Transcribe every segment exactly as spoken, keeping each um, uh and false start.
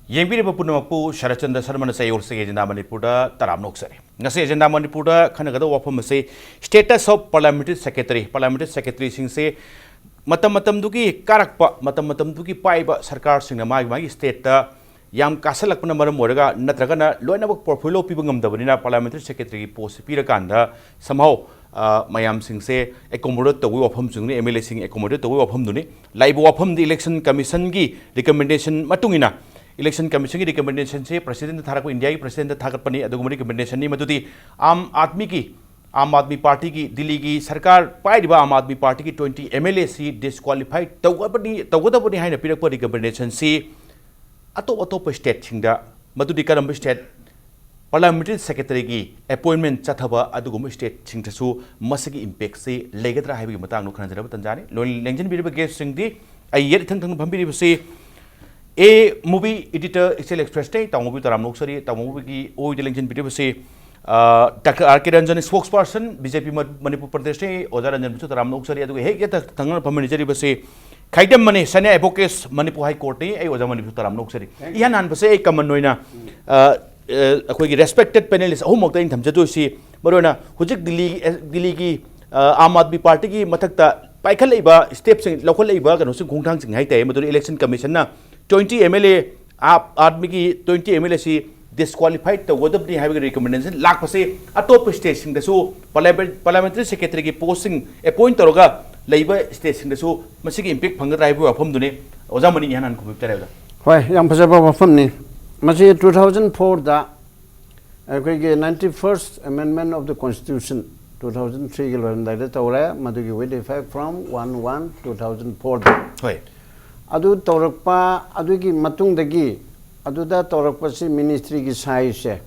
ꯌꯦꯡꯕꯤꯔꯤꯕ ꯄꯨꯝꯅꯃꯛꯄꯨ ꯁꯔꯠꯆꯟꯗ꯭ꯔ ꯁꯔꯃꯅ ꯆꯌꯣꯜꯁꯤꯒꯤ ꯑꯦꯖꯦꯟꯗꯥ ꯃꯅꯤꯄꯨꯔꯗ ꯇꯔꯥꯝꯅ ꯑꯣꯛꯆꯔꯤ꯫ ꯉꯁꯤ ꯑꯦꯖꯦꯟꯗꯥ ꯃꯅꯤꯄꯨꯔꯗ ꯈꯟꯅꯒꯗꯧꯕ ꯋꯥꯐꯝ ꯑꯁꯤ status of parliamentary secretary, parliamentary secretaryꯁꯤꯡꯁꯦ ꯃꯇꯝ ꯃꯇꯝꯗꯨꯒꯤ ꯀꯥꯔꯛꯄ, ꯃꯇꯝ ꯃꯇꯝꯗꯨꯒꯤ ꯄꯥꯏꯕ ꯁꯔꯀꯥꯔꯁꯤꯡꯅ ꯃꯥꯒꯤ ꯃꯥꯒꯤ stateꯇ ꯌꯥꯝ ꯀꯥꯁꯜꯂꯛꯄꯅ ꯃꯔꯝ ꯑꯣꯏꯔꯒ, ꯅꯠꯇ꯭ꯔꯒꯅ ꯂꯣꯏꯅꯃꯛ portfolio ꯄꯤꯕ ꯉꯝꯗꯕꯅꯤꯅ parliamentary secretaryꯒꯤ postꯁꯤ ꯄꯤꯔꯀꯥꯟꯗ somehow, ꯑ, ꯃꯌꯥꯝꯁꯤꯡꯁꯦ accommodate ꯇꯧꯕꯒꯤ ꯋꯥꯐꯝꯁꯤꯡꯗꯨꯅꯤ, MLAꯁꯤꯡ accommodate ꯇꯧꯕꯒꯤ ꯋꯥꯐꯝꯗꯨꯅꯤ꯫ ꯂꯥꯛꯏꯕ ꯋꯥꯐꯝꯗꯤ election commissionꯒꯤ recommendation ꯃꯇꯨꯡ ꯏꯟꯅ, election commissionꯒꯤ recommendationꯁꯦ presidentꯇ ꯊꯥꯔꯛꯄ, Indiaꯒꯤ presidentꯇ ꯊꯥꯒꯠꯄꯅꯤ꯫ ꯑꯗꯨꯒꯨꯝꯕ recommendationꯅꯤ ꯃꯗꯨꯗꯤ ꯑꯥꯝ ꯑꯥꯗꯃꯤꯒꯤ, ꯑꯥꯝ ꯑꯥꯗꯃꯤ partyꯒꯤ, ꯗꯤꯜꯂꯤꯒꯤ ꯁꯔꯀꯥꯔ ꯄꯥꯏꯔꯤꯕ ꯑꯥꯝ ꯑꯥꯗꯃꯤ partyꯒꯤ twenty MLAꯁꯤ disqualify ꯇꯧꯒꯗꯕꯅꯤ, ꯇꯧꯒꯗꯕꯅꯤ ꯍꯥꯏꯅ ꯄꯤꯔꯛꯄ recommendationꯁꯤ ꯑꯇꯣꯞ ꯑꯇꯣꯞꯄ stateꯁꯤꯡꯗ, ꯃꯗꯨꯗꯤ ꯀꯔꯝꯕ state, parliamentary secretaryꯒꯤ appointment ꯆꯠꯊꯕ ꯑꯗꯨꯒꯨꯝꯕ stateꯁꯤꯡꯗꯁꯨ ꯃꯁꯤꯒꯤ impactꯁꯤ ꯂꯩꯒꯗ꯭ꯔꯥ ꯍꯥꯏꯕꯒꯤ ꯃꯇꯥꯡꯗ ꯈꯟꯅꯖꯔꯕ ꯇꯥꯟꯖꯥꯅꯤ꯫ ꯂꯣꯏ-, ꯂꯦꯡꯖꯤꯟꯕꯤꯔꯤꯕ guestꯁꯤꯡꯗꯤ ꯑꯩ ꯌꯦꯠ ꯏꯊꯪ ꯊꯪꯅ ꯐꯝꯕꯤꯔꯤꯕꯁꯤ A movie editor Excel Expressꯅꯤ, ꯇꯥꯃꯣꯕꯤ ꯇꯔꯥꯝꯅ ꯑꯣꯛꯆꯔꯤ꯫ ꯇꯥꯃꯣꯕꯤꯒꯤ ꯑꯣꯏꯗ ꯂꯦꯡꯁꯤꯟꯕꯤꯔꯤꯕꯁꯤ, ꯑ, Doctor R K Ranjan, spokesperson B J P ꯃ-, ꯃꯅꯤꯄꯨꯔ ꯄ꯭ꯔꯗꯦꯁꯅꯤ, ꯑꯣꯖꯥ ꯔꯟꯖꯟꯕꯨꯁꯨ ꯇꯔꯥꯝꯅ ꯑꯣꯛꯆꯔꯤ꯫ ꯑꯗꯨꯒ ꯍꯦꯛ ꯌꯦꯠꯇ ꯊꯪꯅꯅ ꯐꯝꯃꯤꯟꯅꯖꯔꯤꯕꯁꯤ ꯈꯥꯏꯗꯝꯃꯅꯤ, senior advocates ꯃꯅꯤꯄꯨꯔ High Courtꯅꯤ, ꯑꯩ ꯑꯣꯖꯥ ꯃꯅꯤꯄꯨꯔꯁꯨ ꯇꯔꯥꯝꯅ ꯑꯣꯛꯆꯔꯤ꯫ ꯏꯍꯥꯟ ꯍꯥꯟꯕꯁꯦ ꯑꯩ common ꯑꯣꯏꯅ, ꯑ, ꯑ, ꯑꯩꯈꯣꯏꯒꯤ respected panelist ꯑꯍꯨꯝꯃꯛꯇ ꯑꯩꯅ ꯊꯝꯖꯗꯣꯏꯁꯤ, ꯃꯔꯨꯑꯣꯏꯅ ꯍꯧꯖꯤꯛ ꯗꯤꯜꯂꯤ, ꯑꯦ, ꯗꯤꯜꯂꯤꯒꯤ, ꯑ, ꯑꯥꯝ ꯑꯥꯗꯃꯤ ꯄꯥꯔꯇꯤꯒꯤ ꯃꯊꯛꯇ ꯄꯥꯏꯈꯠꯂꯛꯏꯕ stepꯁꯤꯡ, ꯂꯧꯈꯠꯂꯛꯏꯕ ꯀꯩꯅꯣꯁꯤꯡ, ꯈꯣꯡꯊꯥꯡꯁꯤꯡ ꯍꯥꯏꯇꯥꯔꯦ, ꯃꯗꯨꯗꯤ election commissionꯅ twenty MLA ꯑꯥꯝ ꯑꯥꯗꯃꯤꯒꯤ twenty MLAꯁꯤ disqualify ꯇꯧꯒꯗꯕꯅꯤ ꯍꯥꯏꯕꯒꯤ recommendation ꯂꯥꯛꯄꯁꯤ ꯑꯇꯣꯞꯄ stateꯁꯤꯡꯗꯁꯨ parliament-, parliamentary secretaryꯒꯤ postꯁꯤꯡ appoint ꯇꯧꯔꯒ ꯂꯩꯕ stateꯁꯤꯡꯗꯁꯨ ꯃꯁꯤꯒꯤ impact ꯐꯪꯒꯗ꯭ꯔꯥ ꯍꯥꯏꯕꯒꯤ ꯋꯥꯐꯝꯗꯨꯅꯤ꯫ ꯑꯣꯖꯥ ꯃꯅꯤꯅ ꯏꯍꯥꯟ ꯍꯥꯟꯅ ꯈꯨꯝꯕꯤꯕ ꯇꯥꯔꯦ, ꯑꯣꯖꯥ꯫ ꯍꯣꯏ, ꯌꯥꯝ ꯐꯖꯕ ꯋꯥꯐꯝꯅꯤ꯫ ꯃꯁꯤ two thousand fourꯗ ꯑꯩꯈꯣꯏꯒꯤ ninety first amendment of the constitution two thousand threeꯒꯤ ꯂꯣꯏꯔꯝꯗꯥꯏꯗ ꯇꯧꯔꯦ, ꯃꯗꯨꯒꯤ with effect from one one two thousand fourꯗ꯫ ꯍꯣꯏ꯫ ꯑꯗꯨ ꯇꯧꯔꯛꯄ, ꯑꯗꯨꯒꯤ ꯃꯇꯨꯡꯗꯒꯤ ꯑꯗꯨꯗ ꯇꯧꯔꯛꯄꯁꯤ ministryꯒꯤ sizeꯁꯦ,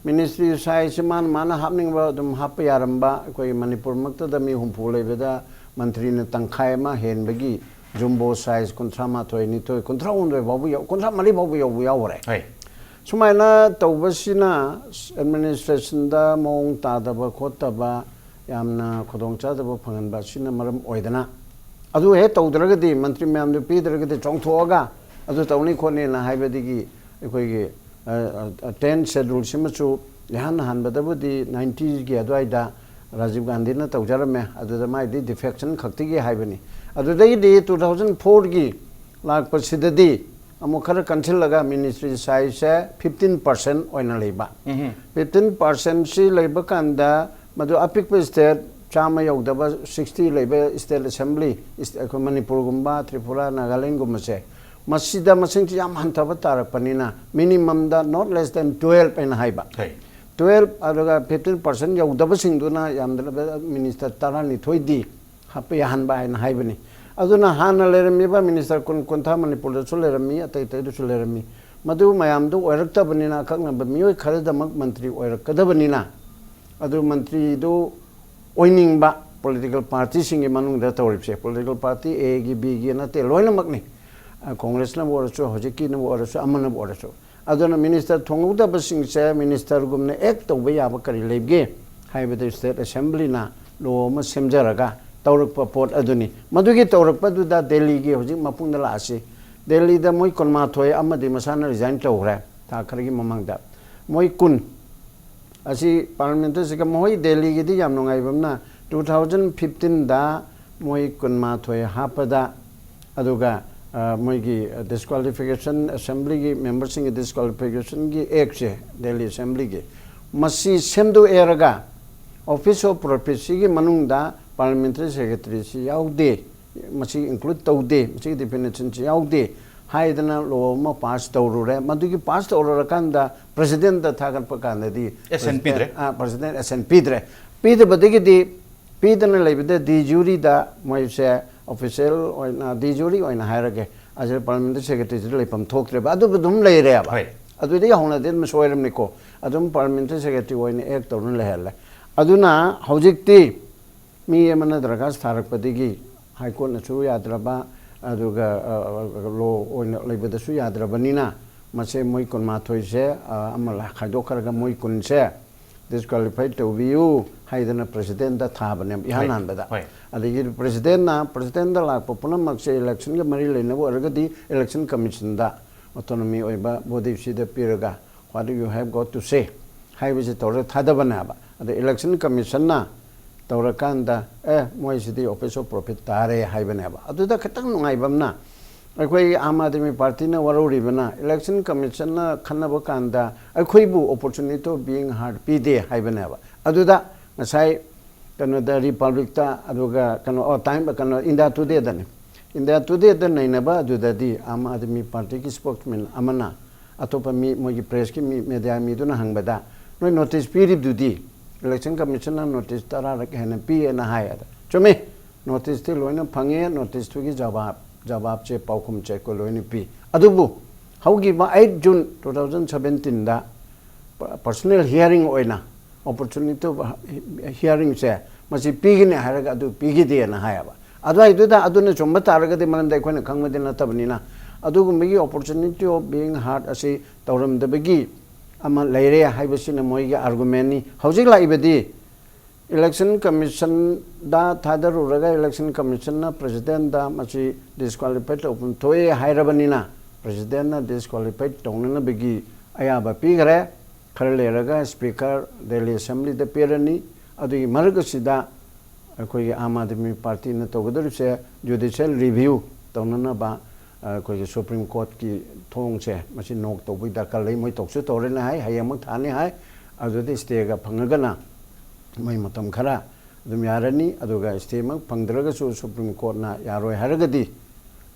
ministry sizeꯁꯤ ꯃꯥꯅ, ꯃꯥꯅ ꯍꯥꯞꯅꯤꯡꯕ ꯑꯗꯨꯝ ꯍꯥꯞꯄ ꯌꯥꯔꯝꯕ, ꯑꯩꯈꯣꯏ ꯃꯅꯤꯄꯨꯔꯃꯛꯇꯗ ꯃꯤ ꯍꯨꯝꯐꯨ ꯂꯩꯕꯗ ꯃꯟꯇ꯭ꯔꯤꯅ ꯇꯪꯈꯥꯏ ꯑꯃ ꯍꯦꯟꯕꯒꯤ jumbo size ꯀꯨꯟꯊ꯭ꯔꯥ ꯃꯥꯊꯣꯏ, ꯅꯤꯊꯣꯏ, ꯀꯨꯟꯊ꯭ꯔꯥ ꯍꯨꯝꯗꯣꯏ ꯐꯥꯎꯕ ꯌꯧ-, ꯀꯨꯟꯊ꯭ꯔꯥ ꯃꯔꯤ ꯐꯥꯎꯕ ꯌꯧꯕ ꯌꯥꯎꯈ꯭ꯔꯦ꯫ ꯍꯣꯏ꯫ ꯁꯨꯃꯥꯏꯅ ꯇꯧꯕꯁꯤꯅ administrationꯗ ꯃꯑꯣꯡ ꯇꯥꯗꯕ ꯈꯣꯠꯇꯕ, ꯌꯥꯝꯅ ꯈꯨꯗꯣꯡꯆꯥꯗꯕ ꯐꯪꯍꯟꯕ ꯑꯁꯤꯅ ꯃꯔꯝ ꯑꯣꯏꯗꯅ, ꯑꯗꯨ ꯍꯦꯛ ꯇꯧꯗ꯭ꯔꯒꯗꯤ, ꯃꯟꯇ꯭ꯔꯤ ꯃꯌꯥꯝꯗꯨ ꯄꯤꯗ꯭ꯔꯒꯗꯤ, ꯆꯣꯡꯊꯣꯛꯑꯒ ꯑꯗꯨ ꯇꯧꯅꯤ ꯈꯣꯠꯅꯤꯅ ꯍꯥꯏꯕꯗꯒꯤ ꯑꯩꯈꯣꯏꯒꯤ ꯇꯦꯟ ꯁꯦꯗꯨꯜꯁꯤꯃꯁꯨ ꯏꯍꯥꯟ ꯍꯥꯟꯕꯗꯕꯨꯗꯤ ꯅꯥꯏꯟꯇꯤꯒꯤ ꯑꯗꯨꯋꯥꯏꯗ ꯔꯥꯖꯤꯕ ꯒꯥꯟꯙꯤꯅ ꯇꯧꯖꯔꯝꯃꯦ꯫ ꯑꯗꯨꯗ ꯃꯥꯏꯗꯤ ꯗꯤꯐꯦꯛꯁꯟ ꯈꯛꯇꯒꯤ ꯍꯥꯏꯕꯅꯤ꯫ ꯑꯗꯨꯗꯒꯤꯗꯤ ꯇꯨ ꯊꯥꯎꯖꯟ ꯐꯣꯔꯒꯤ ꯂꯥꯛꯄꯁꯤꯗꯗꯤ ꯑꯃꯨꯛ ꯈꯔ ꯀꯟꯁꯤꯜꯂꯒ ꯃꯤꯅꯤꯁꯇ꯭ꯔꯤ ꯁꯥꯏꯖꯁꯦ ꯐꯤꯐꯇꯤꯟ ꯄꯥꯔꯁꯦꯟ ꯑꯣꯏꯅ ꯂꯩꯕ꯫ ꯐꯤꯐꯇꯤꯟ ꯄꯥꯔꯁꯦꯟꯁꯤ ꯂꯩꯕ ꯀꯥꯟꯗ ꯃꯗꯨ ꯑꯄꯤꯛꯄ ꯁ꯭ꯇꯦꯠ ꯆꯥꯝꯃ ꯌꯧꯗꯕ ꯁꯤꯛꯁꯇꯤ ꯂꯩꯕ ꯁ꯭ꯇꯦꯠ ꯑꯦꯁꯦꯝꯕ꯭ꯂꯤ, ꯑꯩꯈꯣꯏ ꯃꯅꯤꯄꯨꯔꯒꯨꯝꯕ, ꯇ꯭ꯔꯤꯄꯨꯔꯥ, ꯅꯥꯒꯥꯂꯦꯟꯒꯨꯝꯕꯁꯦ, ꯃꯁꯤꯗ ꯃꯁꯤꯡꯁꯤ ꯌꯥꯝ ꯍꯟꯊꯕ ꯇꯥꯔꯛꯄꯅꯤꯅ, ꯃꯤꯅꯤꯃꯝꯗ not less than twelve ꯍꯥꯏꯅ ꯍꯥꯏꯕ꯫ ꯍꯩ꯫ Twelve, ꯑꯗꯨꯒ fifteen percent ꯌꯧꯗꯕꯁꯤꯡꯗꯨꯅ ꯌꯥꯝꯗ꯭ꯔꯕꯗ ꯃꯤꯅꯤꯁꯇꯔ ꯇꯔꯥꯅꯤꯊꯣꯏꯗꯤ ꯍꯥꯞꯄ ꯌꯥꯍꯟꯕ ꯍꯥꯏꯅ ꯍꯥꯏꯕꯅꯤ꯫ ꯑꯗꯨꯅ ꯍꯥꯟꯅ ꯂꯩꯔꯝꯃꯤꯕ ꯃꯤꯅꯤꯁꯇꯔ ꯀꯨꯟ, ꯀꯨꯟꯊ꯭ꯔꯥ ꯃꯅꯤꯄꯨꯔꯗꯁꯨ ꯂꯩꯔꯝꯃꯤ, ꯑꯇꯩ ꯑꯇꯩꯗꯁꯨ ꯂꯩꯔꯝꯃꯤ꯫ ꯃꯗꯨ ꯃꯌꯥꯝꯗꯨ ꯑꯣꯏꯔꯛꯇꯕꯅꯤꯅ, ꯑꯀꯛꯅꯕ ꯃꯤꯑꯣꯏ ꯈꯔꯗꯃꯛ ꯃꯟꯇ꯭ꯔꯤ ꯑꯣꯏꯔꯛꯀꯗꯕꯅꯤꯅ, ꯑꯗꯨ ꯃꯟꯇ꯭ꯔꯤꯗꯨ ꯑꯣꯏꯅꯤꯡꯕ ꯄꯣꯂꯤꯇꯤꯀꯦꯜ ꯄꯥꯔꯇꯤꯁꯤꯡꯒꯤ ꯃꯅꯨꯡꯗ ꯇꯧꯔꯤꯕꯁꯦ, ꯄꯣꯂꯤꯇꯤꯀꯦꯜ ꯄꯥꯔꯇꯤ Aꯒꯤ, Bꯒꯤ ꯅꯠꯇꯦ, ꯂꯣꯏꯅꯃꯛꯅꯤ꯫ ꯑ, ꯀꯣꯡꯒ꯭ꯔꯦꯁꯅꯕꯨ ꯑꯣꯏꯔꯁꯨ, ꯍꯧꯖꯤꯛꯀꯤꯅꯕꯨ ꯑꯣꯏꯔꯁꯨ, ꯑꯃꯅꯕꯨ ꯑꯣꯏꯔꯁꯨ꯫ ꯑꯗꯨꯅ ꯃꯤꯅꯤꯁꯇꯔ ꯊꯣꯡꯍꯧꯗꯕꯁꯤꯡꯁꯦ ꯃꯤꯅꯤꯁꯇꯔꯒꯨꯝꯅ ꯑꯦꯛ ꯇꯧꯕ ꯌꯥꯕ ꯀꯔꯤ ꯂꯩꯕꯒꯦ ꯍꯥꯏꯕꯗ, ꯁ꯭ꯇꯦꯠ ꯑꯦꯁꯦꯝꯕ꯭ꯂꯤꯅ ꯂꯣ ꯑꯃ ꯁꯦꯝꯖꯔꯒ ꯇꯧꯔꯛꯄ ꯄꯣꯠ ꯑꯗꯨꯅꯤ꯫ ꯃꯗꯨꯒꯤ ꯇꯧꯔꯛꯄꯗꯨꯗ ꯗꯦꯜꯂꯤꯒꯤ ꯍꯧꯖꯤꯛ ꯃꯄꯨꯡꯗ ꯂꯥꯛꯑꯁꯤ꯫ ꯗꯦꯜꯂꯤꯗ ꯃꯣꯏ ꯀꯨꯟꯃꯥꯊꯣꯏ ꯑꯃꯗꯤ ꯃꯁꯥꯅ ꯔꯤꯖꯥꯏꯟ ꯇꯧꯈ꯭ꯔꯦ, ꯊꯥ ꯈꯔꯒꯤ ꯃꯃꯥꯡꯗ꯫ ꯃꯣꯏ ꯀꯨꯟ ꯑꯁꯤ ꯄꯥꯔꯂꯤꯌꯥꯃꯦꯟꯇꯔꯤꯁꯤꯒ, ꯃꯈꯣꯏ ꯗꯦꯜꯂꯤꯒꯤꯗꯤ ꯌꯥꯝ ꯅꯨꯡꯉꯥꯏꯕ ꯑꯃꯅ, ꯇꯨ ꯊꯥꯎꯖꯟ ꯐꯤꯐꯇꯤꯟꯗ ꯃꯣꯏ ꯀꯨꯟꯃꯥꯊꯣꯏ ꯍꯥꯞꯄꯗ, ꯑꯗꯨꯒ, ꯑ, ꯃꯣꯏꯒꯤ, ꯑ, ꯗꯤꯁꯀ꯭ꯋꯥꯂꯤꯐꯤꯀꯦꯁꯟ, ꯑꯦꯁꯦꯝꯕ꯭ꯂꯤꯒꯤ ꯃꯦꯝꯕꯔꯁꯤꯡꯒꯤ ꯗꯤꯁꯀ꯭ꯋꯥꯂꯤꯐꯤꯀꯦꯁꯟꯒꯤ ꯑꯦꯛꯁꯦ, ꯗꯦꯜꯂꯤ ꯑꯦꯁꯦꯝꯕ꯭ꯂꯤꯒꯤ, ꯃꯁꯤ ꯁꯦꯝꯗꯣꯛꯑꯦꯔꯒ ꯑꯣꯐꯤꯁ ꯑꯣꯐ ꯄ꯭ꯔꯣꯐꯤꯠꯁꯤꯒꯤ ꯃꯅꯨꯡꯗ ꯄꯥꯔꯂꯤꯌꯥꯃꯦꯟꯇꯔꯤ ꯁꯦꯀ꯭ꯔꯦꯇꯔꯤꯁꯤ ꯌꯥꯎꯗꯦ, ꯃꯁꯤ ꯏꯟꯀ꯭ꯂꯨꯗ ꯇꯧꯗꯦ, ꯃꯁꯤꯒꯤ ꯗꯤꯐꯤꯅꯤꯁꯟꯁꯤ ꯌꯥꯎꯗꯦ ꯍꯥꯏꯗꯅ ꯂꯣ ꯑꯃ ꯄꯥꯁ ꯇꯧꯔꯨꯔꯦ꯫ ꯃꯗꯨꯒꯤ ꯄꯥꯁ ꯇꯧꯔꯨꯔꯀꯥꯟꯗ ꯄ꯭ꯔꯁꯤꯗꯦꯟꯗ ꯊꯥꯒꯠꯄ ꯀꯥꯟꯗꯗꯤ ꯑꯦꯁꯦꯟ ꯄꯤꯗ꯭ꯔꯦ꯫ ꯑ, ꯄ꯭ꯔꯁꯤꯗꯦꯟ ꯑꯦꯁꯦꯟ ꯄꯤꯗ꯭ꯔꯦ꯫ ꯄꯤꯗꯕꯗꯒꯤꯗꯤ, ꯄꯤꯗꯅ ꯂꯩꯕꯗ ꯗꯤ ꯖꯨꯔꯤꯗ ꯃꯣꯏꯁꯦ ꯑꯣꯐꯤꯁꯤꯌꯦꯜ ꯑꯣꯏꯅ, ꯗꯤ ꯖꯨꯔꯤ ꯑꯣꯏꯅ ꯍꯥꯏꯔꯒꯦ, ꯑꯁꯤꯗ ꯄꯥꯔꯂꯤꯌꯥꯃꯦꯟꯇꯔꯤ ꯁꯦꯀ꯭ꯔꯦꯇꯔꯤꯁꯤ ꯂꯩꯐꯝ ꯊꯣꯛꯇ꯭ꯔꯦꯕ꯫ ꯑꯗꯨꯕꯨ ꯑꯗꯨꯝ ꯂꯩꯔꯦꯕ꯫ ꯍꯣꯏ꯫ ꯑꯗꯨꯗꯒꯤ ꯍꯧꯅꯗꯤ ꯑꯗꯨꯝ ꯁꯣꯏꯔꯝꯅꯤꯀꯣ꯫ ꯑꯗꯨꯝ ꯄꯥꯔꯂꯤꯌꯥꯃꯦꯟꯇꯔꯤ ꯁꯦꯀ꯭ꯔꯦꯇꯔꯤ ꯑꯣꯏꯅ ꯑꯦꯛ ꯇꯧꯗꯨꯅ ꯂꯩꯍꯜꯂꯦ꯫ ꯑꯗꯨꯅ ꯍꯧꯖꯤꯛꯇꯤ ꯃꯤ ꯑꯃꯅ ꯗꯔꯈꯥꯁ ꯊꯥꯔꯛꯄꯗꯒꯤ ꯍꯥꯏ ꯀꯣꯔꯠꯅꯁꯨ ꯌꯥꯗ꯭ꯔꯕ, ꯑꯗꯨꯒ, ꯑ, ꯑ, ꯂꯣ ꯑꯣꯏꯅ ꯂꯩꯕꯗꯁꯨ ꯌꯥꯗ꯭ꯔꯕꯅꯤꯅ, ꯃꯁꯦ ꯃꯣꯏ ꯀꯨꯟꯃꯥꯊꯣꯏꯁꯦ, ꯑ, ꯑꯃ ꯈꯥꯏꯗꯣꯛꯈ꯭ꯔꯒ ꯃꯣꯏ ꯀꯨꯟꯁꯦ ꯗꯤꯁꯀ꯭ꯋꯥꯂꯤꯐꯥꯏ ꯇꯧꯕꯤꯌꯨ ꯍꯥꯏꯗꯅ ꯄ꯭ꯔꯦꯁꯤꯗꯦꯟꯗ ꯊꯥꯕꯅꯦꯕ ꯏꯍꯥꯟ ꯍꯣꯏ, ꯍꯥꯟꯕꯗ꯫ ꯍꯣꯏ꯫ ꯑꯗꯒꯤ ꯄ꯭ꯔꯦꯁꯤꯗꯦꯟꯅ ꯄ꯭ꯔꯦꯁꯤꯗꯦꯟꯗ ꯂꯥꯛꯄ ꯄꯨꯝꯅꯃꯛꯁꯦ ꯏꯂꯦꯛꯁꯟꯒ ꯃꯔꯤ ꯂꯩꯅꯕ ꯑꯣꯏꯔꯒꯗꯤ ꯏꯂꯦꯛꯁꯟ ꯀꯃꯤꯁꯟꯗ ꯑꯣꯇꯣꯅꯣꯃꯤ ꯑꯣꯏꯕ ꯕꯣꯗꯤꯁꯤꯗ ꯄꯤꯔꯒ "What do you have got to say?" ꯍꯥꯏꯕꯁꯤ ꯇꯧꯔꯒ ꯊꯥꯗꯕꯅꯦꯕ꯫ ꯑꯗ ꯏꯂꯦꯛꯁꯟ ꯀꯃꯤꯁꯟꯅ ꯇꯧꯔꯀꯥꯟꯗ "ꯑꯦ, ꯃꯣꯏꯁꯤꯗꯤ office of profit ꯇꯥꯔꯦ" ꯍꯥꯏꯕꯅꯦꯕ꯫ ꯑꯗꯨꯗ ꯈꯤꯇꯪ ꯅꯨꯡꯉꯥꯏꯕ ꯑꯃꯅ ꯑꯩꯈꯣꯏ ꯑꯥꯝ ꯑꯥꯗꯃꯤ ꯄꯥꯔꯇꯤꯅ ꯋꯥꯔꯧꯔꯤꯕꯅ ꯏꯂꯦꯛꯁꯟ ꯀꯃꯤꯁꯟꯅ ꯈꯟꯅꯕ ꯀꯥꯟꯗ ꯑꯩꯈꯣꯏꯕꯨ opportunity of being heard ꯄꯤꯗꯦ ꯍꯥꯏꯕꯅꯦꯕ꯫ ꯑꯗꯨꯗ ꯉꯁꯥꯏ ꯀꯩꯅꯣꯗ ꯔꯤꯄꯕ꯭ꯂꯤꯛꯇ ꯑꯗꯨꯒ ꯀꯩꯅꯣ ꯑꯣ ꯇꯥꯏꯝ ꯀꯩꯅꯣ ꯏꯟꯗꯤꯌꯥ ꯇꯨꯗꯦꯗꯅꯤ꯫ ꯏꯟꯗꯤꯌꯥ ꯇꯨꯗꯦꯗ ꯅꯩꯅꯕ ꯑꯗꯨꯗꯗꯤ ꯑꯥꯝ ꯑꯥꯗꯃꯤ ꯄꯥꯔꯇꯤꯒꯤ spokesman ꯑꯃꯅ ꯑꯇꯣꯞꯄ ꯃꯤ ꯃꯣꯏꯒꯤ ꯄ꯭ꯔꯦꯁꯀꯤ ꯃꯤ ꯃꯦꯗꯤꯌꯥ ꯃꯤꯗꯨꯅ ꯍꯪꯕꯗ "ꯅꯣꯏ ꯅꯣꯇꯤꯁ ꯄꯤꯔꯤꯕꯗꯨꯗꯤ ꯏꯂꯦꯛꯁꯟ ꯀꯃꯤꯁꯟꯅ ꯅꯣꯇꯤꯁ ꯇꯔꯥꯔꯛ ꯍꯦꯟꯅ ꯄꯤꯌꯦꯅ" ꯍꯥꯏ꯫ ꯑꯗ ꯆꯨꯝꯃꯤ, ꯅꯣꯇꯤꯁꯇꯤ ꯂꯣꯏꯅ ꯐꯪꯉꯦ, ꯅꯣꯇꯤꯁꯇꯨꯒꯤ ꯖꯋꯥꯕ ꯖꯋꯥꯕꯁꯦ ꯄꯥꯎꯈꯨꯝꯁꯦ ꯑꯩꯈꯣꯏ ꯂꯣꯏꯅ ꯄꯤ꯫ ꯑꯗꯨꯕꯨ ꯍꯧꯈꯤꯕ eight June two thousand seventeenꯗ personal hearing ꯑꯣꯏꯅ opportunity of hearingꯁꯦ ꯃꯁꯤ ꯄꯤꯒꯅꯤ ꯍꯥꯏꯔꯒ ꯑꯗꯨ ꯄꯤꯈꯤꯗꯦꯅ ꯍꯥꯏꯌꯦꯕ꯫ ꯑꯗꯨꯋꯥꯏꯗꯨꯗ ꯑꯗꯨꯅ ꯆꯨꯝꯕ ꯇꯥꯔꯒꯗꯤ, ꯃꯔꯝꯗꯤ ꯑꯩꯈꯣꯏꯅ ꯈꯪꯕꯗꯤ ꯅꯠꯇꯕꯅꯤꯅ, ꯑꯗꯨꯒꯨꯝꯕꯒꯤ opportunity of being heard ꯑꯁꯤ ꯇꯧꯔꯝꯗꯕꯒꯤ ꯑꯃ ꯂꯩꯔꯦ ꯍꯥꯏꯕꯁꯤꯅ ꯃꯣꯏꯒꯤ argumentꯅꯤ꯫ ꯍꯧꯖꯤꯛ ꯂꯥꯛꯏꯕꯗꯤ ꯏꯂꯦꯛꯁꯟ ꯀꯃꯤꯁꯟꯗ ꯊꯥꯗꯔꯨꯔꯒ ꯏꯂꯦꯛꯁꯟ ꯀꯃꯤꯁꯟꯅ ꯄ꯭ꯔꯦꯁꯤꯗꯦꯟꯗ ꯃꯁꯤ ꯗꯤꯁꯀ꯭ꯋꯥꯂꯤꯐꯥꯏ ꯇꯧꯐꯝ ꯊꯣꯛꯑꯦ ꯍꯥꯏꯔꯕꯅꯤꯅ, ꯄ꯭ꯔꯦꯁꯤꯗꯦꯟꯅ ꯗꯤꯁꯀ꯭ꯋꯥꯂꯤꯐꯥꯏ ꯇꯧꯅꯅꯕꯒꯤ ꯑꯌꯥꯕ ꯄꯤꯈ꯭ꯔꯦ꯫ ꯈꯔ ꯂꯩꯔꯒ ꯁ꯭ꯄꯤꯀꯔ ꯗꯦꯜꯂꯤ ꯑꯦꯁꯦꯝꯕ꯭ꯂꯤꯗ ꯄꯤꯔꯅꯤ꯫ ꯑꯗꯨꯒꯤ ꯃꯔꯛ ꯑꯁꯤꯗ ꯑꯩꯈꯣꯏꯒꯤ ꯑꯥꯝ ꯑꯥꯗꯃꯤ ꯄꯥꯔꯇꯤꯅ ꯇꯧꯒꯗꯧꯔꯤꯕꯁꯦ ꯖꯨꯗꯤꯁꯤꯌꯦꯜ ꯔꯤꯚ꯭ꯌꯨ ꯇꯧꯅꯅꯕ ꯑꯩꯈꯣꯏꯒꯤ ꯁꯨꯄ꯭ꯔꯤꯝ ꯀꯣꯔꯠꯀꯤ ꯊꯣꯡꯁꯦ ꯃꯁꯤ ꯅꯣꯛ ꯇꯧꯕꯒꯤ ꯗꯔꯀꯥꯔ ꯂꯩ꯫ ꯃꯣꯏ ꯇꯧꯁꯨ ꯇꯧꯔꯅꯤ ꯍꯥꯏ, ꯍꯌꯦꯡꯃꯛ ꯊꯥꯅꯤ ꯍꯥꯏ꯫ ꯑꯗꯨꯗꯤ ꯁ꯭ꯇꯦꯒ ꯐꯪꯉꯒꯅ ꯃꯣꯏ ꯃꯇꯝ ꯈꯔ ꯑꯗꯨꯝ ꯌꯥꯔꯅꯤ꯫ ꯑꯗꯨꯒ ꯁ꯭ꯇꯦꯃꯛ ꯐꯪꯗ꯭ꯔꯒꯁꯨ ꯁꯨꯄ꯭ꯔꯤꯝ ꯀꯣꯔꯠꯅ ꯌꯥꯔꯣꯏ ꯍꯥꯏꯔꯒꯗꯤ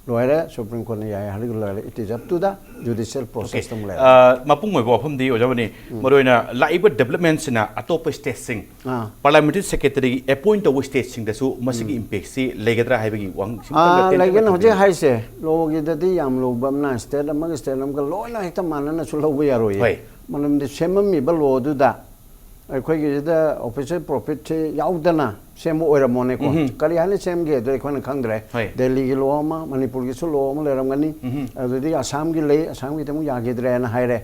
ꯂꯣꯏꯔꯦ, ꯁꯨꯄ꯭ꯔꯤꯝ ꯀꯣꯔꯠꯅ ꯌꯥꯏ ꯍꯥꯏꯔꯒ ꯂꯣꯏꯔꯦ꯫ It is up to the judicial process ꯑꯃꯨꯛ ꯂꯩꯔꯦ꯫ ꯑ, ꯃꯄꯨꯡ ꯑꯣꯏꯕ ꯋꯥꯐꯝꯗꯤ ꯑꯣꯖꯥ ꯃꯅꯤ, ꯃꯔꯨꯑꯣꯏꯅ ꯂꯥꯛꯏꯕ developmentꯁꯤꯅ ꯑꯇꯣꯞꯄ stateꯁꯤꯡ, ꯑꯥ꯫ parliamentary secretaryꯒꯤ appoint ꯇꯧꯕ stateꯁꯤꯡꯗꯁꯨ ꯃꯁꯤꯒꯤ impactꯁꯤ ꯂꯩꯒꯗ꯭ꯔꯥ ꯍꯥꯏꯕꯒꯤ ꯋꯥꯍꯪ ꯁꯤꯝꯇꯪꯒ ꯑꯥ, ꯇꯦꯟꯇꯛꯅ ꯂꯩꯒꯅꯤ꯫ ꯍꯧꯖꯤꯛ ꯊꯝꯕꯤꯌꯨ꯫ ꯍꯥꯏꯁꯦ ꯂꯣꯒꯤꯗꯗꯤ ꯌꯥꯝ ꯂꯨꯕ ꯑꯃꯅ state ꯑꯃꯒ state ꯑꯃꯒ ꯂꯣꯏꯅ ꯍꯦꯛꯇ ꯃꯥꯟꯅꯅꯁꯨ ꯂꯧꯕ ꯌꯥꯔꯣꯏꯌꯦ꯫ ꯍꯣꯏ꯫ ꯃꯔꯝꯗꯤ ꯁꯦꯝꯃꯝꯃꯤꯕ lawꯗꯨꯗ ꯑꯩꯈꯣꯏꯒꯤꯁꯤꯗ office of profitꯁꯤ ꯌꯥꯎꯗꯅ ꯁꯦꯝꯕ ꯑꯣꯏꯔꯝꯃꯣꯅꯦꯀꯣ꯫ ꯎꯝ꯫ ꯀꯔꯤ ꯍꯥꯏꯅ ꯁꯦꯝꯒꯦ ꯑꯗꯨ ꯑꯩꯈꯣꯏꯅ ꯈꯪꯗ꯭ꯔꯦ꯫ ꯍꯣꯏ꯫ ꯗꯦꯜꯂꯤꯒꯤ law ꯑꯃ, ꯃꯅꯤꯄꯨꯔꯒꯤꯁꯨ law ꯑꯃ ꯂꯩꯔꯝꯒꯅꯤ꯫ ꯎꯝ꯫ ꯑꯗꯨꯗꯤ ꯑꯁꯥꯝꯒꯤ ꯂꯩ, ꯑꯁꯥꯝꯒꯤꯗꯤ ꯑꯃꯨꯛ ꯌꯥꯈꯤꯗ꯭ꯔꯦꯅ ꯍꯥꯏꯔꯦ꯫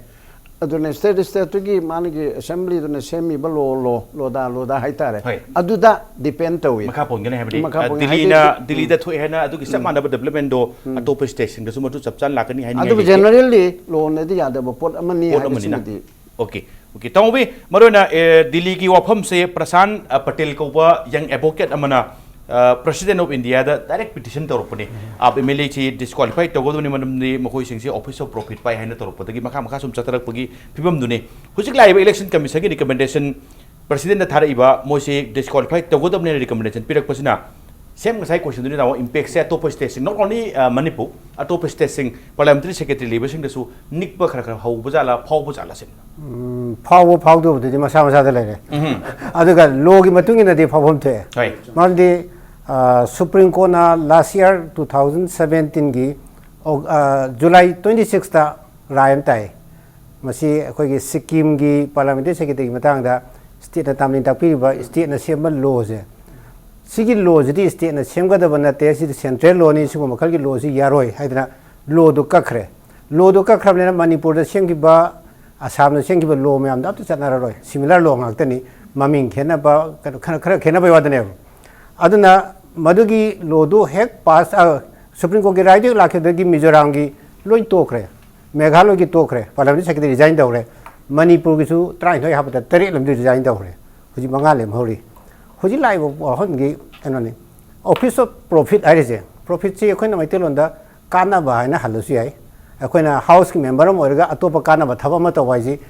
ꯑꯗꯨꯅ ꯁ꯭ꯇꯦꯠ ꯁ꯭ꯇꯦꯠꯇꯨꯒꯤ ꯃꯥꯒꯤ ꯑꯦꯁꯦꯝꯕ꯭ꯂꯤꯗꯨꯅ ꯁꯦꯝꯃꯤꯕ ꯂꯣ ꯂꯣ ꯂꯣꯗꯥ ꯂꯣꯗꯥ ꯍꯥꯏꯇꯥꯔꯦ꯫ ꯍꯣꯏ꯫ ꯑꯗꯨꯗ ꯗꯤꯄꯦꯟ ꯇꯧꯏ꯫ ꯃꯈꯥ ꯄꯣꯟꯒꯅꯤ ꯍꯥꯏꯕꯗꯤ ꯃꯈꯥ ꯑ, ꯄꯣꯟꯒꯅꯤ꯫ ꯗꯤꯜꯂꯤꯅ ꯍꯥꯏꯗꯤ, ꯗꯤꯜꯂꯤꯗ ꯊꯣꯛꯑꯦ ꯍꯥꯏꯅ ꯑꯗꯨꯒꯤ ꯆꯞ ꯃꯥꯟꯅꯕ ꯗꯦꯕꯂꯞꯃꯦꯟꯗꯣ ꯑꯇꯣꯞꯄ ꯁ꯭ꯇꯦꯠꯁꯤꯡꯗꯁꯨ ꯃꯗꯨ ꯆꯞ ꯆꯥꯅ ꯂꯥꯛꯀꯅꯤ ꯍꯥꯏꯅꯤꯡꯉꯥꯏ ꯑꯗꯨꯕꯨ ꯂꯩꯇꯦ꯫ ꯖꯦꯅꯔꯦꯜꯂꯤ ꯂꯣꯅꯗꯤ ꯌꯥꯗꯕ ꯄꯣꯠ ꯑꯃꯅꯤ ꯄꯣꯠ ꯍꯥꯏꯕꯁꯤꯃꯗꯤ꯫ ꯑꯃꯅꯤꯅ꯫ ꯑꯣꯀꯦ꯫ ꯑꯣꯀꯦ, ꯇꯥꯃꯣꯕꯤ, ꯃꯔꯨꯑꯣꯏꯅ ꯑꯦ, ꯗꯤꯜꯂꯤꯒꯤ ꯋꯥꯐꯝꯁꯦ ꯄ꯭ꯔꯁꯥꯟ ꯑ, ꯄꯇꯦꯜ ꯀꯧꯕ ꯌꯪ ꯑꯦꯗꯚꯣꯀꯦꯠ ꯑꯃꯅ ꯄ꯭ꯔꯁꯤꯗꯦꯟ ꯑꯣꯐ ꯏꯟꯗꯤꯌꯥꯗ ꯗꯥꯏꯔꯦꯛ ꯄꯤꯇꯤꯁꯟ ꯇꯧꯔꯛꯄꯅꯤ꯫ ꯑꯦꯝ ꯑꯦꯜ ꯑꯦꯁꯤ ꯗꯤꯁꯀ꯭ꯋꯥꯂꯤꯐꯥꯏ ꯇꯧꯒꯗꯕꯅꯤ, ꯃꯔꯝꯗꯤ ꯃꯈꯣꯏꯁꯤꯡꯁꯦ ꯑꯣꯐꯤꯁ ꯑꯣꯐ ꯄ꯭ꯔꯣꯐꯤꯠ ꯄꯥꯏ ꯍꯥꯏꯅ ꯇꯧꯔꯛꯄꯗꯒꯤ ꯃꯈꯥ ꯃꯈꯥ ꯁꯨꯝ ꯆꯠꯊꯔꯛꯄꯒꯤ ꯐꯤꯕꯝꯗꯨꯅꯤ꯫ ꯍꯧꯖꯤꯛ ꯂꯥꯛꯏꯕ ꯏꯂꯦꯛꯁꯟ ꯀꯃꯤꯁꯟꯒꯤ ꯔꯤꯀꯃꯦꯟꯗꯦꯁꯟ ꯄ꯭ꯔꯁꯤꯗꯦꯟꯗ ꯊꯥꯔꯛꯏꯕ, ꯃꯣꯏꯁꯦ ꯗꯤꯁꯀ꯭ꯋꯥꯂꯤꯐꯥꯏ ꯇꯧꯒꯗꯕꯅꯤꯅ ꯔꯤꯀꯃꯦꯟꯗꯦꯁꯟ ꯄꯤꯔꯛꯄꯁꯤꯅ, ꯁꯦꯝ ꯉꯁꯥꯏ ꯀꯣꯏꯁꯟꯗꯨꯅꯤ ꯇꯥꯃꯣ, ꯏꯝꯄꯦꯛꯁꯦ ꯑꯇꯣꯞꯄ ꯁ꯭ꯇꯦꯠꯁꯤꯡ, ꯅꯣꯠ ꯑꯣꯟꯂꯤ ꯃꯅꯤꯄꯨꯔ, ꯑꯇꯣꯞꯄ ꯁ꯭ꯇꯦꯠꯁꯤꯡ ꯄꯥꯔꯂꯤꯌꯥꯃꯦꯟꯇꯔꯤ ꯁꯦꯀ꯭ꯔꯦꯇꯔꯤ ꯂꯩꯕꯁꯤꯡꯗꯁꯨ ꯅꯤꯛꯄ ꯈꯔ ꯈꯔ ꯍꯧꯕ ꯖꯥꯠꯂꯥ, ꯐꯥꯎꯕ ꯖꯥꯠꯂꯥ ꯁꯤꯅꯤ꯫ ꯎꯝ, ꯐꯥꯎꯕ ꯐꯥꯎꯗꯕꯗꯨꯗꯤ ꯃꯁꯥ ꯃꯁꯥꯗ ꯂꯩꯔꯦ꯫ ꯑꯗꯨꯒ ꯂꯣꯒꯤ ꯃꯇꯨꯡ ꯏꯟꯅꯗꯤ ꯐꯥꯎꯐꯝ ꯊꯣꯛꯑꯦ꯫ ꯍꯣꯏ꯫ ꯃꯔꯝꯗꯤ ꯁꯨꯄ꯭ꯔꯤꯝ ꯀꯣꯔꯠꯅ ꯂꯥꯁ ꯌꯥꯔ ꯇꯨ ꯊꯥꯎꯖꯟ ꯁꯕꯦꯟꯇꯤꯟꯒꯤ ꯖꯨꯂꯥꯏ ꯇ꯭ꯋꯦꯟꯇꯤ ꯁꯤꯛꯁꯇ ꯔꯥꯏ ꯑꯃ ꯇꯥꯏ꯫ ꯃꯁꯤ ꯑꯩꯈꯣꯏꯒꯤ ꯁꯤꯛꯀꯤꯝꯒꯤ ꯄꯥꯔꯂꯤꯌꯥꯃꯦꯟꯇꯔꯤ ꯁꯦꯀ꯭ꯔꯦꯇꯔꯤꯒꯤ ꯃꯇꯥꯡꯗ ꯁ꯭ꯇꯦꯠꯅ ꯇꯥꯃꯤꯜ ꯇꯥꯛꯄꯤꯔꯤꯕ ꯁ꯭ꯇꯦꯠꯅ ꯁꯦꯝꯕ ꯂꯣꯁꯦ, ꯁꯤꯒꯤ ꯂꯣꯁꯤꯗꯤ ꯁ꯭ꯇꯦꯠꯅ ꯁꯦꯝꯒꯗꯕ ꯅꯠꯇꯦ, ꯁꯤꯗꯤ ꯁꯦꯟꯇ꯭ꯔꯦꯜ ꯂꯣꯅꯤ, ꯁꯤꯒꯨꯝꯕ ꯃꯈꯜꯒꯤ ꯂꯣꯁꯤ ꯌꯥꯔꯣꯏ ꯍꯥꯏꯗꯅ ꯂꯣꯗꯨ ꯀꯛꯈ꯭ꯔꯦ꯫ ꯂꯣꯗꯨ ꯀꯛꯈ꯭ꯔꯕꯅꯤꯅ ꯃꯅꯤꯄꯨꯔꯗ ꯁꯦꯝꯈꯤꯕ, ꯑꯁꯥꯝꯗ ꯁꯦꯝꯈꯤꯕ ꯂꯣ ꯃꯌꯥꯝꯗꯣ ꯑꯝꯇ ꯆꯠꯅꯔꯔꯣꯏ, ꯁꯤꯃꯤꯂꯔ ꯂꯣ ꯉꯥꯛꯇꯅꯤ꯫ ꯃꯃꯤꯡ ꯈꯦꯠꯅꯕ, ꯀꯩꯅꯣ, ꯈꯔ ꯈꯔ ꯈꯦꯠꯅꯕꯩ ꯋꯥꯗꯅꯦꯕ꯫ ꯑꯗꯨꯅ ꯃꯗꯨꯒꯤ ꯂꯣꯗꯨ ꯍꯦꯛ ꯄꯥꯁ, ꯁꯨꯄ꯭ꯔꯤꯝ ꯀꯣꯔꯠꯀꯤ ꯔꯥꯏꯗꯨ ꯍꯦꯛ ꯂꯥꯛꯈꯤꯕꯗꯒꯤ ꯃꯤꯖꯣꯔꯥꯝꯒꯤ ꯂꯣꯏ ꯇꯣꯛꯈ꯭ꯔꯦ, ꯃꯦꯘꯥꯂꯣꯏꯒꯤ ꯇꯣꯛꯈ꯭ꯔꯦ, ꯄꯥꯔꯂꯤꯌꯥꯃꯦꯟꯇꯔꯤ ꯁꯦꯀ꯭ꯔꯦꯇꯔꯤ ꯔꯤꯖꯥꯏꯟ ꯇꯧꯈ꯭ꯔꯦ꯫ ꯃꯅꯤꯄꯨꯔꯒꯤꯁꯨ ꯇꯔꯥꯅꯤꯊꯣꯏ ꯍꯥꯞꯄꯗ ꯇꯔꯦꯠ ꯂꯝꯗꯤ ꯔꯤꯖꯥꯏꯟ ꯇꯧꯈ꯭ꯔꯦ꯫ ꯍꯧꯖꯤꯛ ꯃꯉꯥ ꯂꯦꯝꯍꯧꯔꯤ꯫ ꯍꯧꯖꯤꯛ ꯂꯥꯛꯏꯕ ꯋꯥꯐꯝꯒꯤ ꯀꯩꯅꯣꯅꯤ, ꯑꯣꯐꯤꯁ ꯑꯣꯐ ꯄ꯭ꯔꯣꯐꯤꯠ ꯍꯥꯏꯔꯤꯁꯦ꯫ ꯄ꯭ꯔꯣꯐꯤꯠꯁꯤ ꯑꯩꯈꯣꯏꯅ ꯃꯩꯇꯩꯂꯣꯟꯗ ꯀꯥꯟꯅꯕ ꯍꯥꯏꯅ ꯍꯜꯂꯁꯨ ꯌꯥꯏ꯫ ꯑꯩꯈꯣꯏꯅ ꯍꯥꯎꯁꯀꯤ ꯃꯦꯝꯕꯔ ꯑꯃ ꯑꯣꯏꯔꯒ ꯑꯇꯣꯞꯄ ꯀꯥꯟꯅꯕ ꯊꯕꯛ ꯑꯃ ꯇꯧꯕ ꯍꯥꯏꯁꯤ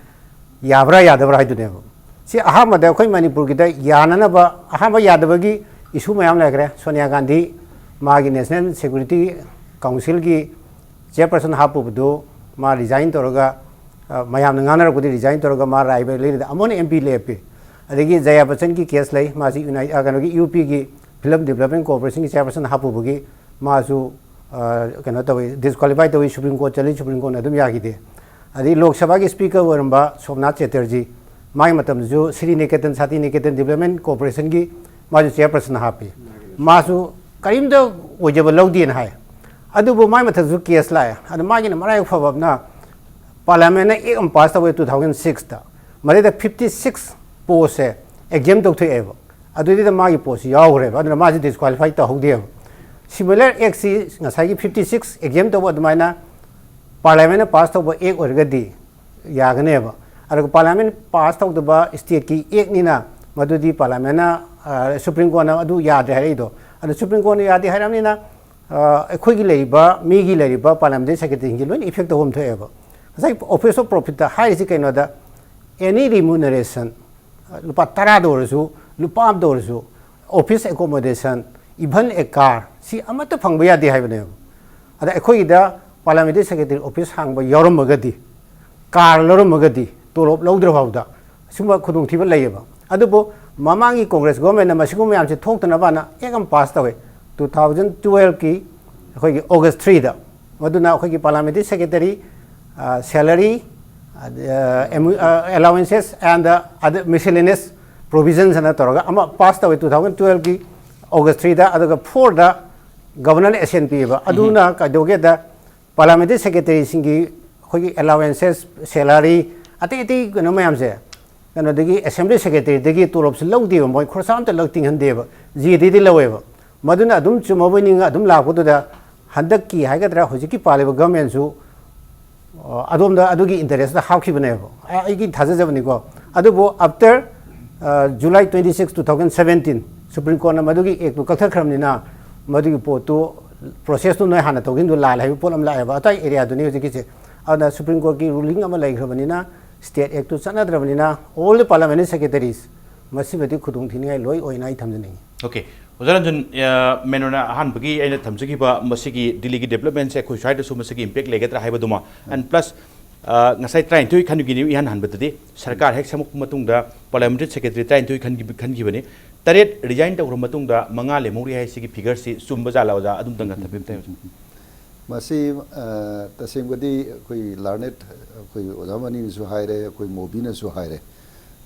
ꯌꯥꯕ꯭ꯔꯥ ꯌꯥꯗꯕ꯭ꯔꯥ ꯍꯥꯏꯗꯨꯅꯦꯕ꯫ ꯁꯤ ꯑꯍꯥꯟꯕꯗ ꯑꯩꯈꯣꯏ ꯃꯅꯤꯄꯨꯔꯒꯤꯗ ꯌꯥꯅꯅꯕ ꯑꯍꯥꯟꯕ ꯌꯥꯗꯕꯒꯤ ꯏꯁꯨ ꯃꯌꯥꯝ ꯂꯩꯈ꯭ꯔꯦ꯫ ꯁꯣꯅꯤꯌꯥ ꯒꯥꯟꯙꯤ ꯃꯥꯒꯤ ꯅꯦꯁꯅꯦꯜ ꯁꯦꯀ꯭ꯌꯨꯔꯤꯇꯤ ꯀꯥꯎꯟꯁꯤꯜꯒꯤ ꯆꯤꯌꯔꯄꯔꯁꯟ ꯍꯥꯞꯄꯨꯕꯗꯨ ꯃꯥ ꯔꯤꯖꯥꯏꯟ ꯇꯧꯔꯒ, ꯑ, ꯃꯌꯥꯝꯅ ꯉꯥꯡꯅꯔꯛꯄꯗꯤ ꯔꯤꯖꯥꯏꯟ ꯇꯧꯔꯒ ꯃꯥ ꯔꯥꯏꯕ ꯂꯩꯔꯤꯗ ꯑꯃꯨꯛ ꯍꯟꯅ ꯑꯦꯝ ꯄꯤ ꯂꯦꯞꯄꯤ꯫ ꯑꯗꯒꯤ ꯖꯌꯥ ꯕꯆꯟꯒꯤ ꯀꯦꯁ ꯂꯩ, ꯃꯥꯁꯤ ꯌꯨꯅꯥꯏ-, ꯑ, ꯀꯩꯅꯣꯒꯤ ꯌꯨ ꯄꯤꯒꯤ ꯐꯤꯂꯝ ꯗꯤꯕꯂꯞꯃꯦꯟ ꯀꯣꯔꯄꯣꯔꯦꯁꯟꯒꯤ ꯆꯤꯌꯔꯄꯔꯁꯟ ꯍꯥꯞꯄꯨꯕꯒꯤ ꯃꯥꯁꯨ, ꯑ, ꯀꯩꯅꯣ ꯇꯧꯏ, ꯗꯤꯁꯀ꯭ꯋꯥꯂꯤꯐꯥꯏ ꯇꯧꯏ, ꯁꯨꯄ꯭ꯔꯤꯝ ꯀꯣꯔꯠ ꯆꯠꯂꯤ, ꯁꯨꯄ꯭ꯔꯤꯝ ꯀꯣꯔꯠꯅ ꯑꯗꯨꯝ ꯌꯥꯈꯤꯗꯦ꯫ ꯑꯗꯩ ꯂꯣꯛ ꯁꯚꯥꯒꯤ ꯁ꯭ꯄꯤꯀꯔ ꯑꯣꯏꯔꯝꯕ ꯁꯣꯝꯅꯥꯊ ꯆꯦꯇꯔꯖꯤ, ꯃꯥꯒꯤ ꯃꯇꯝꯗꯁꯨ ꯁ꯭ꯔꯤ ꯅꯤꯀꯦꯇꯟ, ꯁꯥꯟꯇꯤ ꯅꯤꯀꯦꯇꯟ ꯗꯤꯕꯂꯞꯃꯦꯟ ꯀꯣꯔꯄꯣꯔꯦꯁꯟꯒꯤ ꯃꯥꯁꯨ ꯆꯤꯌꯔꯄꯔꯁꯟ ꯍꯥꯞꯄꯤ꯫ ꯃꯥꯁꯨ ꯀꯔꯤꯝꯇ ꯑꯣꯏꯖꯕ ꯂꯧꯗꯦꯅ ꯍꯥꯏ꯫ ꯑꯗꯨꯕꯨ ꯃꯥꯒꯤ ꯃꯊꯛꯇꯁꯨ ꯀꯦꯁ ꯂꯥꯛꯑꯦ꯫ ꯑꯗ ꯃꯥꯒꯤꯅ ꯃꯔꯥꯏꯕꯛ ꯐꯕ ꯑꯃꯅ ꯄꯥꯔꯂꯤꯌꯥꯃꯦꯟꯅ ꯑꯦꯛ ꯑꯃ ꯄꯥꯁ ꯇꯧꯋꯦ ꯇꯨ ꯊꯥꯎꯖꯟ ꯁꯤꯛꯁꯇ꯫ ꯃꯗꯩꯗ ꯐꯤꯐꯇꯤ ꯁꯤꯛꯁ ꯄꯣꯁꯁꯦ ꯑꯦꯛꯖꯦꯝ ꯇꯧꯊꯣꯛꯑꯦꯕ꯫ ꯑꯗꯨꯗꯨꯗ ꯃꯥꯒꯤ ꯄꯣꯁꯁꯤ ꯌꯥꯎꯈ꯭ꯔꯦꯕ꯫ ꯑꯗꯨꯅ ꯃꯥꯁꯤ ꯗꯤꯁꯀ꯭ꯋꯥꯂꯤꯐꯥꯏ ꯇꯧꯍꯧꯗꯦꯕ꯫ ꯁꯤꯃꯤꯂꯔ ꯑꯦꯛꯁꯤ ꯉꯁꯥꯏꯒꯤ ꯐꯤꯐꯇꯤ ꯁꯤꯛꯁ ꯑꯦꯛꯖꯦꯝ ꯇꯧꯕ ꯑꯗꯨꯃꯥꯏꯅ ꯄꯥꯔꯂꯤꯌꯥꯃꯦꯟꯅ ꯄꯥꯁ ꯇꯧꯕ ꯑꯦꯛ ꯑꯣꯏꯔꯒꯗꯤ ꯌꯥꯒꯅꯦꯕ꯫ ꯑꯗꯨꯒ ꯄꯥꯔꯂꯤꯌꯥꯃꯦꯟ ꯄꯥꯁ ꯇꯧꯗꯕ ꯁ꯭ꯇꯦꯠꯀꯤ ꯑꯦꯛꯅꯤꯅ ꯃꯗꯨꯗꯤ ꯄꯥꯔꯂꯤꯌꯥꯃꯦꯟꯅ, ꯑ, ꯁꯨꯄ꯭ꯔꯤꯝ ꯀꯣꯔꯠꯅ ꯑꯗꯨ ꯌꯥꯗ꯭ꯔꯦ ꯍꯥꯏꯔꯛꯏꯗꯣ꯫ ꯑꯗꯣ ꯁꯨꯄ꯭ꯔꯤꯝ ꯀꯣꯔꯠꯅ ꯌꯥꯗꯦ ꯍꯥꯏꯔꯕꯅꯤꯅ, ꯑ, ꯑꯩꯈꯣꯏꯒꯤ ꯂꯩꯔꯤꯕ, ꯃꯤꯒꯤ ꯂꯩꯔꯤꯕ ꯄꯥꯔꯂꯤꯌꯥꯃꯦꯟꯇꯔꯤ ꯁꯦꯀ꯭ꯔꯦꯇꯔꯤꯁꯤꯡꯁꯤ ꯂꯣꯏꯅ ꯏꯐꯦꯛ ꯇꯧꯕ ꯑꯃ ꯊꯣꯛꯑꯦꯕ꯫ ꯉꯁꯥꯏ ꯑꯣꯐꯤꯁ ꯑꯣꯐ ꯄ꯭ꯔꯣꯐꯤꯠꯇ ꯍꯥꯏꯔꯤꯁꯤ ꯀꯩꯅꯣꯗ, ꯑꯦꯅꯤ ꯔꯤꯃꯨꯅꯔꯦꯁꯟ, ꯂꯨꯄꯥ ꯇꯔꯥꯗ ꯑꯣꯏꯔꯁꯨ, ꯂꯨꯄꯥ ꯑꯃꯗ ꯑꯣꯏꯔꯁꯨ, ꯑꯣꯐꯤꯁ ꯑꯦꯀꯣꯃꯣꯗꯦꯁꯟ, ꯏꯚꯟ ꯑꯦ ꯀꯥꯔ, ꯁꯤ ꯑꯃꯠꯇ ꯐꯪꯕ ꯌꯥꯗꯦ ꯍꯥꯏꯕꯅꯦꯕ꯫ ꯑꯗ ꯑꯩꯈꯣꯏꯒꯤꯗ ꯄꯥꯔꯂꯤꯌꯥꯃꯦꯟꯇꯔꯤ ꯁꯦꯀ꯭ꯔꯦꯇꯔꯤ ꯑꯣꯐꯤꯁ ꯍꯥꯡꯕ ꯌꯥꯎꯔꯝꯃꯒꯗꯤ, ꯀꯥꯔ ꯂꯧꯔꯝꯃꯒꯗꯤ, ꯇꯣꯂꯣꯞ ꯂꯧꯗ꯭ꯔ ꯐꯥꯎꯗ ꯁꯤꯒꯨꯝꯕ ꯈꯨꯗꯣꯡꯊꯤꯕ ꯂꯩꯌꯦꯕ꯫ ꯑꯗꯨꯕꯨ ꯃꯃꯥꯡꯒꯤ ꯀꯣꯡꯒ꯭ꯔꯦꯁ ꯒꯣꯔꯃꯦꯟꯅ ꯃꯁꯤꯒꯨꯝꯕ ꯃꯌꯥꯝꯁꯦ ꯊꯣꯛꯇꯅꯕꯅ ꯑꯦꯛ ꯑꯃ ꯄꯥꯁ ꯇꯧꯋꯦ, ꯇꯨ ꯊꯥꯎꯖꯟ ꯇꯨꯋꯦꯜꯐꯀꯤ ꯑꯩꯈꯣꯏꯒꯤ ꯑꯣꯒꯁ ꯊ꯭ꯔꯤꯗ꯫ ꯃꯗꯨꯅ ꯑꯩꯈꯣꯏꯒꯤ ꯄꯥꯔꯂꯤꯌꯥꯃꯦꯟꯇꯔꯤ ꯁꯦꯀ꯭ꯔꯦꯇꯔꯤ, ꯑ, ꯁꯦꯂꯔꯤ, ꯑ, ꯑꯦꯃꯨ-, ꯑ, allowances and other miscellaneous provisions ꯍꯥꯏꯅ ꯇꯧꯔꯒ ꯑꯃ ꯄꯥꯁ ꯇꯧꯋꯦ ꯇꯨ ꯊꯥꯎꯖꯟ ꯇꯨꯋꯦꯜꯐꯀꯤ ꯑꯣꯒꯁ ꯊ꯭ꯔꯤꯗ꯫ ꯑꯗꯨꯒ ꯐꯣꯔꯗ ꯒꯕꯔꯅꯔꯅ ꯑꯦꯁꯦꯟ ꯄꯤꯌꯦꯕ꯫ ꯑꯗꯨꯅ ꯀꯩꯗꯧꯒꯦꯗ, ꯄꯥꯔꯂꯤꯌꯥꯃꯦꯟꯇꯔꯤ ꯁꯦꯀ꯭ꯔꯦꯇꯔꯤꯁꯤꯡꯒꯤ ꯑꯩꯈꯣꯏꯒꯤ allowances, salary, ꯑꯇꯩ ꯑꯇꯩ ꯀꯩꯅꯣ ꯃꯌꯥꯝꯁꯦ, ꯀꯩꯅꯣꯗꯒꯤ, ꯑꯦꯁꯦꯝꯕ꯭ꯂꯤ ꯁꯦꯀ꯭ꯔꯦꯇꯔꯤꯗꯒꯤ ꯇꯣꯂꯣꯞꯁꯨ ꯂꯧꯗꯦꯕ, ꯃꯣꯏ ꯈꯣꯔꯁꯥ ꯑꯝꯇ ꯂꯧ ꯇꯤꯡꯍꯟꯗꯦꯕ, ꯖꯦꯗꯤꯗꯤ ꯂꯧꯋꯦꯕ꯫ ꯃꯗꯨꯅ ꯑꯗꯨꯝ ꯆꯨꯝꯃꯕꯣꯏ ꯅꯤꯡꯉ ꯑꯗꯨꯝ ꯂꯥꯛꯄꯗꯨꯗ, ꯍꯟꯗꯛꯀꯤ ꯍꯥꯏꯒꯗ꯭ꯔꯥ, ꯍꯧꯖꯤꯛꯀꯤ ꯄꯥꯜꯂꯤꯕ ꯒꯚꯔꯟꯃꯦꯟꯁꯨ, ꯑ, ꯑꯗꯣꯝꯗ ꯑꯗꯨꯒꯤ ꯏꯟꯇꯔꯦꯁꯇ ꯍꯥꯞꯈꯤꯕꯅꯦꯕ, ꯑ-, ꯑꯩꯒꯤ ꯊꯥꯖꯖꯕꯅꯤꯀꯣ꯫ ꯑꯗꯨꯕꯨ after, ꯑ, July twenty six, two thousand seventeen, supreme ꯀꯣꯔꯠꯅ ꯃꯗꯨꯒꯤ ꯑꯦꯛꯇꯨ ꯀꯛꯊꯠꯈ꯭ꯔꯕꯅꯤꯅ, ꯃꯗꯨꯒꯤ ꯄꯣꯠꯇꯨ, ꯄ꯭ꯔꯣꯁꯦꯁꯇꯨ ꯅꯣꯏ ꯍꯥꯟꯅ ꯇꯧꯈꯤꯕꯗꯨ ꯂꯥꯜꯂꯦ ꯍꯥꯏꯕ ꯄꯣꯠ ꯑꯃ ꯂꯥꯛꯑꯦꯕ꯫ ꯑꯇꯩ ꯑꯦꯔꯤꯌꯥꯗꯨꯅꯤ ꯍꯧꯖꯤꯛꯀꯤꯁꯦ꯫ ꯑꯗꯨꯅ ꯁꯨꯄ꯭ꯔꯤꯝ ꯀꯣꯔꯠꯀꯤ ꯔꯨꯂꯤꯡ ꯑꯃ ꯂꯩꯈ꯭ꯔꯕꯅꯤꯅ, ꯁ꯭ꯇꯦꯠ ꯑꯦꯛꯇꯨ ꯆꯠꯅꯗ꯭ꯔꯕꯅꯤꯅ, all the parliamentary secretaries, ꯃꯁꯤꯃꯗꯤ ꯈꯨꯗꯣꯡ ꯊꯤꯅꯤꯡꯉꯥꯏ ꯂꯣꯏ ꯑꯣꯏꯅ ꯑꯩ ꯊꯝꯖꯅꯤꯡꯉꯤ꯫ ꯑꯣꯀꯦ, ꯑꯣꯖꯥ ꯔꯟꯖꯟ, ꯑ, ꯃꯦꯅꯣꯅ ꯑꯍꯥꯟꯕꯒꯤ ꯑꯩꯅ ꯊꯝꯖꯈꯤꯕ ꯃꯁꯤꯒꯤ ꯗꯤꯜꯂꯤꯒꯤ ꯗꯤꯕ꯭ꯂꯞꯃꯦꯟꯁꯦ ꯑꯩꯈꯣꯏ ꯁ꯭ꯋꯥꯏꯗꯁꯨ ꯃꯁꯤꯒꯤ ꯏꯝꯄꯦꯛ ꯂꯩꯒꯗ꯭ꯔꯥ ꯍꯥꯏꯕꯗꯨꯃ, and plus, ꯑ, ꯉꯁꯥꯏ ꯇꯔꯥꯅꯤꯊꯣꯏ ꯈꯟꯈꯤꯕꯅꯤ ꯏꯍꯥꯟ ꯍꯥꯟꯕꯗꯗꯤ, ꯁꯔꯀꯥꯔ ꯍꯦꯛ ꯁꯦꯝꯃꯛꯄ ꯃꯇꯨꯡꯗ ꯄꯥꯔꯂꯤꯌꯥꯃꯦꯟꯇꯔꯤ ꯁꯦꯀ꯭ꯔꯦꯇꯔꯤ ꯇꯔꯥꯅꯤꯊꯣꯏ ꯈꯟꯈꯤꯕ-, ꯈꯟꯈꯤꯕꯅꯤ, ꯇꯔꯦꯠ ꯔꯤꯖꯥꯏꯟ ꯇꯧꯈ꯭ꯔ ꯃꯇꯨꯡꯗ ꯃꯉꯥ ꯂꯦꯝꯍꯧꯔꯤ ꯍꯥꯏꯁꯤꯒꯤ ꯐꯤꯒꯔꯁꯤ ꯆꯨꯝꯕ ꯖꯥꯠꯂꯥ ꯑꯣꯖꯥ? ꯑꯗꯨꯝꯇꯪꯒ ꯊꯝꯕꯤꯌꯨ꯫ ꯃꯁꯤ, ꯑ, ꯇꯁꯦꯡꯕꯗꯤ ꯑꯩꯈꯣꯏ ꯂꯥꯔꯅꯦꯠ, ꯑꯩꯈꯣꯏ ꯑꯣꯖꯥ ꯃꯅꯤꯅꯁꯨ ꯍꯥꯏꯔꯦ, ꯑꯩꯈꯣꯏ ꯃꯣꯕꯤꯅꯁꯨ ꯍꯥꯏꯔꯦ꯫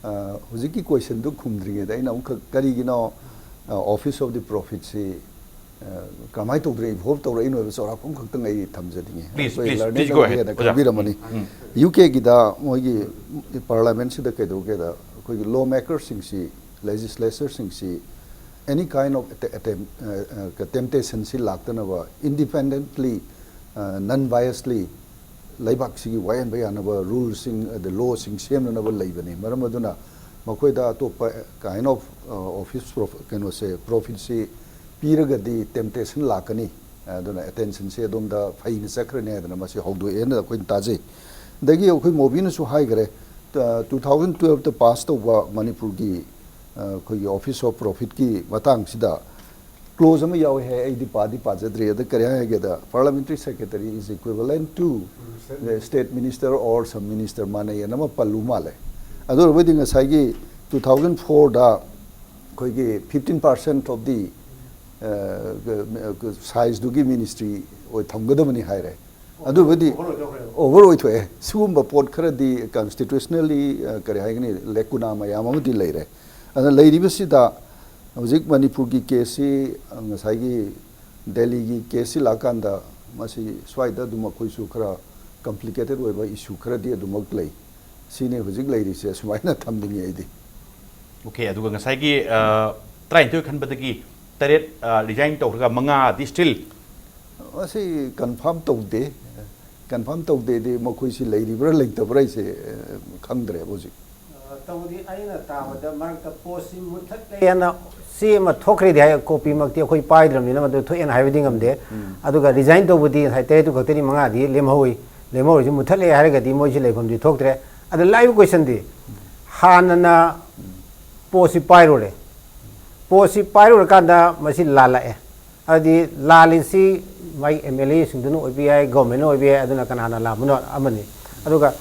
ꯑ, ꯍꯧꯖꯤꯛꯀꯤ ꯀꯣꯏꯁꯟꯗꯨ ꯈꯨꯝꯗ꯭ꯔꯤꯉꯩꯗ ꯑꯩꯅ ꯑꯃꯨꯛꯈꯛ ꯀꯔꯤꯒꯤꯅꯣ, ꯑ, ꯑꯣꯐꯤꯁ ꯑꯣꯐ ꯗꯤ ꯄ꯭ꯔꯣꯐꯤꯠꯁꯤ, ꯀꯃꯥꯏꯅ ꯇꯧꯗ꯭ꯔꯦ, ꯏꯚꯣꯜꯕ ꯇꯧꯔꯛꯏꯅꯣ ꯍꯥꯏꯕ ꯆꯥꯎꯔꯥꯛꯄ ꯑꯃꯈꯛꯇꯪ ꯑꯩ ꯊꯝꯖꯅꯤꯡꯉꯦ꯫ Please, ꯑꯩꯈꯣꯏ please, learner please go ꯅ ahead, ꯍꯦꯟꯅ ꯑꯣꯖꯥ꯫ ꯈꯪꯕꯤꯔꯝꯃꯅꯤ꯫ ꯌꯨ ꯀꯦꯒꯤꯗ ꯃꯣꯏꯒꯤ ꯄꯥꯔꯂꯥꯃꯦꯟꯁꯤꯗ ꯀꯩꯗꯧꯒꯦꯗ, ꯑꯩꯈꯣꯏꯒꯤ ꯂꯣ ꯃꯦꯀꯔꯁꯤꯡꯁꯤ, ꯂꯦꯖꯤꯁꯂꯦꯆꯔꯁꯤꯡꯁꯤ any kind of temptationꯁꯤ ꯂꯥꯛꯇꯅꯕ, ꯏꯟꯗꯤꯄꯦꯟꯗꯦꯟꯠꯂꯤ, ꯅꯟ ꯕꯥꯏꯁꯂꯤ ꯂꯩꯕꯥꯛꯁꯤꯒꯤ ꯋꯥꯌꯦꯟꯕ ꯌꯥꯅꯕ ꯔꯨꯜꯁꯤꯡ ꯑꯗ ꯂꯣꯁꯤꯡ ꯁꯦꯝꯅꯅꯕ ꯂꯩꯕꯅꯤ꯫ ꯃꯔꯝ ꯑꯗꯨꯅ ꯃꯈꯣꯏꯗ ꯑꯇꯣꯞꯄ kind of office ꯀꯩꯅꯣꯁꯦ, ꯄ꯭ꯔꯣꯐꯤꯠꯁꯤ ꯄꯤꯔꯒꯗꯤ ꯇꯦꯝꯇꯦꯁꯟ ꯂꯥꯛꯀꯅꯤ꯫ ꯑꯗꯨꯅ ꯑꯦꯇꯦꯟꯁꯟꯁꯦ ꯑꯗꯣꯝꯗ ꯐꯩꯅ ꯆꯠꯈ꯭ꯔꯅꯤ ꯍꯥꯏꯗꯅ ꯃꯁꯤ ꯍꯧꯗꯣꯛꯑꯦꯅ ꯑꯩꯈꯣꯏꯅ ꯇꯥꯖꯩ꯫ ꯑꯗꯒꯤ ꯑꯩꯈꯣꯏ ꯃꯣꯕꯤꯅꯁꯨ ꯍꯥꯏꯈ꯭ꯔꯦ, ꯇꯨ ꯊꯥꯎꯖꯟ ꯇꯨꯌꯦꯜꯞꯇ ꯄꯥꯁ ꯇꯧꯕ ꯃꯅꯤꯄꯨꯔꯒꯤ ꯑꯩꯈꯣꯏꯒꯤ ꯑꯣꯐꯤꯁ ꯑꯣꯐ ꯄ꯭ꯔꯣꯐꯤꯠꯀꯤ ꯃꯇꯥꯡꯁꯤꯗ ꯀ꯭ꯂꯣꯖ ꯑꯃ ꯌꯥꯎꯋꯦ ꯍꯥꯏ꯫ ꯑꯩꯗꯤ ꯄꯥꯗꯤ ꯄꯥꯖꯗ꯭ꯔꯤ꯫ ꯑꯗ ꯀꯔꯤ ꯍꯥꯏꯒꯦꯗ, parliamentary secretary is equivalent to the state minister or some minister ꯃꯥꯟꯅꯩ ꯑꯅ ꯑꯃ ꯄꯜꯂꯨ ꯃꯥꯜꯂꯦ꯫ ꯑꯗꯨ ꯑꯣꯏꯔꯕꯗꯤ ꯉꯁꯥꯏꯒꯤ ꯇꯨ ꯊꯥꯎꯖꯟ ꯐꯣꯔꯗ ꯑꯩꯈꯣꯏꯒꯤ fifteen percent of the ꯁꯥꯏꯖꯗꯨꯒꯤ ꯃꯤꯅꯤꯁꯇ꯭ꯔꯤ ꯑꯣꯏ ꯊꯝꯒꯗꯕꯅꯤ ꯍꯥꯏꯔꯦ꯫ ꯑꯗꯨꯕꯨꯗꯤ ꯑꯣꯚꯔ ꯑꯣꯏꯊꯣꯛꯑꯦ꯫ ꯁꯤꯒꯨꯝꯕ ꯄꯣꯠ ꯈꯔꯗꯤ ꯀꯟꯁꯇꯤꯇ꯭ꯌꯨꯁꯅꯦꯜꯂꯤ ꯀꯔꯤ ꯍꯥꯏꯒꯅꯤ, ꯂꯦꯀꯨꯅꯥ ꯃꯌꯥꯝ ꯑꯃꯗꯤ ꯂꯩꯔꯦ꯫ ꯑꯗꯨꯅ ꯂꯩꯔꯤꯕꯁꯤꯗ ꯍꯧꯖꯤꯛ ꯃꯅꯤꯄꯨꯔꯒꯤ ꯀꯦꯁꯁꯤ ꯉꯁꯥꯏꯒꯤ ꯗꯦꯜꯂꯤꯒꯤ ꯀꯦꯁꯁꯤ ꯂꯥꯛꯀꯥꯟꯗ ꯃꯁꯤ ꯁ꯭ꯋꯥꯏꯗ ꯑꯗꯨꯝ ꯑꯩꯈꯣꯏꯁꯨ ꯈꯔ ꯀꯝꯄ꯭ꯂꯤꯀꯦꯇꯦꯠ ꯑꯣꯏꯕ ꯏꯁꯨ ꯈꯔꯗꯤ ꯑꯗꯨꯃꯛ ꯂꯩ꯫ ꯁꯤꯅꯤ ꯍꯧꯖꯤꯛ ꯂꯩꯔꯤꯁꯦ, ꯁꯨꯃꯥꯏꯅ ꯊꯝꯅꯤꯡꯉꯤ ꯑꯩꯗꯤ꯫ ꯑꯣꯀꯦ, ꯑꯗꯨꯒ ꯉꯁꯥꯏꯒꯤ ꯇꯔꯥꯅꯤꯊꯣꯏ ꯈꯟꯕꯗꯒꯤ ꯇꯔꯦꯠ ꯔꯤꯖꯥꯏꯟ ꯇꯧꯈ꯭ꯔꯒ ꯃꯉꯥꯗꯤ ꯁ꯭ꯇꯤꯜ ꯃꯁꯤ ꯀꯟꯐꯥꯔꯝ ꯇꯧꯗꯦ꯫ ꯀꯟꯐꯥꯔꯝ ꯇꯧꯗꯦꯗꯤ ꯃꯈꯣꯏꯁꯤ ꯂꯩꯔꯤꯕ꯭ꯔꯥ ꯂꯩꯇꯕ꯭ꯔꯥ ꯍꯥꯏꯁꯦ ꯈꯪꯗ꯭ꯔꯦꯕ ꯍꯧꯖꯤꯛ꯫ ꯇꯧꯕꯗꯤ ꯑꯩꯅ ꯇꯥꯕꯗ ꯃꯔꯛꯇ ꯄꯣꯁꯁꯤ ꯃꯨꯠꯊꯠꯂꯦꯅ ꯆꯦ ꯑꯃ ꯊꯣꯛꯈ꯭ꯔꯦꯗꯤ ꯍꯥꯏ, ꯀꯣꯄꯤꯃꯛꯇꯤ ꯑꯩꯈꯣꯏ ꯄꯥꯏꯗ꯭ꯔꯕꯅꯤꯅ ꯃꯗꯨ ꯊꯣꯛꯑꯦꯅ ꯍꯥꯏꯕꯗꯤ ꯉꯝꯗꯦ꯫ ꯑꯗꯨꯒ ꯔꯤꯖꯥꯏꯟ ꯇꯧꯕꯗꯤ ꯉꯁꯥꯏ ꯇꯔꯦꯠꯇꯨ ꯈꯛꯇꯅꯤ, ꯃꯉꯥꯗꯤ ꯂꯦꯝꯍꯧꯏ꯫ ꯂꯦꯝꯍꯧꯔꯤꯁꯤ ꯃꯨꯠꯊꯠꯂꯦ ꯍꯥꯏꯔꯒꯗꯤ ꯃꯣꯏꯁꯤ ꯂꯩꯐꯝꯗꯤ ꯊꯣꯛꯇ꯭ꯔꯦ꯫ ꯑꯗ ꯂꯥꯛꯏꯕ ꯀꯣꯏꯁꯟꯗꯤ, ꯍꯥꯟꯅꯅ ꯄꯣꯁꯁꯤ ꯄꯥꯏꯔꯨꯔꯦ, ꯄꯣꯁꯁꯤ ꯄꯥꯏꯔꯨꯔꯀꯥꯟꯗ ꯃꯁꯤ ꯂꯥꯜꯂꯛꯑꯦ꯫ ꯑꯗꯨꯗꯤ ꯂꯥꯜꯂꯤꯁꯤ ꯃꯥꯏ ꯑꯦꯝ ꯑꯦꯜ ꯑꯦꯁꯤꯡꯗꯨꯅ ꯑꯣꯏꯕ ꯌꯥꯏ, ꯒꯣꯔꯃꯦꯟꯅ ꯑꯣꯏꯕ ꯌꯥꯏ, ꯑꯗꯨꯅ ꯀꯅꯥꯅ ꯂꯥꯟꯕꯅꯣ ꯑꯃꯅꯤ꯫ ꯑꯗꯨꯒ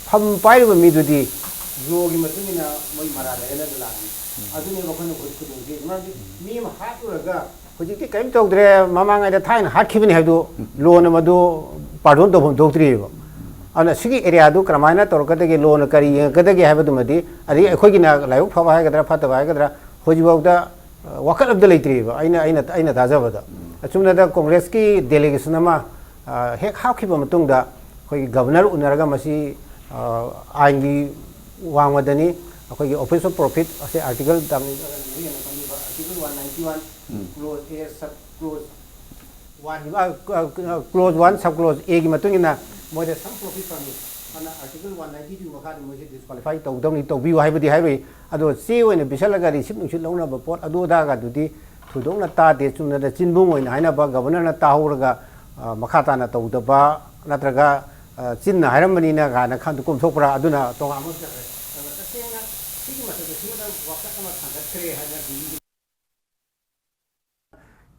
ꯐꯝ ꯄꯥꯏꯔꯤꯕ ꯃꯤꯗꯨꯗꯤ ꯂꯣꯒꯤ ꯃꯇꯨꯡ ꯏꯟꯅ ꯃꯣꯏ ꯃꯔꯥꯜ ꯂꯩꯌꯦꯅ ꯑꯗꯨ ꯂꯥꯛꯑꯅꯤ꯫ ꯑꯗꯨꯅꯦꯕ ꯑꯩꯈꯣꯏꯅ ꯍꯧꯖꯤꯛ ꯈꯨꯗꯣꯡ ꯊꯤꯔꯤꯁꯦ꯫ ꯃꯔꯝꯗꯤ ꯃꯤ ꯑꯃ ꯍꯥꯠꯂꯨꯔꯒ ꯍꯧꯖꯤꯛꯇꯤ ꯀꯔꯤꯝ ꯇꯧꯗ꯭ꯔꯦ, ꯃꯃꯥꯡꯉꯩꯗ ꯊꯥꯏꯅ ꯍꯥꯠꯈꯤꯕꯅꯤ ꯍꯥꯏꯕꯗꯨ ꯂꯣꯅ ꯃꯗꯨ ꯄꯥꯔꯗꯣꯟ ꯇꯧꯐꯝ ꯊꯣꯛꯇ꯭ꯔꯤꯑꯕ꯫ ꯑꯗꯨꯅ ꯁꯤꯒꯤ ꯑꯦꯔꯤꯌꯥꯗꯨ ꯀꯔꯝꯍꯥꯏꯅ ꯇꯧꯔꯛꯀꯗꯒꯦ, ꯂꯣꯅ ꯀꯔꯤ ꯌꯦꯡꯉꯛꯀꯗꯒꯦ ꯍꯥꯏꯕꯗꯨꯃꯗꯤ, ꯑꯗꯒꯤ ꯑꯩꯈꯣꯏꯒꯤꯅ ꯂꯥꯏꯕꯛ ꯐꯕ ꯍꯥꯏꯒꯗ꯭ꯔꯥ ꯐꯠꯇꯕ ꯍꯥꯏꯒꯗ꯭ꯔꯥ, ꯍꯧꯖꯤꯛꯐꯥꯎꯗ ꯋꯥꯀꯠ ꯑꯝꯇ ꯂꯩꯇ꯭ꯔꯤꯕ, ꯑꯩꯅ ꯑꯩꯅ ꯑꯩꯅ ꯊꯥꯖꯕꯗ꯫ ꯑꯆꯨꯝꯅꯗ ꯀꯣꯡꯒ꯭ꯔꯦꯁꯀꯤ ꯗꯦꯂꯤꯒꯦꯁꯟ ꯑꯃ ꯑ, ꯍꯦꯛ ꯍꯥꯞꯈꯤꯕ ꯃꯇꯨꯡꯗ ꯑꯩꯈꯣꯏꯒꯤ ꯒꯕꯔꯅꯔ ꯎꯅꯔꯒ ꯃꯁꯤ ꯑ, ꯑꯥꯏꯟꯒꯤ ꯋꯥꯡꯃꯗꯅꯤ꯫ ꯑꯩꯈꯣꯏꯒꯤ ꯑꯣꯐꯤꯁ ꯑꯣꯐ ꯄ꯭ꯔꯣꯐꯤꯠ ꯑꯁꯦ article article one ninety one clause A sub clause one, clause one sub clause ꯑꯦꯒꯤ ꯃꯇꯨꯡ ꯏꯟꯅ ꯃꯣꯏꯗ ꯁꯝ ꯄ꯭ꯔꯣꯐꯤꯠ ꯐꯪꯉꯤ꯫ ꯑꯗꯨꯅ ꯑꯥꯔꯇꯤꯀꯜ ꯋꯥꯟ ꯅꯥꯏꯟꯇꯤ ꯇꯨ ꯃꯈꯥꯗ ꯃꯣꯏꯁꯦ ꯗꯤꯁꯀ꯭ꯋꯥꯂꯤꯐꯥꯏ ꯇꯧꯗꯧꯅꯤ, ꯇꯧꯕꯤꯌꯨ ꯍꯥꯏꯕꯗꯤ ꯍꯥꯏꯔꯣꯏ꯫ ꯑꯗꯣ ꯆꯦ ꯑꯣꯏꯅ ꯄꯤꯁꯜꯂꯒ ꯔꯤꯁꯤꯞ ꯅꯨꯡꯁꯤꯠ ꯂꯧꯅꯕ ꯄꯣꯠ ꯑꯗꯨ ꯑꯗꯥꯒꯗꯨꯗꯤ ꯊꯣꯏꯗꯣꯛꯅ ꯇꯥꯗꯦ꯫ ꯆꯨꯝꯅꯗ ꯆꯤꯟꯕꯨꯡ ꯑꯣꯏꯅ ꯍꯥꯏꯅꯕ, ꯒꯕꯔꯅꯔꯅ ꯇꯥꯍꯧꯔꯒ ꯑ, ꯃꯈꯥ ꯇꯥꯅ ꯇꯧꯗꯕ ꯅꯠꯇ꯭ꯔꯒ ꯑ, ꯆꯤꯟꯅ ꯍꯥꯏꯔꯝꯕꯅꯤꯅ ꯀꯥꯏꯅ ꯈꯟꯗ ꯀꯣꯝꯊꯣꯛꯄ꯭ꯔꯥ, ꯑꯗꯨꯅ ꯇꯣꯉꯥꯟꯕ ꯑꯃ ꯆꯠꯈ꯭ꯔꯦ꯫ ꯑꯗꯨꯒ ꯇꯁꯦꯡꯅ ꯁꯤꯒꯤ ꯃꯊꯛꯇ ꯁꯤꯃꯇꯪ ꯋꯥꯀꯠ ꯑꯃ ꯊꯥꯡꯒꯠꯈ꯭ꯔꯦ ꯍꯥꯏꯅꯗꯤ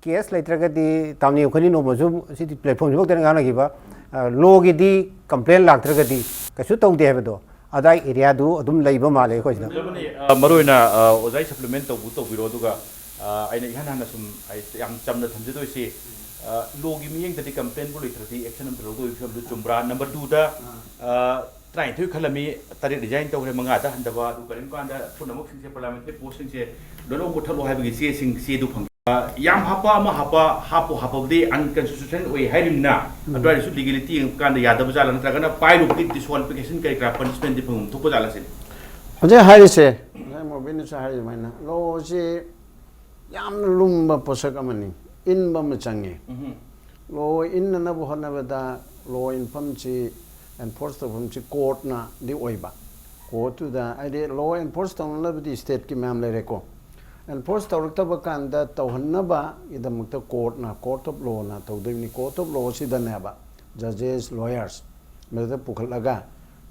ꯀꯦꯁ ꯂꯩꯇ꯭ꯔꯒꯗꯤ ꯇꯥꯝꯅꯤ ꯑꯩꯈꯣꯏꯅꯤ ꯅꯣꯡꯃꯁꯨ ꯁꯤꯗꯤ ꯄ꯭ꯂꯦꯠꯐꯣꯝꯁꯤꯐꯥꯎꯗ ꯉꯥꯡꯅꯈꯤꯕ, ꯑ, ꯂꯣꯒꯤꯗꯤ ꯀꯝꯄ꯭ꯂꯦꯟ ꯂꯥꯛꯇ꯭ꯔꯒꯗꯤ ꯀꯩꯁꯨ ꯇꯧꯗꯦ ꯍꯥꯏꯕꯗꯣ ꯑꯗꯥꯏ ꯑꯦꯔꯤꯌꯥꯗꯨ ꯑꯗꯨꯝ ꯂꯩꯕ ꯃꯥꯜꯂꯦ ꯑꯩꯈꯣꯏꯁꯤꯗ꯫ ꯑ, ꯃꯔꯨꯑꯣꯏꯅ, ꯑ, ꯑꯣꯖꯥꯒꯤ ꯁꯄ꯭ꯂꯤꯃꯦꯟ ꯇꯧꯕ ꯇꯧꯕꯤꯔꯣ, ꯑꯗꯨꯒ, ꯑ, ꯑꯩꯅ ꯏꯍꯥꯟ ꯍꯥꯟꯅ ꯁꯨꯝ ꯑꯩ ꯌꯥꯝ ꯆꯝꯅ ꯊꯝꯖꯗꯣꯏꯁꯤ, ꯑ, ꯂꯣꯒꯤ ꯃꯤꯠꯌꯦꯡꯗꯗꯤ ꯀꯝꯄ꯭ꯂꯦꯟꯕꯨ ꯂꯩꯇ꯭ꯔꯗꯤ ꯑꯦꯛꯁꯟ ꯑꯝꯇ ꯂꯧꯗꯣꯏ ꯐꯤꯕꯝꯗꯨ ꯆꯨꯝꯕ꯭ꯔꯥ? ꯅꯝꯕꯔ ꯇꯨꯗ, ꯑ, ꯇꯔꯥꯅꯤꯊꯣꯏ ꯈꯜꯂꯝꯃꯤ, ꯇꯔꯦꯠ ꯔꯤꯖꯥꯏꯟ ꯇꯧꯈ꯭ꯔꯦ, ꯃꯉꯥꯗ ꯍꯟꯊꯕ, ꯑꯗꯨ ꯀꯔꯤꯒꯨꯝꯕ ꯀꯥꯟꯗ ꯄꯨꯝꯅꯃꯛꯁꯤꯡꯁꯦ, ꯄꯥꯔꯂꯤꯌꯥꯃꯦꯟꯇꯔꯤ ꯄꯣꯁꯁꯤꯡꯁꯦ ꯂꯣꯏꯅꯃꯛ ꯃꯨꯠꯊꯠꯂꯣ ꯍꯥꯏꯕꯒꯤ ꯆꯦꯁꯤꯡ, ꯆꯦꯗꯨ ꯐꯪꯉꯤ꯫ ꯑ, ꯌꯥꯝ ꯍꯥꯞꯄ ꯑꯃ ꯍꯥꯞꯄ, ꯍꯥꯞꯄꯨ ꯍꯥꯞꯄꯕꯗꯤ ꯑꯟꯀꯟꯁꯇꯤꯇ꯭ꯌꯨꯁꯅꯦꯜ ꯑꯣꯏ ꯍꯥꯏꯔꯤꯕꯅꯤꯅ, ꯎꯝ꯫ ꯑꯗꯨꯋꯥꯏꯗꯁꯨ ꯂꯤꯒꯦꯂꯤꯇꯤ ꯌꯦꯡꯕ ꯀꯥꯟꯗ ꯌꯥꯗꯕ ꯖꯥꯠꯂꯥ, ꯅꯠꯇ꯭ꯔꯒꯅ ꯄꯥꯏꯔꯨꯕꯒꯤ ꯗꯤꯁꯀ꯭ꯋꯥꯂꯤꯐꯤꯀꯦꯁꯟ ꯀꯔꯤ ꯀꯔꯥ ꯄꯅꯤꯁꯃꯦꯟꯗꯤ ꯐꯪꯐꯝ ꯊꯣꯛꯄ ꯖꯥꯠꯂꯥ ꯁꯤꯅꯤ꯫ ꯍꯧꯖꯤꯛ ꯍꯥꯏꯔꯤꯁꯦ, ꯉꯁꯥꯏ ꯃꯣꯕꯤꯟꯅꯁꯨ ꯍꯥꯏꯔꯤ ꯑꯗꯨꯃꯥꯏꯅ, ꯂꯣꯁꯤ ꯌꯥꯝꯅ ꯂꯨꯝꯕ ꯄꯣꯠꯁꯛ ꯑꯃꯅꯤ, ꯏꯟꯕ ꯑꯃ ꯆꯪꯉꯤ꯫ ꯎꯝꯍꯨꯝ꯫ ꯂꯣ ꯏꯟꯅꯅꯕ ꯍꯣꯠꯅꯕꯗ ꯂꯣ ꯏꯟꯐꯝꯁꯤ, ꯑꯦꯟꯐꯣꯔꯁ ꯇꯧꯐꯝꯁꯤ ꯀꯣꯔꯠꯅꯗꯤ ꯑꯣꯏꯕ꯫ ꯀꯣꯔꯠꯇꯨꯗ, ꯍꯥꯏꯗꯤ, ꯂꯣ ꯑꯦꯟꯐꯣꯔꯁ ꯇꯧꯅꯅꯕꯗꯤ ꯁ꯭ꯇꯦꯠꯀꯤ ꯃꯌꯥꯝ ꯂꯩꯔꯦꯀꯣ꯫ ꯑꯦꯟꯐꯣꯔꯁ ꯇꯧꯔꯛꯇꯕ ꯀꯥꯟꯗ ꯇꯧꯍꯟꯅꯕꯒꯤꯗꯃꯛꯇ ꯀꯣꯔꯠꯅ, ꯀꯣꯔꯠ ꯑꯣꯐ ꯂꯣꯅ ꯇꯧꯗꯣꯏꯅꯤ꯫ ꯀꯣꯔꯠ ꯑꯣꯐ ꯂꯣꯁꯤꯗꯅꯦꯕ ꯖꯖꯦꯁ, ꯂꯣꯌꯔꯁ ꯃꯗꯨꯗ ꯄꯨꯈꯠꯂꯒ,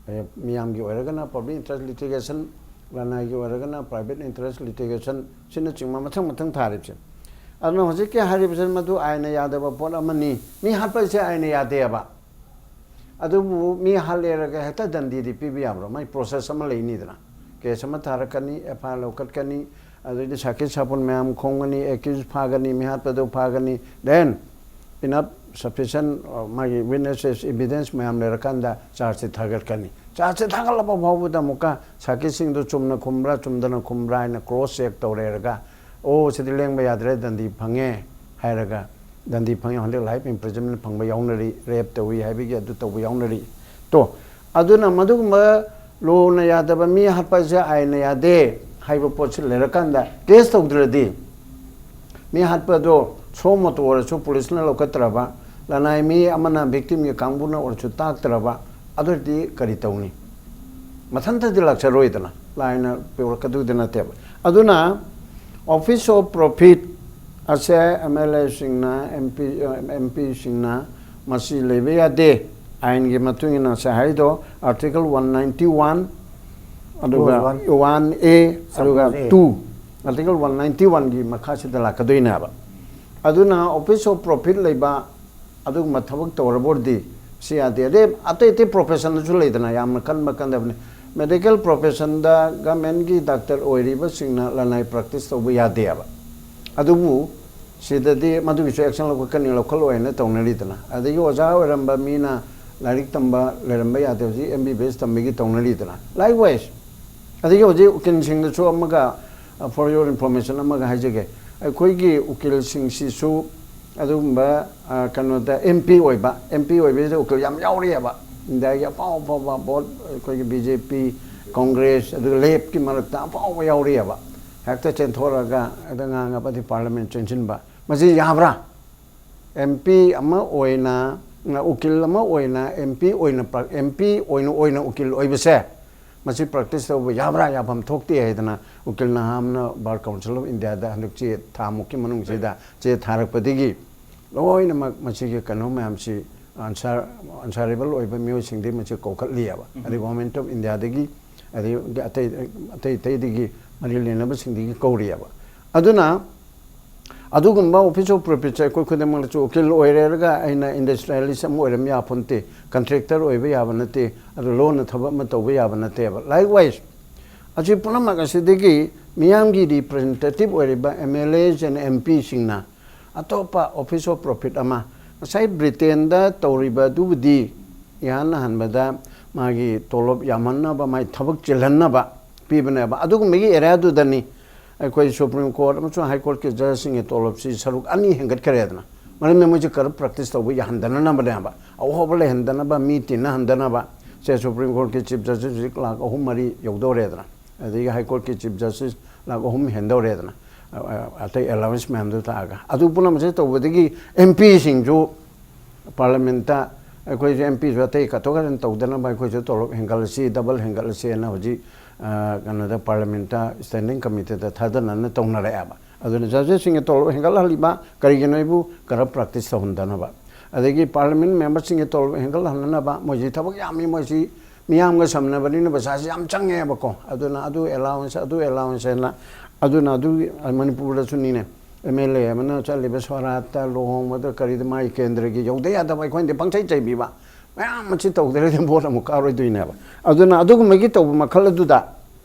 ꯑꯦ, ꯃꯤꯌꯥꯝꯒꯤ ꯑꯣꯏꯔꯒꯅ ꯄꯕ꯭ꯂꯤꯛ ꯏꯟꯇꯔꯦꯁ ꯂꯤꯇꯤꯒꯦꯁꯟ, ꯂꯅꯥꯏꯒꯤ ꯑꯣꯏꯔꯒꯅ ꯄ꯭ꯔꯥꯏꯚꯦꯠ ꯏꯟꯇꯔꯦꯁ ꯂꯤꯇꯤꯒꯦꯁꯟ, ꯁꯤꯅꯆꯤꯡꯕ ꯃꯊꯪ ꯃꯊꯪ ꯊꯥꯔꯤꯕꯁꯦ꯫ ꯑꯗꯨꯅ ꯍꯧꯖꯤꯛꯀꯤ ꯍꯥꯏꯔꯤꯕꯁꯤ ꯃꯗꯨ ꯑꯥꯏꯟꯅ ꯌꯥꯗꯕ ꯄꯣꯠ ꯑꯃꯅꯤ꯫ ꯃꯤ ꯍꯥꯠꯄ ꯍꯥꯏꯁꯦ ꯑꯥꯏꯟꯅ ꯌꯥꯗꯦꯕ꯫ ꯑꯗꯨꯕꯨ ꯃꯤ ꯍꯥꯠꯂꯦꯔꯒ ꯍꯦꯛꯇ ꯗꯟꯗꯤꯗꯤ ꯄꯤꯕ ꯌꯥꯕ꯭ꯔꯣ? ꯃꯥꯏ ꯄ꯭ꯔꯣꯁꯦꯁ ꯑꯃ ꯂꯩꯅꯤꯗꯅ꯫ ꯀꯦꯁ ꯑꯃ ꯊꯥꯔꯛꯀꯅꯤ, ꯑꯦꯐ ꯑꯥꯏ ꯑꯥꯔ ꯂꯧꯈꯠꯀꯅꯤ, ꯑꯗꯩꯗꯤ ꯁꯥꯈꯤ ꯁꯥꯄꯣꯟ ꯃꯌꯥꯝ ꯈꯣꯝꯒꯅꯤ, ꯑꯦꯀ꯭ꯌꯨꯁ ꯐꯥꯒꯅꯤ, ꯃꯤ ꯍꯥꯠꯄꯗꯨ ꯐꯥꯒꯅꯤ, then enough sufficient, ꯑ, ꯃꯥꯒꯤ ꯋꯤꯠꯅꯦꯁꯦꯁ, ꯏꯕꯤꯗꯦꯟꯁ ꯃꯌꯥꯝ ꯂꯩꯔꯀꯥꯟꯗ ꯆꯥꯔꯖꯁꯤ ꯊꯥꯒꯠꯀꯅꯤ꯫ ꯆꯥꯔꯖꯁꯤ ꯊꯥꯒꯠꯂꯕ ꯐꯥꯎꯕꯗ ꯑꯃꯨꯛꯀ ꯁꯥꯈꯤꯁꯤꯡꯗꯨ ꯆꯨꯝꯅ ꯈꯨꯝꯕ꯭ꯔꯥ, ꯆꯨꯝꯗꯅ ꯈꯨꯝꯕ꯭ꯔꯥ ꯍꯥꯏꯅ ꯀ꯭ꯔꯣꯁ ꯆꯦꯛ ꯇꯧꯔꯦꯔꯒ, ꯑꯣ, ꯁꯤꯗꯤ ꯂꯦꯡꯕ ꯌꯥꯗ꯭ꯔꯦ, ꯗꯟꯗꯤ ꯐꯪꯉꯦ ꯍꯥꯏꯔꯒ, ꯗꯟꯗꯤ ꯐꯪꯉꯦ, ꯍꯟꯗꯛ life imprisonment ꯐꯪꯕ ꯌꯥꯎꯅꯔꯤ, rape ꯇꯧꯏ ꯍꯥꯏꯕꯒꯤ ꯑꯗꯨ ꯇꯧꯕ ꯌꯥꯎꯅꯔꯤ꯫ ꯇꯣ, ꯑꯗꯨꯅ ꯃꯗꯨꯒꯨꯝꯕ ꯂꯣꯅ ꯌꯥꯗꯕ, ꯃꯤ ꯍꯥꯠꯄ ꯑꯁꯦ ꯑꯥꯏꯟꯅ ꯌꯥꯗꯦ ꯍꯥꯏꯕ ꯄꯣꯠꯁꯤ ꯂꯩꯔꯀꯥꯟꯗ case ꯇꯧꯗ꯭ꯔꯗꯤ, ꯃꯤ ꯍꯥꯠꯄꯗꯣ ꯁꯣ ꯃꯣꯇꯣ ꯑꯣꯏꯔꯁꯨ ꯄꯨꯂꯤꯁꯅ ꯂꯧꯈꯠꯇ꯭ꯔꯕ, ꯂꯅꯥꯏ ꯃꯤ ꯑꯃꯅ victimꯒꯤ ꯀꯥꯡꯕꯨꯅ ꯑꯣꯏꯔꯁꯨ ꯇꯥꯛꯇ꯭ꯔꯕ, ꯑꯗꯨ ꯑꯣꯏꯔꯗꯤ ꯀꯔꯤ ꯇꯧꯅꯤ? ꯃꯊꯟꯇꯗꯤ ꯂꯥꯛꯆꯔꯣꯏꯗꯅ, ꯂꯥꯏꯅ ꯄꯨꯔꯛꯀꯗꯧꯗꯤ ꯅꯠꯇꯦꯕ꯫ ꯑꯗꯨꯅ office of profit ꯑꯁꯦ MLAꯁꯤꯡꯅ, MP, MPꯁꯤꯡꯅ ꯃꯁꯤ ꯂꯩꯕ ꯌꯥꯗꯦ꯫ ꯑꯥꯏꯟꯒꯤ ꯃꯇꯨꯡ ꯏꯟꯅ ꯉꯁꯥꯏ ꯍꯥꯏꯗꯣ, Article one ninety one, ꯑꯗꯨꯒ Clause one. One A, ꯑꯗꯨꯒ Sub-clause A. Two, Article one ninety oneꯒꯤ ꯃꯈꯥꯁꯤꯗ ꯂꯥꯛꯀꯗꯣꯏꯅꯦꯕ꯫ ꯑꯗꯨꯅ office of profit ꯂꯩꯕ ꯑꯗꯨꯒꯨꯝꯕ ꯊꯕꯛ ꯇꯧꯔꯕ ꯑꯣꯏꯔꯗꯤ ꯁꯤ ꯌꯥꯗꯦ꯫ ꯑꯗꯩ ꯑꯇꯩ ꯑꯇꯩ professionꯗꯁꯨ ꯂꯩꯗꯅ, ꯌꯥꯝꯅ ꯀꯟꯕ ꯀꯟꯗꯕꯅꯤ꯫ Medical professionꯗ governmentꯀꯤ doctor ꯑꯣꯏꯔꯤꯕꯁꯤꯡꯅ ꯂꯅꯥꯏ practice ꯇꯧꯕ ꯌꯥꯗꯦꯕ꯫ ꯑꯗꯨꯕꯨ ꯁꯤꯗꯗꯤ ꯃꯗꯨꯒꯤꯁꯨ action ꯂꯧꯈꯠꯀꯅꯤ, ꯂꯧꯈꯠꯂꯣꯏꯅ ꯇꯧꯅꯔꯤꯗꯅ꯫ ꯑꯗꯒꯤ ꯑꯣꯖꯥ ꯑꯣꯏꯔꯝꯕ ꯃꯤꯅ ꯂꯥꯏꯔꯤꯛ ꯇꯝꯕ ꯂꯩꯔꯝꯕ ꯌꯥꯗꯦ, ꯍꯧꯖꯤꯛ MBBS ꯇꯝꯕꯒꯤ ꯇꯧꯅꯔꯤꯗꯅ꯫ Likewise, ꯑꯗꯒꯤ ꯍꯧꯖꯤꯛ ꯎꯀꯤꯜꯁꯤꯡꯗꯁꯨ ꯑꯃꯒ, ꯑ, for your information ꯑꯃꯒ ꯍꯥꯏꯖꯒꯦ, ꯑꯩꯈꯣꯏꯒꯤ ꯎꯀꯤꯜꯁꯤꯡꯁꯤꯁꯨ ꯑꯗꯨꯒꯨꯝꯕ, ꯑ, ꯀꯩꯅꯣꯗ MP ꯑꯣꯏꯕ, MP ꯑꯣꯏꯕꯁꯤꯗ ꯎꯀꯤꯜ ꯌꯥꯝ ꯌꯥꯎꯔꯤꯑꯕ꯫ ꯏꯟꯗꯤꯌꯥꯒꯤ ꯑꯐꯥꯎ ꯑꯐꯥꯎꯕ both ꯑꯩꯈꯣꯏꯒꯤ BJP, Congress, ꯑꯗꯨꯒ leftꯀꯤ ꯃꯔꯛꯇ ꯑꯐꯥꯎꯕ ꯌꯥꯎꯔꯤꯑꯕ꯫ ꯍꯦꯛꯇ ꯆꯦꯟꯊꯣꯔꯛꯑꯒ ꯍꯦꯛꯇ ꯉꯥꯡꯉꯕꯗꯤ parliament ꯆꯦꯟꯁꯤꯟꯕ꯫ ꯃꯁꯤ ꯌꯥꯕ꯭ꯔꯥ? MP ꯑꯃ ꯑꯣꯏꯅ, ꯎꯀꯤꯜ ꯑꯃ ꯑꯣꯏꯅ, MP ꯑꯣꯏꯅ, MP ꯑꯣꯏꯅ, ꯑꯣꯏꯅ ꯎꯀꯤꯜ ꯑꯣꯏꯕꯁꯦ, ꯃꯁꯤ practice ꯇꯧꯕ ꯌꯥꯕ꯭ꯔꯥ? ꯌꯥꯐꯝ ꯊꯣꯛꯇꯦ ꯍꯥꯏꯗꯅ ꯎꯀꯤꯜ ꯅꯍꯥ ꯑꯃꯅ Bar Council of Indiaꯗ ꯍꯟꯗꯛ ꯆꯦ ꯊꯥꯃꯨꯛꯀꯤ ꯃꯅꯨꯡꯁꯤꯗ ꯆꯦ ꯊꯥꯔꯛꯄꯗꯒꯤ ꯂꯣꯏꯅꯃꯛ ꯃꯁꯤꯒꯤ ꯀꯩꯅꯣ ꯃꯌꯥꯝꯁꯤ answer, answerable ꯑꯣꯏꯕ ꯃꯤꯑꯣꯏꯁꯤꯡꯗꯒꯤ ꯃꯁꯤ ꯀꯧꯈꯠꯂꯤꯑꯕ꯫ ꯑꯗꯩ Government of Indiaꯗꯒꯤ, ꯑꯗꯩ ꯑꯇꯩ, ꯑꯇꯩ ꯑꯇꯩꯗꯒꯤ ꯃꯔꯤ ꯂꯩꯅꯕꯁꯤꯡꯗꯒꯤ ꯀꯧꯔꯤꯑꯕ꯫ ꯑꯗꯨꯅ ꯑꯗꯨꯒꯨꯝꯕ office of profitꯁꯦ ꯑꯩꯈꯣꯏ ꯈꯨꯗꯤꯡꯃꯛꯅꯁꯨ ꯎꯀꯤꯜ ꯑꯣꯏꯔꯦꯔꯒ ꯑꯩꯅ industrialist ꯑꯃ ꯑꯣꯏꯔꯝ ꯌꯥꯄꯣꯟꯇꯦ, contractor ꯑꯣꯏꯕ ꯌꯥꯕ ꯅꯠꯇꯦ, ꯑꯗꯨ ꯂꯣꯟꯅ ꯊꯕꯛ ꯑꯃ ꯇꯧꯕ ꯌꯥꯕ ꯅꯠꯇꯦꯕ꯫ Likewise, ꯑꯁꯤ ꯄꯨꯝꯅꯃꯛ ꯑꯁꯤꯗꯒꯤ ꯃꯤꯌꯥꯝꯒꯤ representative ꯑꯣꯏꯔꯤꯕ MLAs and MPꯁꯤꯡꯅ ꯑꯇꯣꯞꯄ office of profit ꯑꯃ, ꯉꯁꯥꯏ Britainꯗ ꯇꯧꯔꯤꯕ ꯑꯗꯨꯕꯨꯗꯤ ꯏꯍꯥꯟ ꯍꯥꯟꯕꯗ ꯃꯥꯒꯤ ꯇꯣꯂꯣꯞ ꯌꯥꯝꯍꯟꯅꯕ, ꯃꯥꯒꯤ ꯊꯕꯛ ꯆꯤꯜꯍꯟꯅꯕ ꯄꯤꯕꯅꯦꯕ꯫ ꯑꯗꯨꯒꯨꯝꯕꯒꯤ areaꯗꯨꯗꯅꯤ ꯑꯩꯈꯣꯏ ꯁꯨꯄ꯭ꯔꯤꯝ ꯀꯣꯔꯠ ꯑꯃꯁꯨꯡ ꯍꯥꯏ ꯀꯣꯔꯠꯀꯤ ꯖꯖꯁꯤꯡꯒꯤ ꯇꯣꯂꯣꯞꯁꯤ ꯁꯔꯨꯛ ꯑꯅꯤ ꯍꯦꯟꯒꯠꯈ꯭ꯔꯦꯗꯅ꯫ ꯃꯔꯝꯗꯤ ꯃꯣꯏꯁꯦ ꯀꯔꯞ ꯄ꯭ꯔꯦꯛꯇꯤꯁ ꯇꯧꯕ ꯌꯥꯍꯟꯗꯅꯅꯕꯅꯦꯕ, ꯑꯍꯣꯕ ꯂꯩꯍꯟꯗꯅꯕ, ꯃꯤ ꯇꯤꯟꯅꯍꯟꯗꯅꯕ꯫ ꯁꯦ ꯁꯨꯄ꯭ꯔꯤꯝ ꯀꯣꯔꯠꯀꯤ ꯆꯤꯐ ꯖꯁꯇꯤꯁ ꯍꯧꯖꯤꯛ ꯂꯥꯛ ꯑꯍꯨꯝ ꯃꯔꯤ ꯌꯧꯗꯧꯔꯦꯗꯅ, ꯑꯗꯒꯤ ꯍꯥꯏ ꯀꯣꯔꯠꯀꯤ ꯆꯤꯐ ꯖꯁꯇꯤꯁ ꯂꯥꯛ ꯑꯍꯨꯝ ꯍꯦꯟꯗꯧꯔꯦꯗꯅ, ꯑ, ꯑ, ꯑꯇꯩ ꯑꯦꯂꯥꯎꯟꯁ ꯃꯌꯥꯝꯗꯨ ꯇꯥꯛꯑꯒ꯫ ꯑꯗꯨ ꯄꯨꯝꯅꯃꯛꯁꯦ ꯇꯧꯕꯗꯒꯤ ꯑꯦꯝ ꯄꯤꯁꯤꯡꯁꯨ ꯄꯥꯔꯂꯤꯌꯥꯃꯦꯟꯠꯇ, ꯑꯩꯈꯣꯏꯁꯨ ꯑꯦꯝ ꯄꯤꯁꯨ ꯑꯇꯩ ꯀꯥꯊꯣꯛ ꯀꯥꯁꯤꯟ ꯇꯧꯗꯅꯕ ꯑꯩꯈꯣꯏꯁꯨ ꯇꯣꯂꯣꯞ ꯍꯦꯟꯒꯠꯂꯁꯤ, ꯗꯕꯜ ꯍꯦꯟꯒꯠꯂꯁꯦꯅ ꯍꯧꯖꯤꯛ, ꯑ, ꯀꯩꯅꯣꯗ, ꯄꯥꯔꯂꯤꯌꯥꯃꯦꯟꯠꯇ ꯁ꯭ꯇꯦꯟꯗꯤꯡ ꯀꯃꯤꯇꯤꯗ ꯊꯥꯗꯅꯅ ꯇꯧꯅꯔꯛꯑꯦꯕ꯫ ꯑꯗꯨꯅ ꯖꯖꯦꯁꯁꯤꯡꯒꯤ ꯇꯣꯂꯣꯞ ꯍꯦꯟꯒꯠꯍꯜꯂꯤꯕ ꯀꯔꯤꯒꯤꯅꯣ ꯍꯥꯏꯕꯨ ꯀꯔꯞ ꯄ꯭ꯔꯦꯛꯇꯤꯁ ꯇꯧꯍꯟꯗꯅꯕ꯫ ꯑꯗꯒꯤ ꯄꯥꯔꯂꯤꯌꯥꯃꯦꯟꯠ ꯃꯦꯝꯕꯔꯁꯤꯡꯒꯤ ꯇꯣꯂꯣꯞ ꯍꯦꯟꯒꯠꯍꯟꯅꯅꯕ, ꯃꯣꯏꯁꯤ ꯊꯕꯛ ꯌꯥꯝꯃꯤ, ꯃꯣꯏꯁꯤ ꯃꯤꯌꯥꯝꯒ ꯁꯝꯅꯕꯅꯤꯅ ꯄꯩꯁꯥꯁꯤ ꯌꯥꯝ ꯆꯪꯉꯦꯕꯀꯣ꯫ ꯑꯗꯨꯅ ꯑꯗꯨ ꯑꯦꯂꯥꯎꯟꯁ, ꯑꯗꯨ ꯑꯦꯂꯥꯎꯟꯁ ꯍꯥꯏꯅ, ꯑꯗꯨꯅ ꯑꯗꯨ ꯃꯅꯤꯄꯨꯔꯗꯁꯨꯅꯤꯅꯦ, ꯑꯦꯝ ꯑꯦꯜ ꯑꯦ ꯑꯃꯅ ꯆꯠꯂꯤꯕ ꯁꯣꯔꯥꯠꯇ, ꯂꯨꯍꯣꯡꯕꯗ, ꯀꯔꯤꯗ, ꯃꯥꯒꯤ ꯀꯦꯟꯗ꯭ꯔꯒꯤ ꯌꯧꯗ ꯌꯥꯗꯕ ꯑꯩꯈꯣꯏꯅꯗꯤ ꯄꯪꯆꯩ ꯆꯩꯕꯤꯕ꯫ ꯃꯌꯥꯝ ꯑꯁꯤ ꯇꯧꯗ꯭ꯔꯗꯤ ꯚꯣꯠ ꯑꯃꯨꯛ ꯀꯥꯔꯣꯏꯗꯣꯏꯅꯦꯕ꯫ ꯑꯗꯨꯅ ꯑꯗꯨꯒꯨꯝꯕꯒꯤ ꯇꯧꯕ ꯃꯈꯜ ꯑꯗꯨꯗ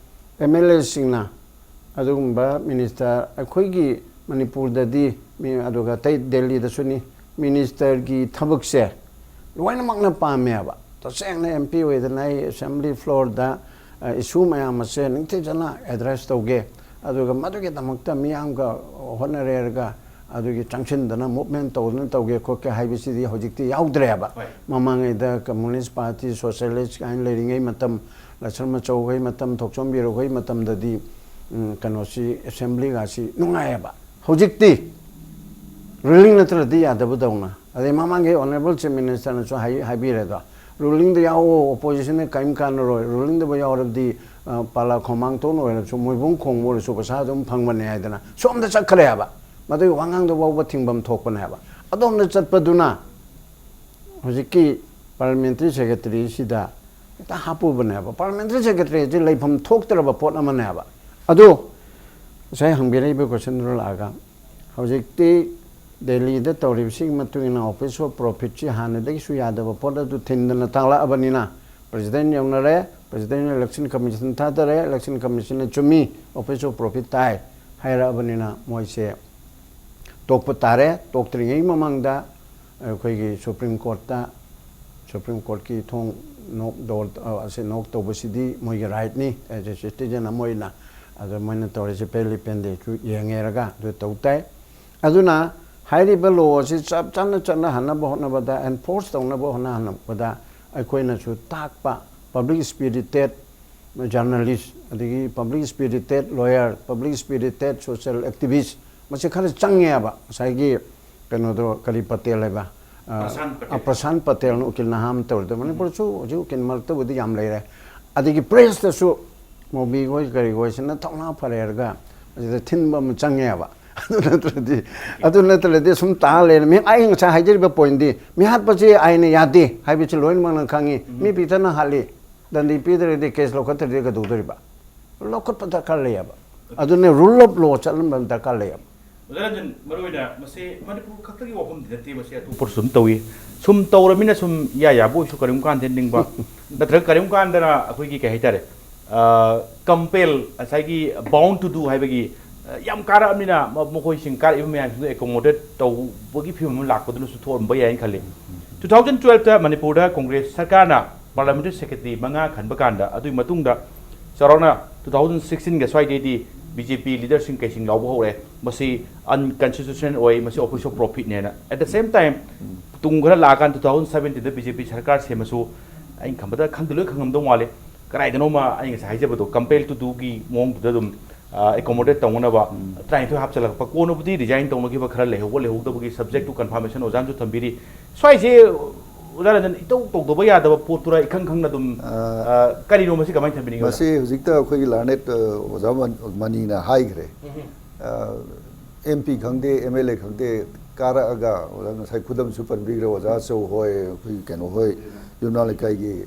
ꯑꯦꯝ ꯑꯦꯜ ꯑꯦꯁꯤꯡꯅ, ꯑꯗꯨꯒꯨꯝꯕ ꯃꯤꯅꯤꯁꯇꯔ, ꯑꯩꯈꯣꯏꯒꯤ ꯃꯅꯤꯄꯨꯔꯗꯗꯤ ꯃꯤ, ꯑꯗꯨꯒ ꯑꯇꯩ ꯗꯦꯜꯂꯤꯗꯁꯨꯅꯤ, ꯃꯤꯅꯤꯁꯇꯔꯒꯤ ꯊꯕꯛꯁꯦ ꯂꯣꯏꯅꯃꯛꯅ ꯄꯥꯝꯃꯦꯕ꯫ ꯇꯁꯦꯡꯅ ꯑꯦꯝ ꯄꯤ ꯑꯣꯏꯗꯅ ꯑꯩ ꯑꯦꯁꯦꯝꯕ꯭ꯂꯤ ꯐ꯭ꯂꯣꯔꯗ, ꯑ, ꯏꯁꯨ ꯃꯌꯥꯝ ꯑꯁꯦ ꯅꯤꯡꯊꯤꯖꯅ ꯑꯦꯗ꯭ꯔꯦꯁ ꯇꯧꯒꯦ, ꯑꯗꯨꯒ ꯃꯗꯨꯒꯤꯗꯃꯛꯇ ꯃꯤꯌꯥꯝꯒ ꯍꯣꯠꯅꯔꯦꯔꯒ ꯑꯗꯨꯒꯤ ꯆꯪꯁꯤꯟꯗꯅ ꯃꯨꯚꯃꯦꯟꯠ ꯇꯧꯗꯅ ꯇꯧꯒꯦ ꯈꯣꯠꯀꯦ ꯍꯥꯏꯕꯁꯤꯗꯤ ꯍꯧꯖꯤꯛꯇꯤ ꯌꯥꯎꯗ꯭ꯔꯦꯕ꯫ ꯍꯣꯏ꯫ ꯃꯃꯥꯡꯉꯩꯗ ꯀꯝꯃꯨꯅꯤꯁ ꯄꯥꯔꯇꯤ, ꯁꯣꯁꯤꯌꯦꯂꯤꯁ ꯀꯥꯏꯅ ꯂꯩꯔꯤꯉꯩ ꯃꯇꯝ, ꯂꯥꯏꯁ꯭ꯔꯝ ꯃꯆꯧꯈꯩ ꯃꯇꯝ, ꯊꯣꯛꯆꯣꯝ ꯕꯤꯔꯣꯈꯩ ꯃꯇꯝꯗꯗꯤ, ꯎꯝ, ꯀꯩꯅꯣꯁꯤ, ꯑꯦꯁꯦꯝꯕ꯭ꯂꯤꯒꯁꯤ ꯅꯨꯡꯉꯥꯏꯌꯦꯕ꯫ ꯍꯧꯖꯤꯛꯇꯤ ꯔꯨꯂꯤꯡ ꯅꯠꯇ꯭ꯔꯗꯤ ꯌꯥꯗꯕꯗꯧꯅ꯫ ꯑꯗꯩ ꯃꯃꯥꯡꯒꯤ ꯑꯣꯅꯔꯦꯕꯜ ꯆꯤꯐ ꯃꯤꯅꯤꯁꯇꯔꯅꯁꯨ ꯍꯥꯏ-, ꯍꯥꯏꯕꯤꯔꯦꯗꯣ, ꯔꯨꯂꯤꯡꯗ ꯌꯥꯎꯑꯣ, ꯑꯣꯄꯣꯖꯤꯁꯟꯅ ꯀꯔꯤꯝ ꯀꯥꯟꯅꯔꯣꯏ, ꯔꯨꯂꯤꯡꯗꯕꯨ ꯌꯥꯎꯔꯕꯗꯤ, ꯑ, ꯄꯥꯂꯥ ꯈꯣꯡꯃꯥꯡꯊꯣꯟ ꯑꯣꯏꯔꯁꯨ, ꯃꯣꯏꯕꯨꯡ ꯈꯣꯡꯕ ꯑꯣꯏꯔꯁꯨ ꯄꯩꯁꯥ ꯑꯗꯨꯝ ꯐꯪꯕꯅꯦ ꯍꯥꯏꯗꯅ ꯁꯣꯝꯗ ꯆꯠꯈ꯭ꯔꯦ ꯍꯥꯏꯕ꯫ ꯃꯗꯨꯒꯤ ꯋꯥꯉꯥꯡꯗ ꯐꯥꯎꯕ ꯊꯤꯡꯐꯝ ꯊꯣꯛꯄꯅꯦ ꯍꯥꯏꯕ꯫ ꯑꯗꯣꯝꯗ ꯆꯠꯄꯗꯨꯅ ꯍꯧꯖꯤꯛꯀꯤ ꯄꯥꯔꯂꯤꯌꯥꯃꯦꯟꯇꯔꯤ ꯁꯦꯀ꯭ꯔꯦꯇꯔꯤꯁꯤꯗ ꯍꯦꯛꯇ ꯍꯥꯞꯄꯨꯕꯅꯦꯕ꯫ ꯄꯥꯔꯂꯤꯌꯥꯃꯦꯟꯇꯔꯤ ꯁꯦꯀ꯭ꯔꯦꯇꯔꯤꯁꯤ ꯂꯩꯐꯝ ꯊꯣꯛꯇ꯭ꯔꯕ ꯄꯣꯠ ꯑꯃꯅꯦꯕ꯫ ꯑꯗꯣ ꯉꯁꯥꯏ ꯍꯪꯕꯤꯔꯛꯏꯕ ꯀꯣꯏꯁꯟꯗꯨ ꯂꯥꯛꯑꯒ, ꯍꯧꯖꯤꯛꯇꯤ ꯗꯦꯜꯂꯤꯗ ꯇꯧꯔꯤꯕꯁꯤꯒꯤ ꯃꯇꯨꯡ ꯏꯟꯅ ꯑꯣꯐꯤꯁ ꯑꯣꯐ ꯄ꯭ꯔꯣꯐꯤꯠꯁꯤ ꯍꯥꯟꯅꯗꯒꯤꯁꯨ ꯌꯥꯗꯕ ꯄꯣꯠ ꯑꯗꯨ ꯊꯤꯟꯗꯅ ꯇꯥꯛꯂꯛꯑꯕꯅꯤꯅ, ꯄ꯭ꯔꯦꯁꯤꯗꯦꯟꯠ ꯌꯧꯅꯔꯦ, ꯄ꯭ꯔꯦꯁꯤꯗꯦꯟꯠ ꯏꯂꯦꯛꯁꯟ ꯀꯃꯤꯁꯟ ꯊꯥꯗꯔꯦ, ꯏꯂꯦꯛꯁꯟ ꯀꯃꯤꯁꯟꯅ ꯆꯨꯝꯃꯤ, ꯑꯣꯐꯤꯁ ꯑꯣꯐ ꯄ꯭ꯔꯣꯐꯤꯠ ꯇꯥꯏ ꯍꯥꯏꯔꯛꯑꯕꯅꯤꯅ ꯃꯣꯏꯁꯦ ꯇꯣꯛꯄ ꯇꯥꯔꯦ꯫ ꯇꯣꯛꯇ꯭ꯔꯤꯉꯩ ꯃꯃꯥꯡꯗ ꯑꯩꯈꯣꯏꯒꯤ ꯁꯨꯄ꯭ꯔꯤꯝ ꯀꯣꯔꯠꯇ, ꯁꯨꯄ꯭ꯔꯤꯝ ꯀꯣꯔꯠꯀꯤ ꯊꯣꯡ ꯅꯣꯛ ꯗꯣꯔ, ꯑ, ꯑꯁꯤ ꯅꯣꯛ ꯇꯧꯕꯁꯤꯗꯤ ꯃꯣꯏꯒꯤ ꯔꯥꯏꯠꯅꯤ, ꯑꯦꯖ ꯑꯦ ꯁꯤꯇꯤꯖꯟ ꯑꯃ ꯑꯣꯏꯅ꯫ ꯑꯗꯣ ꯃꯣꯏꯅ ꯇꯧꯔꯤꯁꯦ ꯄꯦꯜꯂꯤ ꯄꯦꯟꯗꯦꯁꯨ ꯌꯦꯡꯉꯦꯔꯒ ꯑꯗꯨ ꯇꯧ ꯇꯥꯏ꯫ ꯑꯗꯨꯅ ꯍꯥꯏꯔꯤꯕ ꯂꯣ ꯑꯁꯤ ꯆꯞ ꯆꯥꯅ ꯆꯠꯅꯍꯟꯅꯕ ꯍꯣꯠꯅꯕꯗ, ꯑꯦꯟꯐꯣꯔꯁ ꯇꯧꯅꯕ ꯍꯣꯠꯅꯍꯟꯅꯕꯗ ꯑꯩꯈꯣꯏꯅꯁꯨ ꯇꯥꯛꯄ, ꯄꯕ꯭ꯂꯤꯛ ꯁ꯭ꯄꯤꯔꯤꯇꯦꯠ ꯖꯔꯅꯦꯂꯤꯁ, ꯑꯗꯒꯤ ꯄꯕ꯭ꯂꯤꯛ ꯁ꯭ꯄꯤꯔꯤꯇꯦꯠ ꯂꯣꯌꯔ, ꯄꯕ꯭ꯂꯤꯛ ꯁ꯭ꯄꯤꯔꯤꯇꯦꯠ ꯁꯣꯁꯤꯌꯦꯜ ꯑꯦꯛꯇꯤꯚꯤꯁ, ꯃꯁꯤ ꯈꯔ ꯆꯪꯉꯦꯕ꯫ ꯉꯁꯥꯏꯒꯤ ꯀꯩꯅꯣꯗꯣ, ꯀꯔꯤ ꯄꯇꯦꯜ ꯍꯥꯏꯕ? ꯑ, ꯄ꯭ꯔꯁꯥꯟ ꯄꯇꯦꯜ꯫ ꯑ, ꯄ꯭ꯔꯁꯥꯟ ꯄꯇꯦꯜꯅ ꯎꯀꯤꯜ ꯅꯍꯥ ꯑꯃ ꯇꯧꯔꯤꯗꯣ, ꯃꯅꯤꯄꯨꯔꯁꯨ ꯍꯧꯖꯤꯛ ꯎꯀꯤꯜ ꯃꯔꯛꯇꯕꯨꯗꯤ ꯌꯥꯝ ꯂꯩꯔꯦ꯫ ꯑꯗꯒꯤ ꯄ꯭ꯔꯦꯁꯇꯁꯨ ꯃꯣꯕꯤꯈꯣꯏ ꯀꯔꯤꯈꯣꯏꯁꯤꯅ ꯊꯧꯅꯥ ꯐꯔꯦ ꯍꯥꯏꯔꯒ ꯑꯁꯤꯗ ꯊꯤꯟꯕ ꯑꯃ ꯆꯪꯉꯦꯕ꯫ ꯑꯗꯨ ꯅꯠꯇ꯭ꯔꯗꯤ, ꯑꯗꯨ ꯅꯠꯇ꯭ꯔꯗꯤ ꯁꯨꯝ ꯇꯥ ꯂꯩꯔꯦ꯫ ꯃꯤ, ꯑꯩ ꯉꯁꯥꯏ ꯍꯥꯏꯖꯔꯤꯕ ꯄꯣꯏꯟꯗꯤ, ꯃꯤꯍꯥꯠꯄꯁꯦ ꯑꯥꯏꯟꯅ ꯌꯥꯗꯦ ꯍꯥꯏꯕꯁꯤ ꯂꯣꯏꯅꯃꯛꯅ ꯈꯪꯉꯤ꯫ ꯃꯤ ꯄꯤꯛꯇꯅ ꯍꯥꯠꯂꯤ, ꯗꯟꯗꯤ ꯄꯤꯗ꯭ꯔꯗꯤ, ꯀꯦꯁ ꯂꯧꯈꯠꯇ꯭ꯔꯗꯤ ꯀꯩꯗꯧꯗꯣꯔꯤꯕ? ꯂꯧꯈꯠꯄ ꯗꯔꯀꯥꯔ ꯂꯩꯌꯦꯕ꯫ ꯑꯗꯨꯅ ꯔꯨꯜ ꯑꯣꯐ ꯂꯣ ꯆꯠꯍꯟꯕ ꯑꯃ ꯗꯔꯀꯥꯔ ꯂꯩꯌꯦꯕ꯫ ꯑꯣꯖꯥ ꯔꯟꯖꯟ, ꯃꯔꯨꯑꯣꯏꯅ ꯃꯁꯤ ꯃꯅꯤꯄꯨꯔ ꯈꯛꯇꯒꯤ ꯋꯥꯐꯝꯗꯤ ꯅꯠꯇꯦ, ꯃꯁꯤ ꯑꯇꯣꯞꯄꯁꯨ ꯑꯗꯨꯝ ꯇꯧꯏ꯫ ꯁꯨꯝ ꯇꯧꯔꯃꯤꯅ ꯁꯨꯝ ꯏꯌꯥ ꯌꯥꯕ ꯑꯣꯏꯁꯨ ꯀꯔꯤꯒꯨꯝꯕ ꯀꯥꯟꯗ ꯅꯤꯡꯕ, ꯅꯠꯇ꯭ꯔꯒ ꯀꯔꯤꯒꯨꯝꯕ ꯀꯥꯟꯗꯅ ꯑꯩꯈꯣꯏꯒꯤ ꯀꯩ ꯍꯥꯏꯇꯥꯔꯦ, ꯀꯝꯄꯦꯜ, ꯉꯁꯥꯏꯒꯤ ꯕꯥꯎꯟ ꯇꯨ ꯗꯨ ꯍꯥꯏꯕꯒꯤ, ꯑ, ꯌꯥꯝ ꯀꯥꯔꯛꯑꯕꯅꯤꯅ ꯃ-, ꯃꯈꯣꯏꯁꯤꯡ ꯀꯥꯔꯛꯏꯕ ꯃꯌꯥꯝꯁꯤꯡꯗꯨ ꯑꯦꯀꯣꯃꯣꯗꯦꯠ ꯇꯧꯕꯒꯤ ꯐꯤꯕꯝ ꯑꯃ ꯂꯥꯛꯄꯗꯨꯅꯁꯨ ꯊꯣꯛꯑꯝꯕ ꯌꯥꯏꯅ ꯈꯜꯂꯤ꯫ ꯇꯨ ꯊꯥꯎꯖꯟ ꯇꯨꯋꯦꯜꯐꯇ ꯃꯅꯤꯄꯨꯔꯗ ꯀꯣꯡꯒ꯭ꯔꯦꯁ ꯁꯔꯀꯥꯔꯅ ꯄꯥꯔꯂꯥꯃꯦꯟꯇꯔꯤ ꯁꯦꯀ꯭ꯔꯦꯇꯔꯤ ꯃꯉꯥ ꯈꯟꯕ ꯀꯥꯟꯗ, ꯑꯗꯨꯒꯤ ꯃꯇꯨꯡꯗ ꯆꯥꯎꯔꯥꯛꯅ ꯇꯨ ꯊꯥꯎꯖꯟ ꯁꯤꯛꯁꯇꯤꯟꯒ ꯁ꯭ꯋꯥꯏꯗꯩꯗꯤ ꯕꯤ ꯖꯦ ꯄꯤ ꯂꯤꯗꯔꯁꯤꯡ ꯀꯩꯁꯤꯡ ꯂꯥꯎꯕ ꯍꯧꯔꯦ, "ꯃꯁꯤ ꯑꯟꯀꯟꯁꯇꯤꯇ꯭ꯌꯨꯁꯅꯦꯜ ꯑꯣꯏ, ꯃꯁꯤ ꯑꯣꯐꯤꯁ ꯑꯣꯐ ꯄ꯭ꯔꯣꯐꯤꯠꯅꯦꯅ"꯫ At the same time, ꯇꯨꯡ ꯈꯔ ꯂꯥꯛꯑꯀꯥꯟꯗ ꯇꯨ ꯊꯥꯎꯖꯟ ꯁꯕꯦꯟꯇꯤꯟꯗ ꯕꯤ ꯖꯦ ꯄꯤ ꯁꯔꯀꯥꯔ ꯁꯦꯝꯃꯁꯨ, ꯑꯩꯅ ꯈꯟꯕꯗ ꯈꯪꯗ ꯂꯣꯏ ꯈꯪꯉꯝꯗꯧ ꯃꯥꯜꯂꯤ, ꯀꯗꯥꯏꯗꯅꯣꯃ ꯑꯩ ꯉꯁꯥꯏ ꯍꯥꯏꯖꯕꯗꯣ, ꯀꯝꯄꯦꯜ ꯇꯨ ꯗꯨꯒꯤ ꯃꯑꯣꯡꯗꯨꯗ ꯑꯗꯨꯝ, ꯑ, ꯑꯦꯀꯣꯃꯣꯗꯦꯠ ꯇꯧꯅꯅꯕ ꯇꯔꯥꯅꯤꯊꯣꯏ ꯍꯥꯞꯆꯤꯜꯂꯛꯄ, ꯀꯣꯟꯅꯕꯨꯗꯤ ꯔꯤꯖꯥꯏꯟ ꯇꯧꯅꯈꯤꯕ ꯈꯔ ꯂꯩꯍꯧꯕ ꯂꯩꯍꯧꯗꯕꯒꯤ ꯁꯕꯖꯦꯛ ꯇꯨ ꯀꯟꯐꯥꯔꯃꯦꯁꯟ ꯑꯣꯖꯥꯅꯁꯨ ꯊꯝꯕꯤꯔꯤ꯫ ꯁ꯭ꯋꯥꯏꯁꯦ ꯑꯣꯖꯥ ꯔꯟꯖꯟ, ꯏꯇꯧ ꯇꯧꯗꯕ ꯌꯥꯗꯕ ꯄꯣꯠꯇꯨꯔ, ꯏꯈꯪ ꯈꯪꯅ ꯑꯗꯨꯝ, ꯑ, ꯑ, ꯀꯔꯤꯅꯣ ꯃꯁꯤ ꯀꯃꯥꯏꯅ ꯊꯝꯕꯤꯅꯤꯡꯉꯤ, ꯑꯣꯖꯥ? ꯃꯁꯤ ꯍꯧꯖꯤꯛꯇ ꯑꯩꯈꯣꯏꯒꯤ ꯂꯥꯔꯅꯦꯠ, ꯑ, ꯑꯣꯖꯥ ꯃꯟ-, ꯃꯅꯤꯅ ꯍꯥꯏꯈ꯭ꯔꯦ꯫ ꯎꯝ꯫ ꯑ, ꯑꯦꯝ ꯄꯤ ꯈꯪꯗꯦ, ꯑꯦꯝ ꯑꯦꯜ ꯑꯦ ꯈꯪꯗꯦ, ꯀꯥꯔꯛꯑꯒ ꯑꯣꯖꯥ ꯉꯁꯥꯏ ꯈꯨꯗꯝꯁꯨ ꯄꯟꯕꯤꯈ꯭ꯔꯦ, ꯑꯣꯖꯥ ꯑꯆꯧ ꯍꯣꯏ, ꯑꯩꯈꯣꯏꯒꯤ ꯀꯩꯅꯣ ꯍꯣꯏ, ꯌꯨꯝꯅꯥꯝ ꯂꯩꯀꯥꯏꯒꯤ,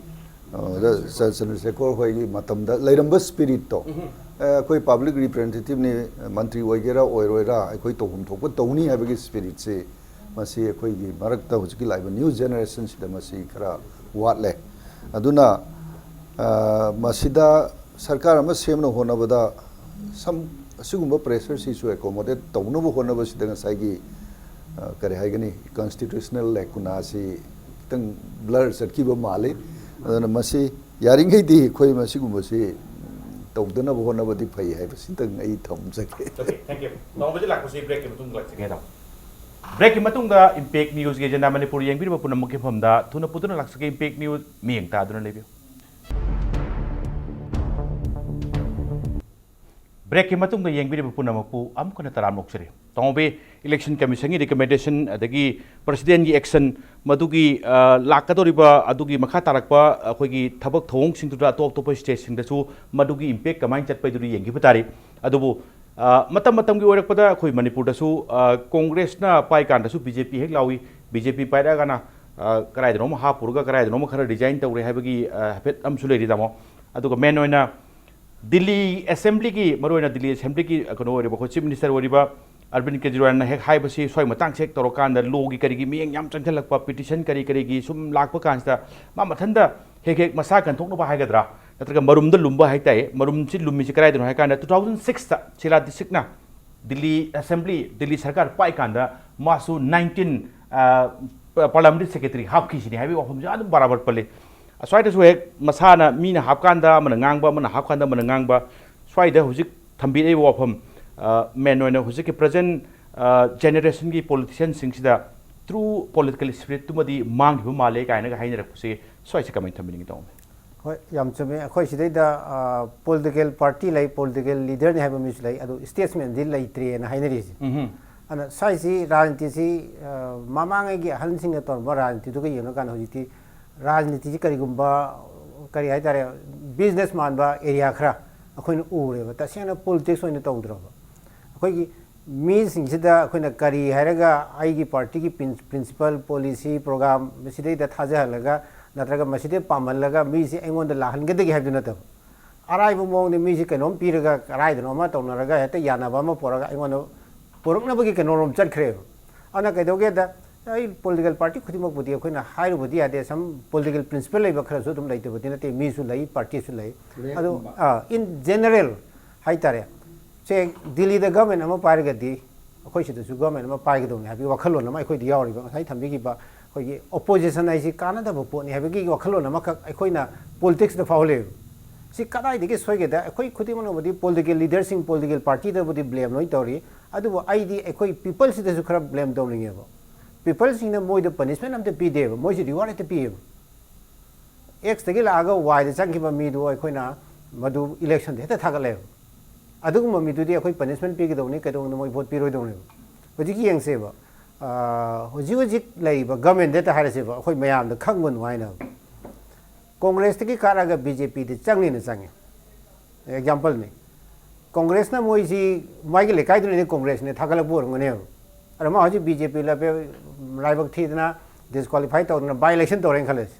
ꯑ, ꯑꯣꯖꯥ ꯆ-, ꯆꯟꯗ꯭ꯔꯁꯦꯈꯣꯔ ꯍꯣꯏꯒꯤ ꯃꯇꯝꯗ ꯂꯩꯔꯝꯕ ꯁ꯭ꯄꯤꯔꯤꯠꯇꯣ, ꯎꯝ꯫ ꯑ, ꯑꯩꯈꯣꯏ ꯄꯕ꯭ꯂꯤꯛ ꯔꯤꯄ꯭ꯔꯖꯦꯟꯇꯦꯇꯤꯚꯅꯤ, ꯃꯟꯇ꯭ꯔꯤ ꯑꯣꯏꯒꯦꯔꯥ ꯑꯣꯏꯔꯣꯏꯔꯥ, ꯑꯩꯈꯣꯏ ꯇꯧꯐꯝ ꯊꯣꯛꯄ ꯇꯧꯅꯤ ꯍꯥꯏꯕꯒꯤ ꯁ꯭ꯄꯤꯔꯤꯠꯁꯤ ꯃꯁꯤ ꯑꯩꯈꯣꯏꯒꯤ ꯃꯔꯛꯇ ꯍꯧꯖꯤꯛꯀꯤ ꯂꯥꯛꯏꯕ ꯅ꯭ꯌꯨ ꯖꯦꯅꯦꯔꯦꯁꯟꯁꯤꯗ ꯃꯁꯤ ꯈꯔ ꯋꯥꯠꯂꯦ꯫ ꯑꯗꯨꯅ, ꯑ, ꯃꯁꯤꯗ ꯁꯔꯀꯥꯔ ꯑꯃ ꯁꯦꯝꯅꯕ ꯍꯣꯠꯅꯕꯗ ꯁꯝ-, ꯑꯁꯤꯒꯨꯝꯕ ꯄ꯭ꯔꯦꯁꯔꯁꯤꯁꯨ ꯑꯦꯀꯣꯃꯣꯗꯦꯠ ꯇꯧꯅꯕ ꯍꯣꯠꯅꯕꯁꯤꯗ ꯉꯁꯥꯏꯒꯤ, ꯑ, ꯀꯔꯤ ꯍꯥꯏꯒꯅꯤ, ꯀꯟꯁꯇꯤꯇ꯭ꯌꯨꯁꯅꯦꯜ ꯂꯦꯀꯨꯅꯥꯁꯤ ꯈꯤꯇꯪ ꯕ꯭ꯂꯔ ꯆꯠꯈꯤꯕ ꯃꯥꯜꯂꯤ꯫ ꯑꯗꯨꯅ ꯃꯁꯤ ꯌꯥꯔꯤꯉꯩꯗꯤ ꯑꯩꯈꯣꯏ ꯃꯁꯤꯒꯨꯝꯕꯁꯤ ꯇꯧꯗꯅꯕ ꯍꯣꯠꯅꯕꯗꯤ ꯐꯩ ꯍꯥꯏꯕꯁꯤꯇꯪ ꯑꯩ ꯊꯝꯖꯒꯦ꯫ Okay, thank you. ꯅꯥꯎꯕꯁꯦ ꯂꯥꯛꯄꯁꯤ break ꯀꯤ ꯃꯇꯨꯡꯗ ꯂꯥꯛꯆꯒꯦ ꯇꯥꯃꯣ꯫ Break ꯀꯤ ꯃꯇꯨꯡꯗ Impact News ꯀꯤ Agenda ꯃꯅꯤꯄꯨꯔ ꯌꯦꯡꯕꯤꯔꯤꯕ ꯄꯨꯝꯅꯃꯛꯀꯤ ꯃꯐꯝꯗ ꯊꯨꯅ ꯄꯨꯗꯨꯅ ꯂꯥꯛꯆꯒꯦ꯫ Impact News ꯃꯤꯠꯌꯦꯡ ꯇꯥꯗꯨꯅ ꯂꯩꯕꯤꯌꯨ꯫ Break ꯀꯤ ꯃꯇꯨꯡꯗ ꯌꯦꯡꯕꯤꯔꯤꯕ ꯄꯨꯝꯅꯃꯛꯄꯨ ꯑꯃꯨꯛ ꯍꯟꯅ ꯇꯔꯥꯝꯅ ꯑꯣꯛꯆꯔꯤ꯫ ꯇꯥꯃꯣꯕꯤ, Election Commission ꯒꯤ recommendation ꯑꯗꯒꯤ President ꯀꯤ action, ꯃꯗꯨꯒꯤ, ꯑ, ꯂꯥꯛꯀꯗꯧꯔꯤꯕ ꯑꯗꯨꯒꯤ ꯃꯈꯥ ꯇꯥꯔꯛꯄ ꯑꯩꯈꯣꯏꯒꯤ ꯊꯕꯛ ꯊꯧꯑꯣꯡꯁꯤꯡꯗꯨꯗ ꯑꯇꯣꯞ ꯑꯇꯣꯞꯄ state ꯁꯤꯡꯗꯁꯨ ꯃꯗꯨꯒꯤ impact ꯀꯃꯥꯏꯅ ꯆꯠꯄꯩꯗꯨꯗꯤ ꯌꯦꯡꯈꯤꯕ ꯇꯥꯔꯤ꯫ ꯑꯗꯨꯕꯨ, ꯑ, ꯃꯇꯝ ꯃꯇꯝꯒꯤ ꯑꯣꯏꯔꯛꯄꯗ ꯑꯩꯈꯣꯏ ꯃꯅꯤꯄꯨꯔꯗꯁꯨ, ꯑ, Congress ꯅ ꯄꯥꯏꯀꯥꯟꯗꯁꯨ B J P ꯍꯦꯛ ꯂꯥꯎꯏ, B J P ꯄꯥꯏꯔꯛꯑꯒꯅ, ꯑ, ꯀꯗꯥꯏꯗꯅꯣꯃ ꯍꯥꯞꯄꯨꯔꯒ ꯀꯗꯥꯏꯗꯅꯣꯃ ꯈꯔ resign ꯇꯧꯔꯦ ꯍꯥꯏꯕꯒꯤ, ꯑ, ꯍꯥꯏꯐꯦꯠ ꯑꯃꯁꯨ ꯂꯩꯔꯤ ꯇꯥꯃꯣ꯫ ꯑꯗꯨꯒ main ꯑꯣꯏꯅ ꯗꯤꯜꯂꯤ Assembly ꯒꯤ, ꯃꯔꯨꯑꯣꯏꯅ ꯗꯤꯜꯂꯤ Assembly ꯒꯤ ꯀꯩꯅꯣ ꯑꯣꯏꯔꯤꯕ, ꯑꯩꯈꯣꯏ Chief Minister ꯑꯣꯏꯔꯤꯕ ꯑꯔꯕꯤꯟ ꯀꯦꯖꯔꯤꯋꯥꯜꯅ ꯍꯦꯛ ꯍꯥꯏꯕꯁꯤ, ꯁ꯭ꯋꯥꯏ ꯃꯇꯥꯡꯁꯦ ꯍꯦꯛ ꯇꯧꯔꯀꯥꯟꯗ law ꯒꯤ ꯀꯔꯤꯒꯤ ꯃꯤꯠꯌꯦꯡ ꯌꯥꯝ ꯆꯪꯁꯤꯜꯂꯛꯄ, petition ꯀꯔꯤ ꯀꯔꯤꯒꯤ ꯁꯨꯝ ꯂꯥꯛꯄ ꯀꯥꯟꯁꯤꯗ ꯃꯥ ꯃꯊꯟꯇ ꯍꯦꯛ ꯍꯦꯛ ꯃꯁꯥ ꯀꯟꯊꯣꯛꯅꯕ ꯍꯥꯏꯒꯗ꯭ꯔꯥ, ꯅꯠꯇ꯭ꯔꯒ ꯃꯔꯨꯝꯗ ꯂꯨꯝꯕ ꯍꯥꯏꯇꯥꯔꯦ꯫ ꯃꯔꯨꯝꯁꯤ ꯂꯨꯝꯃꯤꯁꯤ ꯀꯗꯥꯏꯗꯅꯣ ꯍꯥꯏ ꯀꯥꯟꯗ, two thousand six ꯇ ꯁꯤꯂꯥ district ꯅ ꯗꯤꯜꯂꯤ Assembly, ꯗꯤꯜꯂꯤ ꯁꯔꯀꯥꯔ ꯄꯥꯏꯀꯥꯟꯗ ꯃꯥꯁꯨ nineteen, ꯑ, Parliamentary Secretary ꯍꯥꯞꯈꯤꯁꯤꯅꯤ ꯍꯥꯏꯕꯒꯤ ꯋꯥꯐꯝꯁꯦ ꯑꯗꯨꯝ ꯕꯔꯥꯕꯔ ꯄꯜꯂꯤ꯫ ꯑꯁ꯭ꯋꯥꯏꯗꯁꯨ ꯍꯦꯛ ꯃꯁꯥꯅ, ꯃꯤꯅ ꯍꯥꯞꯀꯥꯟꯗ ꯑꯃꯅ ꯉꯥꯡꯕ, ꯑꯃꯅ ꯍꯥꯞꯀꯥꯟꯗ ꯑꯃꯅ ꯉꯥꯡꯕ꯫ ꯁ꯭ꯋꯥꯏꯗ ꯍꯧꯖꯤꯛ ꯊꯝꯕꯤꯔꯛꯏꯕ ꯋꯥꯐꯝ, ꯑ, main ꯑꯣꯏꯅ ꯍꯧꯖꯤꯛꯀꯤ present, ꯑ, generation ꯒꯤ politician ꯁꯤꯡꯁꯤꯗ true political spirit ꯇꯨꯃꯗꯤ ꯃꯥꯡꯈꯤꯕ ꯃꯥꯜꯂꯦ ꯀꯥꯏꯅꯒ ꯍꯥꯏꯅꯔꯛꯄꯁꯦ, ꯁ꯭ꯋꯥꯏꯁꯦ ꯀꯃꯥꯏꯅ ꯊꯝꯕꯤꯅꯤꯡꯉꯤ ꯇꯥꯃꯣ? ꯍꯣꯏ, ꯌꯥꯝ ꯆꯨꯝꯃꯦ꯫ ꯑꯩꯈꯣꯏ ꯁꯤꯗꯩꯗ, ꯑ, political party ꯂꯩ, political leader ꯅꯤ ꯍꯥꯏꯕ ꯃꯤꯁꯨ ꯂꯩ, ꯑꯗꯨ statesman ꯗꯤ ꯂꯩꯇ꯭ꯔꯦꯅ ꯍꯥꯏꯅꯔꯤꯁꯦ꯫ ꯎꯝꯍꯨꯝ꯫ ꯑꯗꯨꯅ ꯁ꯭ꯋꯥꯏꯁꯤ ꯔꯥꯖꯅꯤꯇꯤꯁꯤ, ꯑ, ꯃꯃꯥꯡꯉꯩꯒꯤ ꯑꯍꯜꯁꯤꯡꯅ ꯇꯧꯔꯝꯕ ꯔꯥꯖꯅꯤꯇꯤꯗꯨꯒ ꯌꯦꯡꯅꯀꯥꯟꯗ ꯍꯧꯖꯤꯛꯇꯤ ꯔꯥꯖꯅꯤꯇꯤꯁꯤ ꯀꯔꯤꯒꯨꯝꯕ, ꯀꯔꯤ ꯍꯥꯏꯇꯥꯔꯦ, business ꯃꯥꯟꯕ area ꯈꯔ ꯑꯩꯈꯣꯏꯅ ꯎꯔꯦꯕ꯫ ꯇꯁꯦꯡꯅ politics ꯑꯣꯏꯅ ꯇꯧꯗ꯭ꯔꯕ꯫ ꯑꯩꯈꯣꯏꯒꯤ ꯃꯤꯁꯤꯡꯁꯤꯗ ꯑꯩꯈꯣꯏꯅ ꯀꯔꯤ ꯍꯥꯏꯔꯒ ꯑꯩꯒꯤ party ꯒꯤ ꯄ꯭ꯔꯤꯟ-, principle, policy, program ꯃꯁꯤꯗꯩꯗ ꯊꯥꯖꯍꯜꯂꯒ ꯅꯠꯇ꯭ꯔꯒ ꯃꯁꯤꯗꯩ ꯄꯥꯝꯍꯜꯂꯒ ꯃꯤꯁꯤ ꯑꯩꯉꯣꯟꯗ ꯂꯥꯛꯍꯟꯒꯗꯒꯦ ꯍꯥꯏꯕꯗꯨ ꯅꯠꯇꯕ, ꯑꯔꯥꯏꯕ ꯃꯑꯣꯡꯗ ꯃꯤꯁꯤ ꯀꯩꯅꯣꯝ ꯄꯤꯔꯒ ꯀꯗꯥꯏꯗꯅꯣ ꯑꯃ ꯇꯧꯅꯔꯒ ꯍꯦꯛꯇ ꯌꯥꯅꯕ ꯑꯃ ꯄꯨꯔꯒ ꯑꯩꯉꯣꯟꯗ ꯄꯨꯔꯛꯅꯕꯒꯤ ꯀꯩꯅꯣꯔꯣꯝ ꯆꯠꯈ꯭ꯔꯦꯕ꯫ ꯑꯗꯨꯅ ꯀꯩꯗꯧꯒꯦꯗ, ꯑꯩ political party ꯈꯨꯗꯤꯡꯃꯛꯄꯨꯗꯤ ꯑꯩꯈꯣꯏꯅ ꯍꯥꯏꯔꯨꯕꯗꯤ ꯌꯥꯗꯦ, some political principle ꯂꯩꯕ ꯈꯔꯁꯨ ꯑꯗꯨꯝ ꯂꯩꯇꯕꯗꯤ ꯅꯠꯇꯦ, ꯃꯤꯁꯨ ꯂꯩ, party ꯁꯨ ꯂꯩ꯫ ꯑꯗꯨ, ꯑꯥ, in general ꯍꯥꯏꯇꯥꯔꯦ, ꯁꯦ ꯗꯤꯜꯂꯤꯗ government ꯑꯃ ꯄꯥꯏꯔꯒꯗꯤ ꯑꯩꯈꯣꯏ ꯁꯤꯗꯁꯨ government ꯑꯃ ꯄꯥꯏꯒꯗꯧꯅꯤ ꯍꯥꯏꯕꯒꯤ ꯋꯥꯈꯜꯂꯣꯟ ꯑꯃ ꯑꯩꯈꯣꯏꯗ ꯌꯥꯎꯔꯤꯕ, ꯉꯁꯥꯏ ꯊꯝꯕꯤꯈꯤꯕ ꯑꯩꯈꯣꯏꯒꯤ opposition ꯍꯥꯏꯁꯤ ꯀꯥꯟꯅꯗꯕ ꯄꯣꯠꯅꯤ ꯍꯥꯏꯕꯒꯤ ꯋꯥꯈꯜꯂꯣꯟ ꯑꯃꯈꯛ ꯑꯩꯈꯣꯏꯅ politics ꯇ ꯐꯥꯎꯍꯜꯂꯦꯕ꯫ ꯁꯤ ꯀꯗꯥꯏꯗꯒꯤ ꯁꯣꯏꯒꯦꯗ? ꯑꯩꯈꯣꯏ ꯈꯨꯗꯤꯡꯃꯛꯅꯕꯨꯗꯤ political leaderꯁꯤꯡ, political partyꯗꯕꯨꯗꯤ blame ꯂꯣꯏ ꯇꯧꯔꯤ, ꯑꯗꯨꯕꯨ ꯑꯩꯗꯤ ꯑꯩꯈꯣꯏ peopleꯁꯤꯗꯁꯨ ꯈꯔ blame ꯇꯧꯅꯤꯡꯉꯦꯕ꯫ Peopleꯁꯤꯡꯅ ꯃꯣꯏꯗ punishment ꯑꯝꯇ ꯄꯤꯗꯦꯕ, ꯃꯣꯏꯁꯤ reward ꯍꯦꯛꯇ ꯄꯤꯌꯦꯕ꯫ Xꯇꯒꯤ ꯂꯥꯛꯑꯒ Yꯗ ꯆꯪꯈꯤꯕ ꯃꯤꯗꯨ ꯑꯩꯈꯣꯏꯅ ꯃꯗꯨ electionꯗ ꯍꯦꯛꯇ ꯊꯥꯒꯠꯂꯦꯕ꯫ ꯑꯗꯨꯒꯨꯝꯕ ꯃꯤꯗꯨꯗꯤ ꯑꯩꯈꯣꯏ punishment ꯄꯤꯒꯗꯧꯅꯤ, ꯀꯩꯗꯧꯅꯤ, ꯃꯣꯏ vote ꯄꯤꯔꯣꯏꯗꯧꯅꯦꯕ꯫ ꯍꯧꯖꯤꯛ ꯌꯦꯡꯁꯦꯕ, ꯑꯥ, ꯍꯧꯖꯤꯛ ꯍꯧꯖꯤꯛ ꯂꯩꯔꯤꯕ governmentꯗ ꯍꯥꯏꯔꯁꯦꯕ, ꯑꯩꯈꯣꯏ ꯃꯌꯥꯝꯗ ꯈꯪꯕ ꯅꯨꯡꯉꯥꯏꯅꯕ꯫ Congressꯇꯒꯤ ꯀꯥꯔꯛꯑꯒ BJPꯗ ꯆꯪꯉꯦꯅ ꯆꯪꯉꯦ꯫ Exampleꯅꯤ꯫ Congressꯅ ꯃꯣꯏꯁꯤ ꯃꯥꯒꯤ ꯂꯩꯀꯥꯏꯗꯨꯅꯗꯤ Congressꯅꯦ ꯊꯥꯒꯠꯂꯛꯄ ꯑꯣꯏꯔꯝꯒꯅꯦꯕ꯫ ꯑꯗ ꯃꯥ ꯍꯧꯖꯤꯛ BJP ꯂꯥꯏꯕꯛ ꯊꯤꯗꯅ disqualify ꯇꯧꯗꯅ by-election ꯇꯧꯔꯦꯅ ꯈꯜꯂꯁꯤ꯫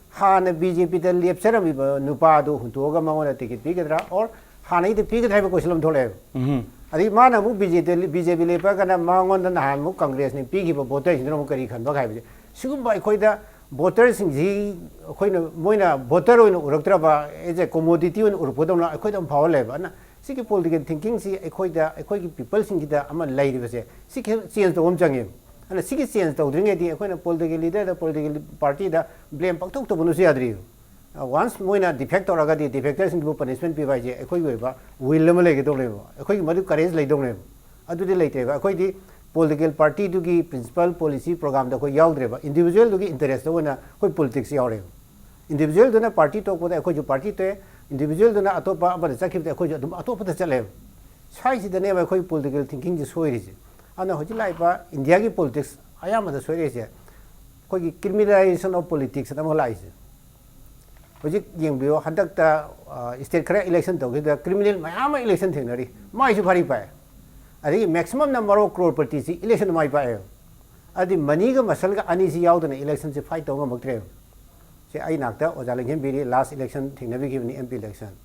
ꯍꯥꯟꯅ BJPꯗ ꯂꯦꯞꯆꯔꯝꯃꯤꯕ ꯅꯨꯄꯥꯗꯨ ꯍꯨꯟꯇꯣꯛꯑꯒ ꯃꯉꯣꯟꯗ ticket ꯄꯤꯒꯗ꯭ꯔꯥ, or ꯍꯥꯟꯅꯩꯗ ꯄꯤꯒꯗ꯭ꯔꯥ ꯍꯥꯏꯕ question ꯑꯃ ꯊꯣꯛꯂꯛꯑꯦꯕ꯫ ꯑꯗꯩ ꯃꯥꯅ ꯑꯃꯨꯛ BJP, BJP ꯂꯦꯞꯄꯒꯅ ꯃꯉꯣꯟꯗ ꯅꯍꯥꯟ ꯑꯃꯨꯛ Congressꯅ ꯄꯤꯈꯤꯕ voterꯁꯤꯡꯗꯨꯅ ꯑꯃꯨꯛ ꯀꯔꯤ ꯈꯟꯕ ꯍꯥꯏꯕꯁꯦ, ꯁꯤꯒꯨꯝꯕ ꯑꯩꯈꯣꯏꯗ voterꯁꯤꯡꯁꯤ ꯑꯩꯈꯣꯏꯅ, ꯃꯣꯏꯅ voter ꯑꯣꯏꯅ ꯎꯔꯛꯇ꯭ꯔꯕ, as a commodity ꯑꯣꯏꯅ ꯎꯔꯛꯄꯗꯧꯅ ꯑꯩꯈꯣꯏꯗ ꯑꯃ ꯐꯥꯎꯍꯜꯂꯦꯕ꯫ ꯑꯗꯨꯅ ꯁꯤꯒꯤ political thinkingꯁꯤ ꯑꯩꯈꯣꯏꯗ, ꯑꯩꯈꯣꯏꯒꯤ peopleꯁꯤꯡꯁꯤꯗ ꯑꯃ ꯂꯩꯔꯤꯕꯁꯦ, ꯁꯤ ꯈꯤꯇꯪ change ꯇꯧꯕ ꯑꯃ ꯆꯪꯉꯦꯕ꯫ ꯑꯗꯨꯅ ꯁꯤꯒꯤ change ꯇꯧꯗ꯭ꯔꯤꯉꯩꯗꯤ ꯑꯩꯈꯣꯏꯅ political leaderꯗ, political partyꯗ blame ꯄꯪꯇꯧ ꯇꯧꯕꯅꯁꯨ ꯌꯥꯗ꯭ꯔꯤꯕ꯫ Once ꯃꯣꯏꯅ defect ꯇꯧꯔꯒꯗꯤ defectorꯁꯤꯡꯗꯨꯕꯨ punishment ꯄꯤꯕ ꯍꯥꯏꯁꯦ ꯑꯩꯈꯣꯏꯒꯤ ꯑꯣꯏꯕ will ꯑꯃ ꯂꯩꯒꯗꯧꯅꯦꯕ, ꯑꯩꯈꯣꯏꯒꯤ ꯃꯗꯨ courage ꯂꯩꯗꯧꯅꯦꯕ꯫ ꯑꯗꯨꯗꯤ ꯂꯩꯇ꯭ꯔꯦꯕ꯫ ꯑꯩꯈꯣꯏꯗꯤ political partyꯗꯨꯒꯤ principle, policy, programꯗ ꯑꯩꯈꯣꯏ ꯌꯥꯎꯗ꯭ꯔꯦꯕ, individualꯗꯨꯒꯤ interestꯇ ꯑꯣꯏꯅ ꯑꯩꯈꯣꯏ politics ꯌꯥꯎꯔꯦꯕ꯫ Individualꯗꯨꯅ party ꯇꯣꯛꯄꯗ ꯑꯩꯈꯣꯏꯁꯨ party ꯇꯣꯛꯑꯦ, individualꯗꯨꯅ ꯑꯇꯣꯞꯄ ꯑꯃꯗ ꯆꯠꯈꯤꯕꯗ ꯑꯩꯈꯣꯏꯁꯨ ꯑꯗꯨꯝ ꯑꯇꯣꯞꯄꯗ ꯆꯠꯂꯦꯕ꯫ ꯁ꯭ꯋꯥꯏꯁꯤꯗꯅꯦꯕ ꯑꯩꯈꯣꯏ political thinkingꯁꯦ ꯁꯣꯏꯔꯤꯁꯦ꯫ ꯑꯗꯨꯅ ꯍꯧꯖꯤꯛ ꯂꯥꯛꯏꯕ Indiaꯒꯤ politics ꯑꯌꯥꯝꯕꯗ ꯁꯣꯏꯔꯛꯏꯁꯦ ꯑꯩꯈꯣꯏꯒꯤ criminalization of politics ꯑꯃ ꯂꯥꯛꯏꯁꯦ꯫ ꯍꯧꯖꯤꯛ ꯌꯦꯡꯕꯤꯌꯣ, ꯍꯟꯗꯛꯇ, ꯑ, state ꯈꯔ election ꯇꯧꯈꯤꯕꯗ criminal ꯃꯌꯥꯝ ꯑꯃ election ꯊꯦꯡꯅꯔꯤ, ꯃꯥꯏꯁꯨ ꯐꯔꯤ ꯄꯥꯏ꯫ ꯑꯗꯒꯤ maximum number of crorepatiꯁꯤ election ꯃꯥꯏ ꯄꯥꯛꯑꯦꯕ꯫ ꯑꯗꯨꯗꯤ moneyꯒ muscleꯒ ꯑꯅꯤꯁꯤ ꯌꯥꯎꯗꯅ electionꯁꯤ fight ꯇꯧꯕ ꯉꯝꯃꯛꯇ꯭ꯔꯦꯕ꯫ ꯁꯤ ꯑꯩ ꯅꯥꯛꯇ ꯑꯣꯖꯥ ꯂꯪꯈꯦꯝꯕꯤꯔꯤ last election ꯊꯦꯡꯅꯕꯤꯈꯤꯕꯅꯤ, MP election꯫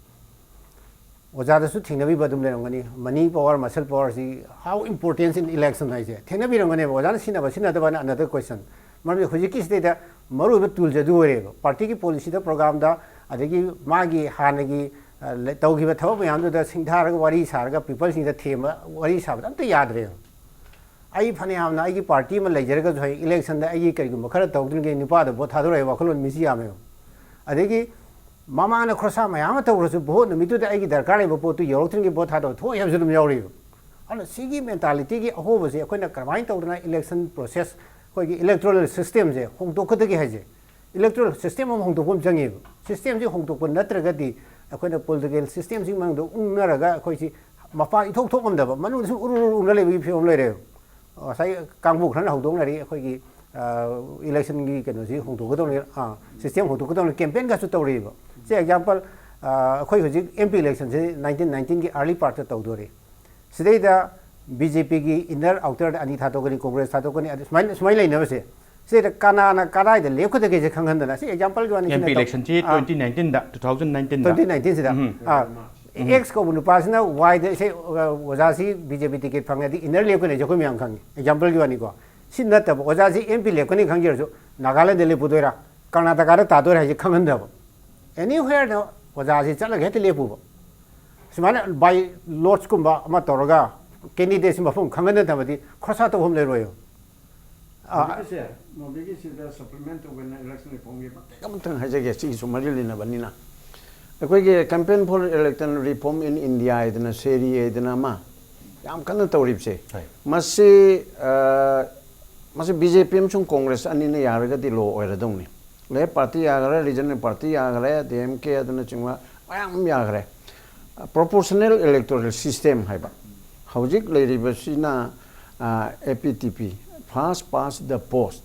ꯑꯣꯖꯥꯗꯁꯨ ꯊꯦꯡꯅꯕꯤꯕ ꯑꯗꯨꯝ ꯂꯩꯔꯝꯒꯅꯤ, money power, muscle powerꯁꯤ how important in election ꯍꯥꯏꯁꯦ ꯊꯦꯡꯅꯕꯤꯔꯝꯒꯅꯦꯕ꯫ ꯑꯣꯖꯥꯅ ꯁꯤꯖꯤꯟꯅꯕ ꯁꯤꯖꯤꯟꯅꯗꯕꯅ another question꯫ ꯃꯔꯝꯗꯤ ꯍꯧꯖꯤꯛꯀꯤꯁꯤꯗꯩꯗ ꯃꯔꯨꯑꯣꯏꯕ toolꯁꯦ ꯑꯗꯨ ꯑꯣꯏꯔꯦꯕ꯫ Partyꯒꯤ policyꯗ, programꯗ, ꯑꯗꯒꯤ ꯃꯥꯒꯤ ꯍꯥꯟꯅꯒꯤ, ꯑ, ꯂ-, ꯇꯧꯈꯤꯕ ꯊꯕꯛ ꯃꯌꯥꯝꯗꯨꯗ ꯁꯤꯡꯊꯥꯔꯒ ꯋꯥꯔꯤ ꯁꯥꯔꯒ peopleꯁꯤꯡꯗ ꯊꯦꯝꯕ, ꯋꯥꯔꯤ ꯁꯥꯕꯗ ꯑꯝꯇ ꯌꯥꯗ꯭ꯔꯦꯕ꯫ ꯑꯩ ꯐꯅꯌꯥꯝꯅ ꯑꯩꯒꯤ party ꯑꯃ ꯂꯩꯖꯔꯒꯁꯨ ꯍꯌꯦꯡ electionꯗ ꯑꯩꯒꯤ ꯀꯔꯤꯒꯨꯝꯕ ꯈꯔ ꯇꯧꯗ꯭ꯔꯤꯉꯩ ꯅꯨꯄꯥꯗ vote ꯊꯥꯗꯣꯔꯛꯑꯦ ꯋꯥꯈꯜꯂꯣꯟ ꯃꯤꯁꯤ ꯌꯥꯝꯃꯦꯕ꯫ ꯑꯗꯒꯤ ꯃꯃꯥꯅ ꯈꯣꯔꯁꯥ ꯃꯌꯥꯝ ꯑꯃ ꯇꯧꯔꯁꯨ ꯚꯣꯠ ꯅꯨꯃꯤꯠꯇꯨꯗ ꯑꯩꯒꯤ ꯗꯔꯀꯥꯔ ꯂꯩꯕ ꯄꯣꯠꯇꯨ ꯌꯧꯔꯛꯇ꯭ꯔꯤꯉꯩ ꯚꯣꯠ ꯊꯥꯗꯕ ꯊꯣꯛꯑꯣꯏ ꯍꯥꯏꯕꯁꯨ ꯑꯗꯨꯝ ꯌꯥꯎꯔꯤꯕ꯫ ꯑꯗꯨꯅ ꯁꯤꯒꯤ ꯃꯦꯟꯇꯥꯂꯤꯇꯤꯒꯤ ꯑꯍꯣꯕꯁꯦ ꯑꯩꯈꯣꯏꯅ ꯀꯔꯝꯍꯥꯏꯅ ꯇꯧꯗꯅ ꯏꯂꯦꯛꯁꯟ ꯄ꯭ꯔꯣꯁꯦꯁ, ꯑꯩꯈꯣꯏꯒꯤ ꯏꯂꯦꯛꯇꯣꯔꯦꯜ ꯁꯤꯁꯇꯦꯝꯁꯦ ꯍꯣꯡꯗꯣꯛꯀꯗꯒꯦ ꯍꯥꯏꯁꯦ, ꯏꯂꯦꯛꯇꯣꯔꯦꯜ ꯁꯤꯁꯇꯦꯝ ꯑꯃ ꯍꯣꯡꯗꯣꯛꯄ ꯑꯃ ꯆꯪꯉꯦꯕ꯫ ꯁꯤꯁꯇꯦꯝꯁꯤ ꯍꯣꯡꯗꯣꯛꯄ ꯅꯠꯇ꯭ꯔꯒꯗꯤ ꯑꯩꯈꯣꯏꯅ ꯄꯣꯂꯤꯇꯤꯀꯦꯜ ꯁꯤꯁꯇꯦꯝꯁꯤꯒꯤ ꯃꯅꯨꯡꯗ ꯎꯪꯅꯔꯒ ꯑꯩꯈꯣꯏꯁꯤ ꯃꯄꯥꯟ ꯏꯊꯣꯛ ꯊꯣꯛ ꯉꯝꯗꯕ, ꯃꯅꯨꯡꯗ ꯁꯨꯝ ꯎꯔꯨ ꯎꯔꯨ ꯎꯪꯉ ꯂꯩꯕꯒꯤ ꯐꯤꯕꯝ ꯂꯩꯔꯦꯕ꯫ ꯉꯁꯥꯏ ꯀꯥꯡꯕꯨ ꯈꯔꯅ ꯍꯧꯗꯣꯛꯅꯔꯤ, ꯑꯩꯈꯣꯏꯒꯤ ꯏꯂꯦꯛꯁꯟꯒꯤ ꯀꯩꯅꯣꯁꯤ ꯍꯣꯡꯗꯣꯛꯀꯗꯧꯅꯤ, ꯁꯤꯁꯇꯦꯝ ꯍꯣꯡꯗꯣꯛꯀꯗꯧꯅꯤ, ꯀꯦꯝꯄꯦꯟꯒꯁꯨ ꯇꯧꯔꯤꯕ꯫ ꯁꯤ ꯑꯦꯛꯖꯥꯝꯄꯜ, ꯑꯩꯈꯣꯏ ꯍꯧꯖꯤꯛ ꯑꯦꯝ ꯄꯤ ꯏꯂꯦꯛꯁꯟꯁꯤ ꯅꯥꯏꯟꯇꯤꯟ ꯅꯥꯏꯟꯇꯤꯟꯒꯤ ꯑꯥꯔꯂꯤ ꯄꯥꯔꯠꯇ ꯇꯧꯗꯣꯔꯤ꯫ ꯁꯤꯗꯩꯗ ꯕꯤ ꯖꯦ ꯄꯤꯒꯤ ꯏꯟꯅꯔ ꯑꯥꯎꯇꯔꯗ ꯑꯅꯤ ꯊꯥꯗꯣꯛꯀꯅꯤ, ꯀꯣꯡꯒ꯭ꯔꯦꯁ ꯊꯥꯗꯣꯛꯀꯅꯤ, ꯑꯗꯨ ꯁꯨꯃꯥꯏꯅ ꯁꯨꯃꯥꯏꯅ ꯂꯩꯅꯕꯁꯦ꯫ ꯁꯤꯗꯩꯗ ꯀꯅꯥꯅ ꯀꯗꯥꯏꯗ ꯂꯦꯞꯀꯗꯒꯦꯁꯦ ꯈꯪꯍꯟꯗꯅ, ꯁꯤ ꯑꯦꯛꯖꯥꯝꯄꯜꯒꯤ ꯋꯥꯅꯤ꯫ ꯑꯦꯝ ꯁꯤꯅ ꯄꯤ ꯇꯧ- ꯏꯂꯦꯛꯁꯟꯁꯤ ꯑꯥ, ꯇ꯭ꯋꯦꯟꯇꯤ ꯅꯥꯏꯟꯇꯤꯟꯗ, ꯇꯨ ꯊꯥꯎꯖꯟ ꯅꯥꯏꯟꯇꯤꯟꯗ꯫ ꯇ꯭ꯋꯦꯟꯇꯤ ꯅꯥꯏꯟꯇꯤꯟꯁꯤꯗ꯫ ꯎꯝ꯫ ꯑꯥ, ꯑꯦꯛꯁ ꯀꯧꯕ ꯅꯨꯄꯥꯁꯤꯅ ꯋꯥꯏꯗ ꯏꯁꯩ, ꯑꯣꯖꯥꯁꯤ ꯕꯤ ꯖꯦ ꯄꯤ ꯇꯤꯀꯦꯠ ꯐꯪꯉꯗꯤ ꯏꯟꯅꯔ ꯂꯦꯞꯀꯅꯤ ꯍꯥꯏꯁꯦ ꯑꯩꯈꯣꯏ ꯃꯌꯥꯝ ꯈꯪꯉꯤ꯫ ꯑꯦꯛꯖꯥꯝꯄꯜꯒꯤ ꯋꯥꯅꯤꯀꯣ꯫ ꯁꯤ ꯅꯠꯇꯕ, ꯑꯣꯖꯥꯁꯤ ꯑꯦꯝ ꯄꯤ ꯂꯦꯞꯀꯅꯤ ꯈꯪꯖꯔꯁꯨ ꯅꯥꯒꯥꯂꯦꯟꯗ ꯂꯦꯞꯄꯨꯗꯣꯏꯔꯥ, ꯀꯔꯅꯥꯇꯀꯥꯗ ꯇꯥꯗꯣꯏꯔꯥ ꯍꯥꯏꯁꯦ ꯈꯪꯍꯟꯗꯕ꯫ ꯑꯦꯅꯤꯋꯦꯌꯔꯗ ꯑꯣꯖꯥꯁꯤ ꯆꯠꯂꯒ ꯍꯦꯛꯇ ꯂꯦꯞꯄꯨꯕ꯫ ꯁꯨꯃꯥꯏꯅ ꯕꯥꯏ ꯂꯣꯠꯁꯀꯨꯝꯕ ꯑꯃ ꯇꯧꯔꯒ ꯀꯦꯟꯗꯤꯗꯦꯠꯁꯤ ꯃꯐꯝ ꯈꯪꯍꯟꯗꯅꯕꯗꯤ ꯈꯣꯔꯁꯥ ꯇꯧꯐꯝ ꯂꯩꯔꯣꯏꯕ꯫ ꯑꯥ, ꯍꯧꯖꯤꯛꯀꯤꯁꯦ, ꯃꯣꯗꯤꯒꯤꯁꯤꯗ ꯁꯄ꯭ꯂꯤꯃꯦꯟ ꯇꯧꯕ ꯑꯣꯏꯅ ꯏꯂꯦꯛꯁꯟ ꯔꯤꯐꯣꯔꯝꯒꯤ ꯃꯇꯦꯛ ꯑꯃꯇꯪ ꯍꯥꯏꯖꯒꯦ, ꯁꯤꯒꯤꯁꯨ ꯃꯔꯤ ꯂꯩꯅꯕꯅꯤꯅ꯫ ꯑꯩꯈꯣꯏꯒꯤ Campaign for Electoral Reform in India ꯍꯥꯏꯗꯅ, ꯁꯦꯔꯤ ꯍꯥꯏꯗꯅ ꯑꯃ ꯌꯥꯝ ꯀꯟꯅ ꯇꯧꯔꯤꯕꯁꯦ, ꯍꯣꯏ꯫ ꯃꯁꯤ, ꯑ, ꯃꯁꯤ ꯕꯤ ꯖꯦ ꯄꯤ ꯑꯃꯁꯨꯡ ꯀꯣꯡꯒ꯭ꯔꯦꯁ ꯑꯅꯤꯅ ꯌꯥꯔꯒꯗꯤ ꯂꯣ ꯑꯣꯏꯔꯗꯧꯅꯤ꯫ ꯂꯦꯐ ꯄꯥꯔꯇꯤ ꯌꯥꯈ꯭ꯔꯦ, ꯔꯤꯖꯅꯦꯜ ꯄꯥꯔꯇꯤ ꯌꯥꯈ꯭ꯔꯦ, ꯗꯤ ꯑꯦꯝ ꯀꯦ ꯑꯗꯨꯅꯆꯤꯡꯕ ꯃꯌꯥꯝ ꯑꯃ ꯌꯥꯈ꯭ꯔꯦ꯫ ꯄ꯭ꯔꯣꯄꯣꯔꯁꯅꯦꯜ ꯏꯂꯦꯛꯇꯣꯔꯦꯜ ꯁꯤꯁꯇꯦꯝ ꯍꯥꯏꯕ ꯍꯧꯖꯤꯛ ꯂꯩꯔꯤꯕꯁꯤꯅ, ꯑ, A P T P, first past the post,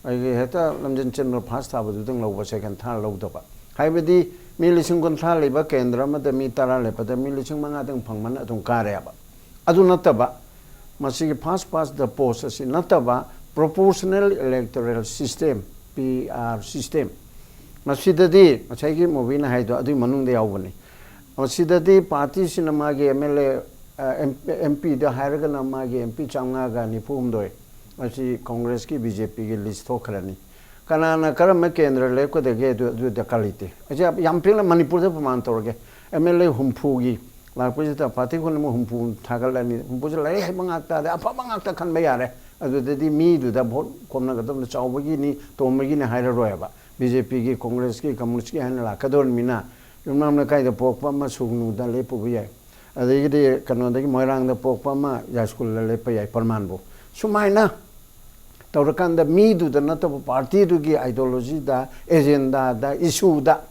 ꯑꯩꯒꯤ ꯍꯦꯛꯇ ꯂꯝꯖꯦꯟ ꯆꯦꯟꯕ ꯐꯥꯔꯁ ꯊꯥꯕꯗꯨꯗꯪ ꯂꯧꯕ, ꯁꯦꯀꯦꯟ ꯊꯥꯔ ꯂꯧꯗꯕ꯫ ꯍꯥꯏꯕꯗꯤ ꯃꯤ ꯂꯤꯁꯤꯡ ꯀꯨꯟꯊ꯭ꯔꯥ ꯂꯩꯕ ꯀꯦꯟꯗ꯭ꯔ ꯑꯃꯗ ꯃꯤ ꯇꯔꯥ ꯂꯦꯞꯄꯗ ꯃꯤ ꯂꯤꯁꯤꯡ ꯃꯉꯥꯗꯪ ꯐꯪꯕꯅ ꯑꯗꯨꯝ ꯀꯥꯔꯦꯕ꯫ ꯑꯗꯨ ꯅꯠꯇꯕ, ꯃꯁꯤꯒꯤ ꯐꯥꯔꯁ ꯄꯥꯁ ꯗ ꯄꯣꯁ ꯑꯁꯤ ꯅꯠꯇꯕ, proportional electoral system, P R system, ꯃꯁꯤꯗꯗꯤ ꯉꯁꯥꯏꯒꯤ ꯃꯣꯕꯤꯅ ꯍꯥꯏꯗꯣ ꯑꯗꯨꯒꯤ ꯃꯅꯨꯡꯗ ꯌꯥꯎꯕꯅꯤ꯫ ꯃꯁꯤꯗꯗꯤ ꯄꯥꯔꯇꯤꯁꯤꯅ ꯃꯥꯒꯤ ꯑꯦꯝ ꯑꯦꯜ ꯑꯦ, ꯑꯦꯝ ꯄꯤꯗ ꯍꯥꯏꯔꯒꯅ ꯃꯥꯒꯤ ꯑꯦꯝ ꯄꯤ ꯆꯥꯝꯃꯉꯥꯒ ꯅꯤꯐꯨ ꯍꯨꯝꯗꯣꯏ, ꯃꯁꯤ ꯀꯣꯡꯒ꯭ꯔꯦꯁꯀꯤ ꯕꯤ ꯖꯦ ꯄꯤꯒꯤ ꯂꯤꯁ ꯊꯣꯛꯈ꯭ꯔꯅꯤ꯫ ꯀꯅꯥꯅ ꯀꯔꯝꯕ ꯀꯦꯟꯗ꯭ꯔ ꯂꯦꯞꯀꯗꯒꯦ, ꯑꯗꯨ, ꯑꯗꯨ ꯗꯔꯀꯥꯔ ꯂꯩꯇꯦ꯫ ꯑꯩꯁꯦ ꯌꯥꯝ ꯄꯤꯛꯅ ꯃꯅꯤꯄꯨꯔꯗ ꯄ꯭ꯔꯃꯥꯟ ꯇꯧꯔꯒꯦ꯫ ꯑꯦꯝ ꯑꯦꯜ ꯑꯦ ꯍꯨꯝꯐꯨꯒꯤ ꯂꯥꯛꯄꯁꯤꯗ ꯄꯥꯔꯇꯤ ꯈꯨꯗꯤꯡꯃꯛ ꯍꯨꯝꯐꯨ ꯊꯥꯒꯠꯂꯅꯤ꯫ ꯍꯨꯝꯐꯨꯁꯦ ꯂꯥꯏꯔꯤꯛ ꯍꯩꯕ ꯉꯥꯛꯇ, ꯑꯗꯩ ꯑꯐꯕ ꯉꯥꯛꯇ ꯈꯟꯕ ꯌꯥꯔꯦ꯫ ꯑꯗꯨꯗꯗꯤ ꯃꯤꯗꯨꯗ ꯚꯣꯠ ꯈꯣꯝꯅꯒꯗꯕꯗ ꯆꯥꯎꯕꯒꯤꯅꯤ, ꯇꯣꯝꯕꯒꯤꯅꯤ ꯍꯥꯏꯔꯔꯣꯏꯕ꯫ ꯕꯤ ꯖꯦ ꯄꯤꯒꯤ, ꯀꯣꯡꯒ꯭ꯔꯦꯁꯀꯤ, ꯀꯝꯃꯨꯅꯤꯁꯀꯤ ꯍꯥꯏꯅ ꯂꯥꯛꯀꯗꯧꯔꯤꯕꯅꯤꯅ, ꯌꯨꯝꯅꯥꯝ ꯂꯩꯀꯥꯏꯗ ꯄꯣꯛꯄ ꯑꯃ ꯁꯨꯒꯅꯨꯗ ꯂꯦꯞꯄꯨꯕ ꯌꯥꯏ꯫ ꯑꯗꯒꯤꯗꯤ ꯀꯩꯅꯣꯗꯒꯤ, ꯃꯣꯏꯔꯥꯡꯗ ꯄꯣꯛꯄ ꯑꯃ ꯌꯥꯏꯁ꯭ꯀꯨꯜꯗ ꯂꯦꯞꯄ ꯌꯥꯏ, ꯄ꯭ꯔꯃꯥꯟꯕꯨ꯫ ꯁꯨꯃꯥꯏꯅ ꯇꯧꯔꯀꯥꯟꯗ ꯃꯤꯗꯨꯗ ꯅꯠꯇꯕ, ꯄꯥꯔꯇꯤꯗꯨꯒꯤ ideologyꯗ, ꯑꯦꯖꯦꯟꯗꯥꯗ, ꯏꯁꯨꯗ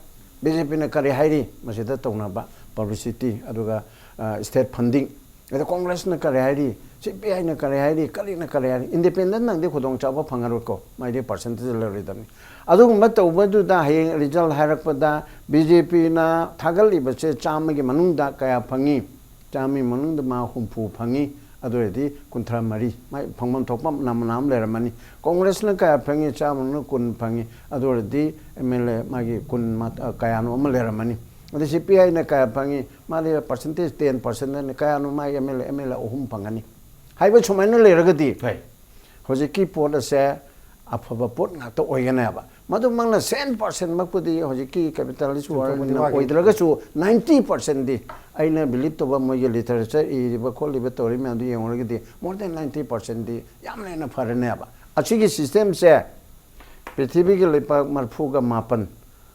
ꯕꯤ ꯖꯦ ꯄꯤꯅ ꯀꯔꯤ ꯍꯥꯏꯔꯤ, ꯃꯁꯤꯗ ꯇꯧꯅꯕ publicity, ꯑꯗꯨꯒ state funding, ꯑꯗ ꯀꯣꯡꯒ꯭ꯔꯦꯁꯅ ꯀꯔꯤ ꯍꯥꯏꯔꯤ, ꯁꯤ ꯄꯤ ꯑꯥꯏꯅ ꯀꯔꯤ ꯍꯥꯏꯔꯤ, ꯀꯔꯤꯅ ꯀꯔꯤ ꯍꯥꯏꯔꯤ, independentꯅꯗꯤ ꯈꯨꯗꯣꯡꯆꯥꯕ ꯐꯪꯉꯔꯣꯏꯀꯣ, ꯃꯥꯏꯗꯤ percentageꯇ ꯂꯩꯔꯣꯏꯗꯕꯅꯤ꯫ ꯑꯗꯨꯒꯨꯝꯕ ꯇꯧꯕꯗꯨꯗ ꯍꯌꯦꯡ result ꯍꯥꯏꯔꯛꯄꯗ ꯕꯤ ꯖꯦ ꯄꯤꯅ ꯊꯥꯒꯠꯂꯤꯕꯁꯦ ꯆꯥꯝꯃꯒꯤ ꯃꯅꯨꯡꯗ ꯀꯌꯥ ꯐꯪꯉꯤ? ꯆꯥꯝꯃꯒꯤ ꯃꯅꯨꯡꯗ ꯃꯥ ꯍꯨꯝꯐꯨ ꯐꯪꯉꯤ, ꯑꯗꯨ ꯑꯣꯏꯔꯗꯤ ꯀꯨꯟꯊ꯭ꯔꯥ ꯃꯔꯤ, ꯃꯥꯏ ꯐꯪꯐꯝ ꯊꯣꯛꯄ ꯅꯃꯨꯅꯥ ꯑꯃ ꯂꯩꯔꯝꯃꯅꯤ꯫ ꯀꯣꯡꯒ꯭ꯔꯦꯁꯅ ꯀꯌꯥ ꯐꯪꯉꯤ? ꯆꯥꯝꯃ ꯃꯅꯨꯡꯗ ꯀꯨꯟ ꯐꯪꯉꯤ, ꯑꯗꯨ ꯑꯣꯏꯔꯗꯤ ꯑꯦꯝ ꯑꯦꯜ ꯑꯦ ꯃꯥꯒꯤ ꯀꯨꯟ ꯃꯥ-, ꯑ, ꯀꯌꯥꯅꯣ ꯑꯃ ꯂꯩꯔꯝꯃꯅꯤ꯫ ꯑꯗ ꯁꯤ ꯄꯤ ꯑꯥꯏꯅ ꯀꯌꯥ ꯐꯪꯉꯤ? ꯃꯥꯗꯤ percentage ten percent ꯅꯤ, ꯀꯌꯥꯅꯣ ꯃꯥꯒꯤ M L A, M L A ꯑꯍꯨꯝ ꯐꯪꯒꯅꯤ ꯍꯥꯏꯕ ꯁꯨꯃꯥꯏꯅ ꯂꯩꯔꯒꯗꯤ, ꯍꯣꯏ꯫ ꯍꯧꯖꯤꯛꯀꯤ ꯄꯣꯠ ꯑꯁꯦ ꯑꯐꯕ ꯄꯣꯠ ꯉꯥꯛꯇ ꯑꯣꯏꯒꯅꯦꯕ꯫ ꯃꯗꯨꯃꯛꯅ cent percent ꯃꯛꯄꯨꯗꯤ ꯍꯧꯖꯤꯛꯀꯤ capitalist ꯆꯨꯝꯊꯣꯛꯄꯗꯤ worldꯅ ꯋꯥꯈꯤꯅꯤ꯫ ꯑꯣꯏꯗ꯭ꯔꯒꯁꯨ, ninety percentꯗꯤ ꯑꯩꯅ believe ꯇꯧꯕ, ꯃꯣꯏꯒꯤ literature ꯏꯔꯤꯕ ꯈꯣꯠꯂꯤꯕ ꯇꯧꯔꯤ ꯃꯌꯥꯝꯗꯨ ꯌꯦꯡꯉꯨꯔꯒꯗꯤ, more than ninety percentꯗꯤ ꯌꯥꯝꯅ ꯍꯦꯟꯅ ꯐꯔꯅꯦꯕ꯫ ꯑꯁꯤꯒꯤ systemꯁꯦ ꯄ꯭ꯔꯤꯊꯤꯕꯤꯒꯤ ꯂꯩꯄꯥꯛ ꯃꯔꯤꯐꯨꯒ ꯃꯥꯄꯟ,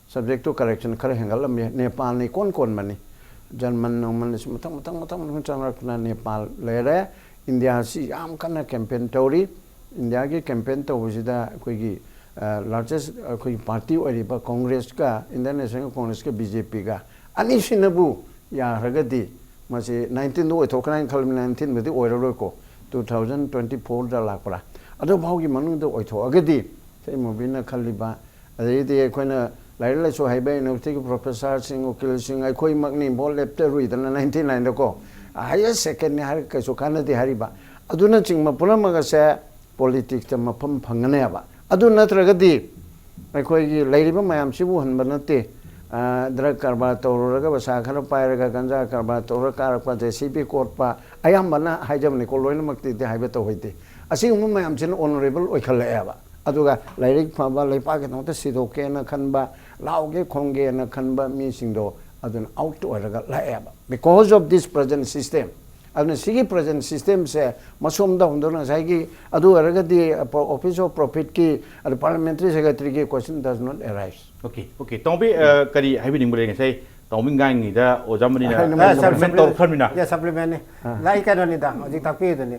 subject to correction, ꯈꯔ ꯍꯦꯟꯒꯠꯂꯝꯃꯤ꯫ ꯅꯦꯄꯥꯜꯅ ꯏꯀꯣꯟ ꯀꯣꯟꯕꯅꯤ꯫ ꯖꯔꯃꯟ ꯅꯨꯡꯃꯟ ꯑꯁꯤ ꯃꯊꯪ ꯃꯊꯪ ꯃꯊꯪ ꯃꯊꯪ ꯆꯪꯂꯛꯇꯅ ꯅꯦꯄꯥꯜ ꯂꯩꯔꯦ꯫ ꯏꯟꯗꯤꯌꯥꯁꯤ ꯌꯥꯝ ꯀꯟꯅ campaign ꯇꯧꯔꯤ꯫ ꯏꯟꯗꯤꯌꯥꯒꯤ campaign ꯇꯧꯕꯁꯤꯗ ꯑꯩꯈꯣꯏꯒꯤ, ꯑ, largest ꯑꯩꯈꯣꯏꯒꯤ party ꯑꯣꯏꯔꯤꯕ ꯀꯣꯡꯒ꯭ꯔꯦꯁꯀ, Indian National Congressꯀ, ꯕꯤ ꯖꯦ ꯄꯤꯒ ꯑꯅꯤꯁꯤꯅꯕꯨ ꯌꯥꯈ꯭ꯔꯒꯗꯤ, ꯃꯁꯤ nineteenꯗ ꯑꯣꯏꯊꯣꯛꯈ꯭ꯔꯅꯤ ꯍꯥꯏꯅ ꯈꯜꯂꯝꯃꯤ, nineteenꯕꯨꯗꯤ ꯑꯣꯏꯔꯔꯣꯏꯀꯣ, two thousand twenty fourꯗ ꯂꯥꯛꯄ꯭ꯔꯥ, ꯑꯗꯨ ꯐꯥꯎꯒꯤ ꯃꯅꯨꯡꯗ ꯑꯣꯏꯊꯣꯛꯑꯒꯗꯤ, ꯁꯤ ꯃꯣꯕꯤꯅ ꯈꯜꯂꯤꯕ, ꯑꯗꯩꯗꯤ ꯑꯩꯈꯣꯏꯅ ꯂꯥꯏꯔꯤꯛ ꯂꯥꯏꯁꯨ ꯍꯩꯕ universityꯒꯤ professorꯁꯤꯡ, ꯎꯀꯤꯜꯁꯤꯡ, ꯑꯩꯈꯣꯏꯃꯛꯅꯤ vote ꯂꯦꯞꯆꯔꯨꯏꯗꯅ ninety nineꯗꯀꯣ, higher secondꯅꯤ ꯍꯥꯏꯔꯒ ꯀꯩꯁꯨ ꯀꯥꯟꯅꯗꯦ ꯍꯥꯏꯔꯤꯕ꯫ ꯑꯗꯨꯅꯆꯤꯡꯕ ꯄꯨꯝꯅꯃꯛ ꯑꯁꯦ politicsꯇ ꯃꯐꯝ ꯐꯪꯒꯅꯦꯕ꯫ ꯑꯗꯨ ꯅꯠꯇ꯭ꯔꯒꯗꯤ ꯑꯩꯈꯣꯏꯒꯤ ꯂꯩꯔꯤꯕ ꯃꯌꯥꯝꯁꯤꯕꯨ ꯍꯟꯕ ꯅꯠꯇꯦ꯫ ꯑ, drug ꯀꯔꯕꯥꯔ ꯇꯧꯔꯨꯔꯒ, ꯄꯩꯁꯥ ꯈꯔ ꯄꯥꯏꯔꯒ, ꯒꯟꯖꯥ ꯀꯔꯕꯥꯔ ꯇꯧꯔꯒ ꯀꯥꯔꯛꯄ, ꯖꯦ ꯁꯤ ꯕꯤ ꯀꯣꯠꯄ, ꯑꯌꯥꯝꯕꯅ ꯍꯥꯏꯖꯕꯅꯤꯀꯣ, ꯂꯣꯏꯅꯃꯛꯇꯤꯗꯤ ꯍꯥꯏꯕ ꯇꯧꯍꯩꯗꯦ꯫ ꯑꯁꯤꯒꯨꯝꯕ ꯃꯌꯥꯝꯁꯤꯅ honourable ꯑꯣꯏꯈꯠꯂꯛꯑꯦꯕ꯫ ꯑꯗꯨꯒ ꯂꯥꯏꯔꯤꯛ ꯐꯕ, ꯂꯩꯄꯥꯛꯀꯤꯗꯃꯛꯇ ꯁꯤꯗꯣꯛꯀꯦꯅ ꯈꯟꯕ, ꯂꯥꯎꯒꯦ ꯈꯣꯡꯒꯦꯅ ꯈꯟꯕ ꯃꯤꯁꯤꯡꯗꯣ ꯑꯗꯨꯅ out ꯑꯣꯏꯔꯒ ꯂꯥꯛꯑꯦꯕ, because of this present system꯫ ꯑꯗꯨꯅ ꯁꯤꯒꯤ present system ꯁꯦ ꯃꯁꯣꯝꯗ ꯍꯣꯡꯗꯣꯛꯅ ꯉꯁꯥꯏꯒꯤ ꯑꯗꯨ ꯑꯣꯏꯔꯒꯗꯤ office of profit ꯀꯤ ꯑꯗꯨ parliamentary secretary ꯒꯤ question does not arise. Okay, okay. ꯇꯥꯎꯕꯤ, ꯑ, ꯀꯔꯤ ꯍꯥꯏꯕꯤꯅꯤꯡꯕ ꯂꯩ? ꯉꯁꯥꯏ ꯇꯥꯎꯕꯤ ꯉꯥꯡꯉꯤꯗ ꯑꯣꯖꯥ ꯃꯅꯤꯅ ꯑꯩꯅ implement supplement- ꯇꯧꯈ꯭ꯔꯕꯅꯤꯅ. Yes, supplement ꯅꯤ. ꯑꯥ. ꯂꯥꯏ ꯀꯩꯅꯣꯅꯤꯗ, ꯍꯧꯖꯤꯛ ꯇꯥꯛꯄꯤꯗꯨꯅꯤ꯫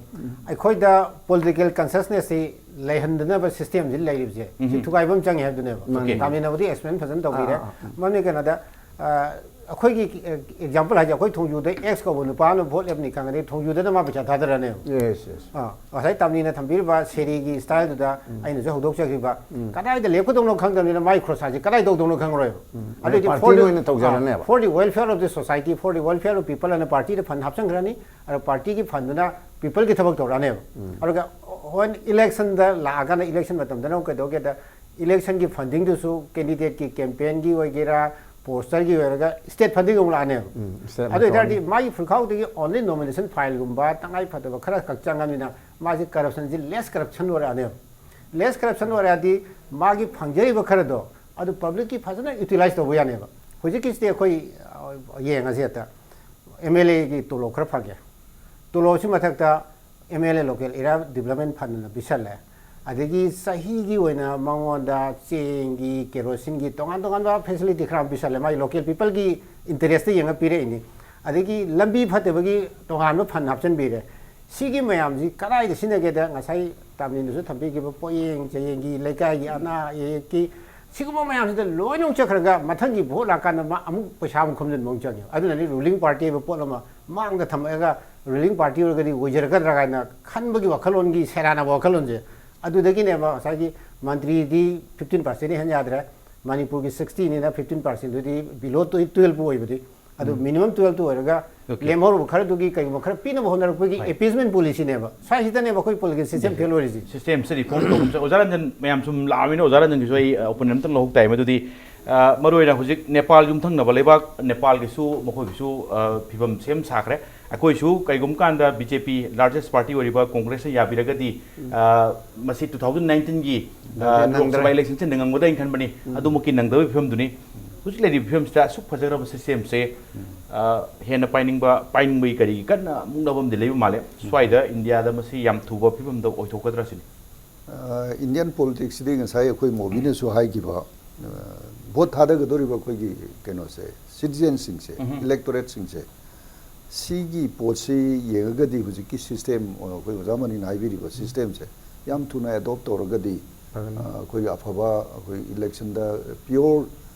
ꯑꯩꯈꯣꯏꯗ political consciousness ꯁꯤ ꯂꯩꯍꯟꯗꯅꯕ system ꯁꯤ ꯂꯩꯔꯤꯕꯁꯦ, ꯁꯤ ꯎꯝ. ꯊꯨꯒꯥꯏꯕ ꯑꯃ ꯆꯪꯉꯦ ꯍꯥꯏꯕꯗꯨꯅꯦꯕ꯫ ꯃꯥꯅꯤ. ꯇꯥꯃꯤꯜꯅꯥꯗꯨꯗꯤ explain ꯐꯖꯅ ꯇꯧꯕꯤꯔꯦ꯫ ꯑꯥ, ꯑꯥ, ꯑꯥ. ꯃꯔꯝꯗꯤ ꯀꯩꯅꯣꯗ, ꯑ, ꯑꯩꯈꯣꯏꯒꯤ example ꯍꯥꯏꯁꯦ, ꯑꯩꯈꯣꯏ ꯊꯣꯡꯖꯨꯗ X ꯀꯧꯕ ꯅꯨꯄꯥ ꯑꯃ vote ꯂꯦꯞꯅꯤ ꯈꯪꯉꯗꯤ, ꯊꯣꯡꯖꯨꯗꯅ ꯃꯥ ꯄꯩꯁꯥ ꯊꯥꯗꯔꯅꯦꯕ꯫ Yes, yes. ꯑꯥ, ꯉꯁꯥꯏ ꯇꯥꯃꯤꯅ ꯊꯝꯕꯤꯔꯤꯕ ꯁꯦꯔꯤꯒꯤ style ꯗꯨꯗ ꯑꯩꯅꯁꯨ ꯍꯧꯗꯣꯛꯆꯈꯤꯕ, ꯀꯗꯥꯏꯗ ꯂꯦꯞꯀꯗꯧꯅꯣ ꯈꯪꯗꯕꯅꯤꯅ ꯃꯥꯒꯤ ꯈꯣꯔꯁꯥꯁꯦ ꯀꯗꯥꯏ ꯇꯧꯗꯧꯅꯣ ꯈꯪꯉꯔꯣꯏꯕ꯫ ꯑꯗꯩ party ꯅ ꯑꯣꯏꯅ ꯇꯧꯖꯔꯅꯦꯕ꯫ For the welfare of the society, for the welfare of people ꯑꯅ party ꯗ fund ꯍꯥꯞꯆꯤꯟꯈ꯭ꯔꯅꯤ꯫ ꯑꯗꯣ party ꯒꯤ fund ꯗꯨꯅ people ꯒꯤ ꯊꯕꯛ ꯇꯧꯔꯛꯑꯅꯦꯕ꯫ ꯑꯗꯨꯒ when election ꯗ ꯂꯥꯛꯑꯀꯥꯟꯗ, election ꯃꯇꯝꯗꯅ ꯑꯃꯨꯛ ꯀꯩꯗꯧꯒꯦꯗ, election ꯒꯤ funding ꯗꯨꯁꯨ candidate ꯀꯤ campaign ꯒꯤ ꯑꯣꯏꯒꯦꯔꯥ, poster ꯒꯤ ꯑꯣꯏꯔꯒ state funding ꯑꯃꯨꯛ ꯂꯥꯛꯑꯅꯦꯕ꯫ ꯎꯝ, state ꯑꯗꯨ ꯑꯣꯏꯇꯥꯔꯗꯤ ꯑꯃꯨꯛ ꯃꯥꯒꯤ ꯐꯨꯔꯈꯥꯎꯗꯒꯤ only nomination file ꯒꯨꯝꯕ ꯇꯉꯥꯏ ꯐꯗꯕ ꯈꯔ ꯈꯛ ꯆꯪꯉꯕꯅꯤꯅ ꯃꯥꯁꯤ corruption ꯁꯤ less corruption ꯑꯣꯏꯔꯛꯑꯅꯦꯕ꯫ Less corruption ꯑꯣꯏꯔꯛꯑꯗꯤ ꯃꯥꯒꯤ ꯐꯪꯖꯔꯤꯕ ꯈꯔꯗꯣ ꯑꯗꯨ public ꯀꯤ ꯐꯖꯅ utilize ꯇꯧꯕ ꯌꯥꯅꯦꯕ꯫ ꯍꯧꯖꯤꯛꯀꯤꯁꯤꯗꯤ ꯑꯩꯈꯣꯏ, ꯑ, ꯌꯦꯡꯉꯁꯤ ꯍꯦꯛꯇ꯫ MLA ꯒꯤ ꯇꯣꯂꯣꯞ ꯈꯔ ꯐꯪꯉꯦ꯫ ꯇꯣꯂꯣꯞꯁꯤ ꯃꯊꯛꯇ MLA local area development fund ꯅ ꯄꯤꯁꯜꯂꯦ꯫ ꯑꯗꯒꯤ ꯆꯍꯤꯒꯤ ꯑꯣꯏꯅ ꯃꯉꯣꯟꯗ ꯆꯦꯡꯒꯤ, ꯀꯦꯔꯣꯁꯤꯟꯒꯤ ꯇꯣꯉꯥꯟ ꯇꯣꯉꯥꯟꯕ facility ꯈꯔ ꯑꯃ ꯄꯤꯁꯜꯂꯦ꯫ ꯃꯥꯒꯤ local people ꯒꯤ interest ꯇ ꯌꯦꯡꯉ ꯄꯤꯔꯛꯏꯅꯤ꯫ ꯑꯗꯒꯤ ꯂꯝꯕꯤ ꯐꯠꯇꯕꯒꯤ ꯇꯣꯉꯥꯟꯕ fund ꯍꯥꯞꯆꯤꯟꯕꯤꯔꯦ꯫ ꯁꯤꯒꯤ ꯃꯌꯥꯝꯁꯤ ꯀꯗꯥꯏꯗ ꯁꯤꯖꯤꯟꯅꯒꯦꯗ, ꯉꯁꯥꯏ ꯇꯥꯃꯤꯟꯗꯁꯨ ꯊꯝꯕꯤꯈꯤꯕ ꯄꯣꯠꯌꯦꯡ ꯆꯥꯌꯦꯡꯒꯤ, ꯂꯩꯀꯥꯏꯒꯤ ꯑꯅꯥ ꯑꯌꯦꯛꯀꯤ, ꯁꯤꯒꯨꯝꯕ ꯃꯌꯥꯝꯁꯤꯗ ꯂꯣꯏꯅ ꯑꯃꯨꯛ ꯆꯠꯈ꯭ꯔꯒ ꯃꯊꯪꯒꯤ vote ꯂꯥꯛꯀꯥꯟꯗ ꯃꯥ ꯑꯃꯨꯛ ꯄꯩꯁꯥ ꯑꯃꯨꯛ ꯈꯣꯝꯖꯤꯟꯕ ꯑꯃꯨꯛ ꯆꯪꯉꯦ꯫ ꯑꯗꯨꯅꯅꯤ ruling party ꯍꯥꯏꯕ ꯄꯣꯠ ꯑꯃ ꯃꯥꯡꯗ ꯊꯝꯃꯛꯑꯒ ruling party ꯑꯣꯏꯔꯒꯗꯤ ꯑꯣꯏꯖꯔꯛꯀꯗ꯭ꯔꯥ ꯀꯥꯏꯅ ꯈꯟꯕꯒꯤ ꯋꯥꯈꯜꯂꯣꯟꯒꯤ ꯁꯦꯔꯥꯟꯅꯕ ꯋꯥꯈꯜꯂꯣꯟꯁꯦ ꯑꯗꯨꯗꯒꯤꯅꯦꯕ ꯉꯁꯥꯏꯒꯤ ꯃꯟꯇ꯭ꯔꯤꯗꯤ fifteen percent ꯍꯦꯟ ꯌꯥꯗ꯭ꯔꯦ, ꯃꯅꯤꯄꯨꯔꯒꯤ sixty ꯅꯤꯅ fifteen percent ꯗꯨꯗꯤ below twelve ꯑꯣꯏꯕꯗꯤ, ꯑꯗꯨ minimum twelve ꯑꯣꯏꯔꯒ Okay. ꯂꯦꯝꯍꯧꯔꯕ ꯈꯔꯗꯨꯒꯤ ꯀꯩꯒꯨꯝꯕ ꯈꯔ ꯄꯤꯅꯕ ꯍꯣꯠꯅꯔꯛꯄꯒꯤ ꯍꯣꯏ. Appeasement policy ꯅꯦꯕ꯫ ꯁ꯭ꯋꯥꯏꯁꯤꯗꯅꯦꯕ ꯑꯩꯈꯣꯏ political system fail ꯑꯣꯏꯔꯤꯁꯤ꯫ System ꯁꯤ reform ꯇꯧꯕꯁꯦ ꯑꯣꯖꯥ ꯔꯟꯖꯟ ꯃꯌꯥꯝ ꯁꯨꯝ ꯂꯥꯛꯑꯃꯤꯅ ꯑꯣꯖꯥ ꯔꯟꯖꯟꯒꯤꯁꯨ ꯑꯩ, ꯑ, opinion ꯑꯝꯇꯪ ꯂꯧꯍꯧ ꯇꯥꯏ꯫ ꯃꯗꯨꯗꯤ, ꯑ, ꯃꯔꯨꯑꯣꯏꯅ ꯍꯧꯖꯤꯛ ꯅꯦꯄꯥꯜ ꯌꯨꯝꯊꯪꯅꯕ ꯂꯩꯕꯥꯛ ꯅꯦꯄꯥꯜꯒꯤꯁꯨ ꯃꯈꯣꯏꯒꯤꯁꯨ, ꯑ, ꯐꯤꯕꯝ ꯁꯦꯝ ꯁꯥꯈ꯭ꯔꯦ꯫ ꯑꯩꯈꯣꯏꯁꯨ ꯀꯩꯒꯨꯝꯕ ꯀꯥꯟꯗ BJP largest party ꯑꯣꯏꯔꯤꯕ Congress ꯅ ꯌꯥꯕꯤꯔꯒꯗꯤ, ꯑ, ꯃꯁꯤ two thousand nineteen ꯒꯤ, ꯑ, ꯅꯪꯗ꯭ꯔꯦ, ꯂꯣꯛ ꯁꯚꯥ ꯅꯪꯗ꯭ꯔꯦ꯫ Election ꯁꯤ ꯅꯪꯉꯝꯒꯗ꯭ꯔꯥ ꯍꯥꯏꯅ ꯈꯟꯕꯅꯤ꯫ ꯑꯗꯨꯃꯛꯀꯤ ꯅꯪꯗꯕꯒꯤ ꯐꯤꯕꯝꯗꯨꯅꯤ꯫ ꯍꯧꯖꯤꯛ ꯂꯩꯔꯤꯕ ꯐꯤꯕꯝꯁꯤꯗ ꯑꯁꯨꯛ ꯐꯖꯈ꯭ꯔꯕ ꯁꯤꯁꯇꯦꯝꯁꯦ, ꯍꯦꯟꯅ ꯄꯥꯏꯅꯤꯡꯕ, ꯄꯥꯏꯅꯤꯡꯕꯒꯤ ꯀꯔꯤꯒꯤ ꯀꯟꯅ ꯃꯨꯛꯅꯕ ꯑꯃꯗꯤ ꯂꯩꯕ ꯃꯥꯜꯂꯦ꯫ ꯁ꯭ꯋꯥꯏꯗ ꯏꯟꯗꯤꯌꯥꯗ ꯃꯁꯤ ꯌꯥꯝ ꯊꯨꯕ ꯐꯤꯕꯝꯗ ꯑꯣꯏꯊꯣꯛꯀꯗ꯭ꯔꯥ ꯁꯤꯅꯤ꯫ ꯏꯟꯗꯤꯌꯥꯟ ꯄꯣꯂꯤꯇꯤꯛꯁꯁꯤꯗꯤ ꯉꯁꯥꯏ ꯑꯩꯈꯣꯏ ꯃꯣꯕꯤꯅꯁꯨ ꯍꯥꯏꯈꯤꯕ, ꯚꯣꯠ ꯊꯥꯗꯒꯗꯧꯔꯤꯕ ꯑꯩꯈꯣꯏꯒꯤ ꯀꯩꯅꯣꯁꯦ, ꯁꯤꯇꯤꯖꯦꯟꯁꯤꯡꯁꯦ, ꯏꯂꯦꯛꯇꯣꯔꯦꯠꯁꯤꯡꯁꯦ, ꯁꯤꯒꯤ ꯄꯣꯠꯁꯤ ꯌꯦꯡꯉꯒꯗꯤ ꯍꯧꯖꯤꯛꯀꯤ ꯁꯤꯁꯇꯦꯝ, ꯑꯩꯈꯣꯏ ꯑꯣꯖꯥ ꯃꯅꯤꯅ ꯍꯥꯏꯕꯤꯔꯤꯕ ꯁꯤꯁꯇꯦꯝꯁꯦ ꯌꯥꯝ ꯊꯨꯅ ꯑꯦꯗꯣꯞ ꯇꯧꯔꯒꯗꯤ, ꯑꯩꯈꯣꯏꯒꯤ ꯑꯐꯕ, ꯑꯩꯈꯣꯏ ꯏꯂꯦꯛꯁꯟꯗ ꯄꯤꯌꯣꯔ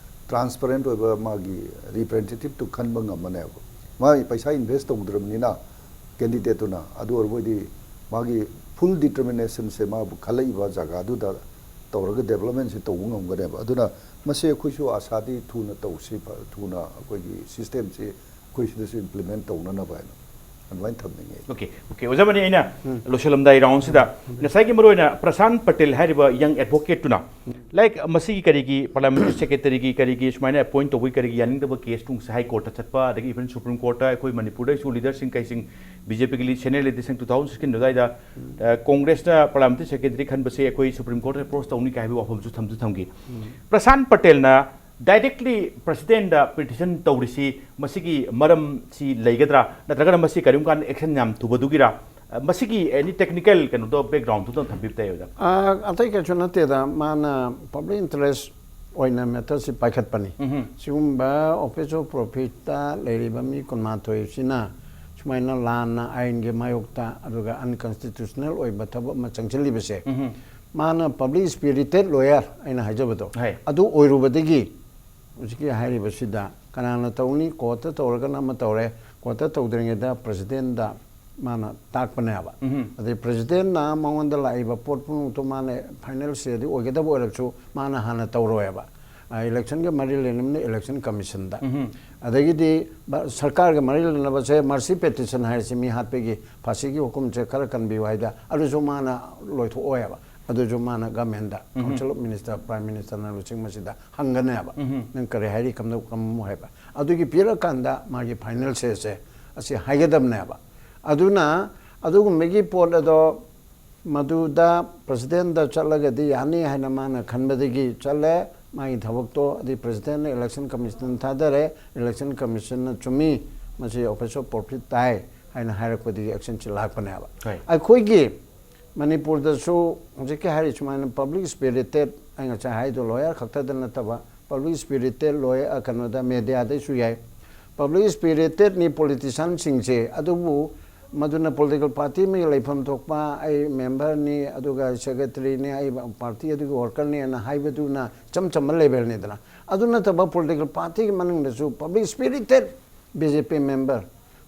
ꯇ꯭ꯔꯥꯟꯁꯄꯔꯦꯟꯠ ꯑꯣꯏꯕ ꯃꯥꯒꯤ ꯔꯤꯄ꯭ꯔꯦꯖꯦꯟꯇꯦꯇꯤꯞꯇꯨ ꯈꯟꯕ ꯉꯝꯃꯅꯦꯕ꯫ ꯃꯥꯒꯤ ꯄꯩꯁꯥ ꯏꯟꯚꯦꯁ ꯇꯧꯗ꯭ꯔꯕꯅꯤꯅ ꯀꯦꯟꯗꯤꯗꯦꯠꯇꯨꯅ, ꯑꯗꯨ ꯑꯣꯏꯔꯕꯣꯏꯗꯤ ꯃꯥꯒꯤ ꯐꯨꯜ ꯗꯤꯇꯔꯃꯤꯅꯦꯁꯟꯁꯦ ꯃꯥꯕꯨ ꯈꯜꯂꯛꯏꯕ ꯖꯒꯥꯗꯨꯗ ꯇꯧꯔꯒ ꯗꯦꯕꯂꯞꯃꯦꯟꯁꯦ ꯇꯧꯕ ꯉꯝꯒꯅꯦꯕ꯫ ꯑꯗꯨꯅ ꯃꯁꯤ ꯑꯩꯈꯣꯏꯁꯨ ꯑꯥꯁꯥꯗꯤ ꯊꯨꯅ ꯇꯧꯁꯤ, ꯊꯨꯅ ꯑꯩꯈꯣꯏꯒꯤ ꯁꯤꯁꯇꯦꯝꯁꯤ ꯑꯩꯈꯣꯏ ꯁꯤꯗꯁꯨ ꯏꯝꯄ꯭ꯂꯤꯃꯦꯟ ꯇꯧꯅꯅꯕ ꯍꯥꯏꯅ ꯑꯗꯨꯃꯥꯏꯅ ꯊꯝꯅꯤꯡꯉꯤ꯫ ꯑꯣꯀꯦ, ꯑꯣꯀꯦ, ꯑꯣꯖꯥ ꯃꯅꯤ, ꯑꯩꯅ ꯂꯣꯏꯁꯤꯜꯂꯝꯗꯥꯏ ꯔꯥꯎꯟꯁꯤꯗ ꯉꯁꯥꯏꯒꯤ ꯃꯔꯨꯑꯣꯏꯅ ꯄ꯭ꯔꯁꯥꯟ ꯄꯇꯦꯜ ꯍꯥꯏꯔꯤꯕ ꯌꯪ ꯑꯦꯗꯚꯣꯀꯦꯠꯇꯨꯅ, ꯂꯥꯏꯛ, ꯃꯁꯤꯒꯤ ꯀꯔꯤꯒꯤ ꯄꯥꯔꯂꯤꯌꯥꯃꯦꯟꯇꯔꯤ ꯁꯦꯀ꯭ꯔꯦꯇꯔꯤꯒꯤ ꯀꯔꯤꯒꯤ ꯁꯨꯃꯥꯏꯅ ꯑꯦꯄꯣꯏꯟ ꯇꯧꯕꯒꯤ ꯀꯔꯤꯒꯤ ꯌꯥꯅꯤꯡꯗꯕ ꯀꯦꯁ ꯅꯨꯡꯁꯦ ꯍꯥꯏ ꯀꯣꯔꯠꯇ ꯆꯠꯄ, ꯑꯗꯒꯤ ꯏꯚꯟ ꯁꯨꯄ꯭ꯔꯤꯝ ꯀꯣꯔꯠꯇ ꯑꯩꯈꯣꯏ ꯃꯅꯤꯄꯨꯔꯗꯁꯨ ꯂꯤꯗꯔꯁꯤꯡ ꯀꯩꯁꯤꯡ, ꯕꯤ ꯖꯦ ꯄꯤꯒꯤ ꯁꯦꯅꯤꯌꯔ ꯂꯤꯗꯔꯁꯤꯡ ꯇꯨ ꯊꯥꯎꯖꯟ ꯁꯤꯛꯁꯇꯤꯟ ꯑꯗꯨꯋꯥꯏꯗ, ꯑ, ꯀꯣꯡꯒ꯭ꯔꯦꯁꯅ ꯄꯥꯔꯂꯤꯌꯥꯃꯦꯟꯇꯔꯤ ꯁꯦꯀ꯭ꯔꯦꯇꯔꯤ ꯈꯟꯕꯁꯦ ꯑꯩꯈꯣꯏ ꯁꯨꯄ꯭ꯔꯤꯝ ꯀꯣꯔꯠꯇ ꯑꯦꯄ꯭ꯔꯣꯁ ꯇꯧꯅꯤ ꯀꯥꯏ ꯍꯥꯏꯕꯒꯤ ꯋꯥꯐꯝꯁꯨ ꯊꯝꯁꯨ ꯊꯝꯈꯤ꯫ ꯄ꯭ꯔꯁꯥꯟ ꯄꯇꯦꯜꯅ ꯗꯥꯏꯔꯦꯛꯂꯤ ꯄ꯭ꯔꯁꯤꯗꯦꯟꯗ ꯄꯤꯇꯤꯁꯟ ꯇꯧꯔꯤꯁꯤ ꯃꯁꯤꯒꯤ ꯃꯔꯝꯁꯤ ꯂꯩꯒꯗ꯭ꯔꯥ, ꯅꯠꯇ꯭ꯔꯒꯅ ꯃꯁꯤ ꯀꯔꯤꯒꯨꯝꯕ ꯀꯥꯟꯗ ꯑꯦꯛꯁꯟ ꯌꯥꯝ ꯊꯨꯕꯗꯨꯒꯤꯔꯥ? ꯑ, ꯃꯁꯤꯒꯤ ꯑꯦꯅꯤ ꯇꯦꯛꯅꯤꯀꯦꯜ ꯀꯩꯅꯣꯗꯣ, ꯕꯦꯛꯒ꯭ꯔꯥꯎꯟꯗꯨꯗꯪ ꯊꯝꯕꯤꯕ ꯇꯥꯏ, ꯑꯣꯖꯥ꯫ ꯑ, ꯑꯇꯩ ꯀꯩꯁꯨ ꯅꯠꯇꯦꯗ, ꯃꯥꯅ ꯄꯕ꯭ꯂꯤꯛ ꯏꯟꯇꯔꯦꯁ ꯑꯣꯏꯅ ꯃꯦꯇꯔꯁꯤ ꯄꯥꯏꯈꯠꯄꯅꯤ꯫ ꯁꯤꯒꯨꯝꯕ ꯑꯣꯐꯤꯁ ꯑꯣꯐ ꯄ꯭ꯔꯣꯐꯤꯠꯇ ꯂꯩꯔꯤꯕ ꯃꯤ ꯀꯨꯟꯃꯥꯊꯣꯏꯁꯤꯅ ꯁꯨꯃꯥꯏꯅ ꯂꯥꯟꯅ ꯑꯥꯏꯟꯒꯤ ꯃꯥꯌꯣꯛꯇ ꯑꯗꯨꯒ ꯑꯟꯀꯟꯁꯇꯤꯇ꯭ꯌꯨꯁꯅꯦꯜ ꯑꯣꯏꯕ ꯊꯕꯛ ꯑꯃ ꯆꯪꯁꯤꯜꯂꯤꯕꯁꯦ, ꯃꯥꯅ ꯄꯕ꯭ꯂꯤꯛ ꯁ꯭ꯄꯤꯔꯤꯇꯦꯠ ꯂꯣꯌꯔ ꯑꯩꯅ ꯍꯥꯏꯖꯕꯗꯣ, ꯍꯥꯏ꯫ ꯑꯗꯨ ꯑꯣꯏꯔꯨꯕꯗꯒꯤ ꯍꯧꯖꯤꯛꯀꯤ ꯍꯥꯏꯔꯤꯕꯁꯤꯗ ꯀꯅꯥꯅ ꯇꯧꯅꯤ? ꯀꯣꯔꯠꯇ ꯇꯧꯔꯒꯅ ꯑꯃ ꯇꯧꯔꯦ, ꯀꯣꯔꯠꯇ ꯇꯧꯗ꯭ꯔꯤꯉꯩꯗ ꯄ꯭ꯔꯁꯤꯗꯦꯟꯗ ꯃꯥꯅ ꯇꯥꯛꯄꯅꯦꯕ꯫ ꯑꯗꯩ ꯄ꯭ꯔꯁꯤꯗꯦꯟꯅ ꯃꯉꯣꯟꯗ ꯂꯥꯛꯏꯕ ꯄꯣꯠ ꯄꯨꯝꯅꯃꯛꯇꯣ ꯃꯥꯅ ꯐꯥꯏꯅꯦꯜ ꯁꯦꯗꯤ ꯑꯣꯏꯒꯗꯕ ꯑꯣꯏꯔꯕꯁꯨ ꯃꯥꯅ ꯍꯥꯟꯅ ꯇꯧꯔꯣꯏꯕ꯫ ꯑ, ꯏꯂꯦꯛꯁꯟꯒ ꯃꯔꯤ ꯂꯩꯅꯕꯅ ꯏꯂꯦꯛꯁꯟ ꯀꯃꯤꯁꯟꯗ꯫ ꯑꯗꯒꯤꯗꯤ ꯕ-, ꯁꯔꯀꯥꯔꯒ ꯃꯔꯤ ꯂꯩꯅꯕꯁꯦ ꯃꯔꯁꯤ ꯄꯦꯇꯤꯁꯟ ꯍꯥꯏꯔꯤꯁꯤ ꯃꯤ ꯍꯥꯠꯄꯒꯤ ꯐꯥꯁꯤꯒꯤ ꯍꯨꯀꯨꯝꯁꯦ ꯈꯔ ꯀꯟꯕꯤꯌꯨ ꯍꯥꯏꯗ ꯑꯗꯨꯁꯨ ꯃꯥꯅ ꯂꯣꯏꯊꯣꯛꯑꯣꯏꯕ꯫ ꯑꯗꯨꯁꯨ ꯃꯥꯅ ꯒꯃꯦꯟꯗ, ꯀꯥꯎꯟꯁꯤꯜ ꯑꯣꯐ ꯃꯤꯅꯤꯁꯇꯔ, ꯄ꯭ꯔꯥꯏꯝ ꯃꯤꯅꯤꯁꯇꯔꯅ ꯂꯨꯆꯤꯡꯕꯁꯤꯗ ꯍꯪꯒꯅꯦꯕ꯫ ꯅꯪ ꯀꯔꯤ ꯍꯥꯏꯔꯤ, ꯀꯝꯗꯧ-, ꯀꯝꯃꯝꯃꯣ ꯍꯥꯏꯕ꯫ ꯑꯗꯨꯒꯤ ꯄꯤꯔꯀꯥꯟꯗ ꯃꯥꯒꯤ ꯐꯥꯏꯅꯦꯜ ꯁꯦꯁꯦ ꯑꯁꯤ ꯍꯥꯏꯒꯗꯕꯅꯦꯕ꯫ ꯑꯗꯨꯅ ꯑꯗꯨꯒꯨꯝꯕꯒꯤ ꯄꯣꯠ ꯑꯗꯣ ꯃꯗꯨꯗ ꯄ꯭ꯔꯁꯤꯗꯦꯟꯗ ꯆꯠꯂꯒꯗꯤ ꯌꯥꯅꯤ ꯍꯥꯏꯅ ꯃꯥꯅ ꯈꯟꯕꯗꯒꯤ ꯆꯠꯂꯦ꯫ ꯃꯥꯒꯤ ꯊꯕꯛꯇꯣ ꯑꯗꯩ ꯄ꯭ꯔꯦꯁꯤꯗꯦꯟꯅ ꯏꯂꯦꯛꯁꯟ ꯀꯃꯤꯁꯟ ꯊꯥꯗꯔꯦ, ꯏꯂꯦꯛꯁꯟ ꯀꯃꯤꯁꯟꯅ ꯆꯨꯝꯃꯤ, ꯃꯁꯤ ꯑꯣꯐꯦꯟꯁ ꯑꯣꯐ ꯄ꯭ꯔꯣꯐꯤꯠ ꯇꯥꯏ ꯍꯥꯏꯅ ꯍꯥꯏꯔꯛꯄꯗꯒꯤ ꯑꯦꯛꯁꯟꯁꯤ ꯂꯥꯛꯄꯅꯦꯕ꯫ ꯍꯣꯏ꯫ ꯑꯩꯈꯣꯏꯒꯤ ꯃꯅꯤꯄꯨꯔꯗꯁꯨ ꯍꯧꯖꯤꯛꯀꯤ ꯍꯥꯏꯔꯤ ꯁꯨꯃꯥꯏꯅ ꯄꯕ꯭ꯂꯤꯛ ꯁ꯭ꯄꯤꯔꯤꯇꯦꯠ, ꯑꯩ ꯉꯁꯥꯏ ꯍꯥꯏꯗꯣ ꯂꯣꯌꯔ ꯈꯛꯇꯗ ꯅꯠꯇꯕ, ꯄꯕ꯭ꯂꯤꯛ ꯁ꯭ꯄꯤꯔꯤꯇꯦꯠ ꯂꯣꯌꯔ, ꯀꯩꯅꯣꯗ, ꯃꯦꯗꯤꯌꯥꯗꯩꯁꯨ ꯌꯥꯏ꯫ ꯄꯕ꯭ꯂꯤꯛ ꯁ꯭ꯄꯤꯔꯤꯇꯦꯠꯅꯤ ꯄꯣꯂꯤꯇꯤꯁꯤꯌꯥꯟꯁꯤꯡꯁꯦ, ꯑꯗꯨꯕꯨ ꯃꯗꯨꯅ ꯄꯣꯂꯤꯇꯤꯀꯦꯜ ꯄꯥꯔꯇꯤ ꯑꯃꯒꯤ ꯂꯩꯐꯝ ꯊꯣꯛꯄ, ꯑꯩ ꯃꯦꯝꯕꯔꯅꯤ, ꯑꯗꯨꯒ ꯁꯦꯀ꯭ꯔꯦꯇꯔꯤꯅꯤ, ꯑꯩ ꯄꯥꯔꯇꯤ ꯑꯗꯨꯒꯤ ꯋꯥꯔꯀꯔꯅꯦꯅ ꯍꯥꯏꯕꯗꯨꯅ ꯏꯆꯝ ꯆꯝꯕ ꯂꯦꯕꯦꯜꯅꯤꯗꯅ꯫ ꯑꯗꯨ ꯅꯠꯇꯕ ꯄꯣꯂꯤꯇꯤꯀꯦꯜ ꯄꯥꯔꯇꯤꯒꯤ ꯃꯅꯨꯡꯗꯁꯨ ꯄꯕ꯭ꯂꯤꯛ ꯁ꯭ꯄꯤꯔꯤꯇꯦꯠ ꯕꯤ ꯖꯦ ꯄꯤ ꯃꯦꯝꯕꯔ,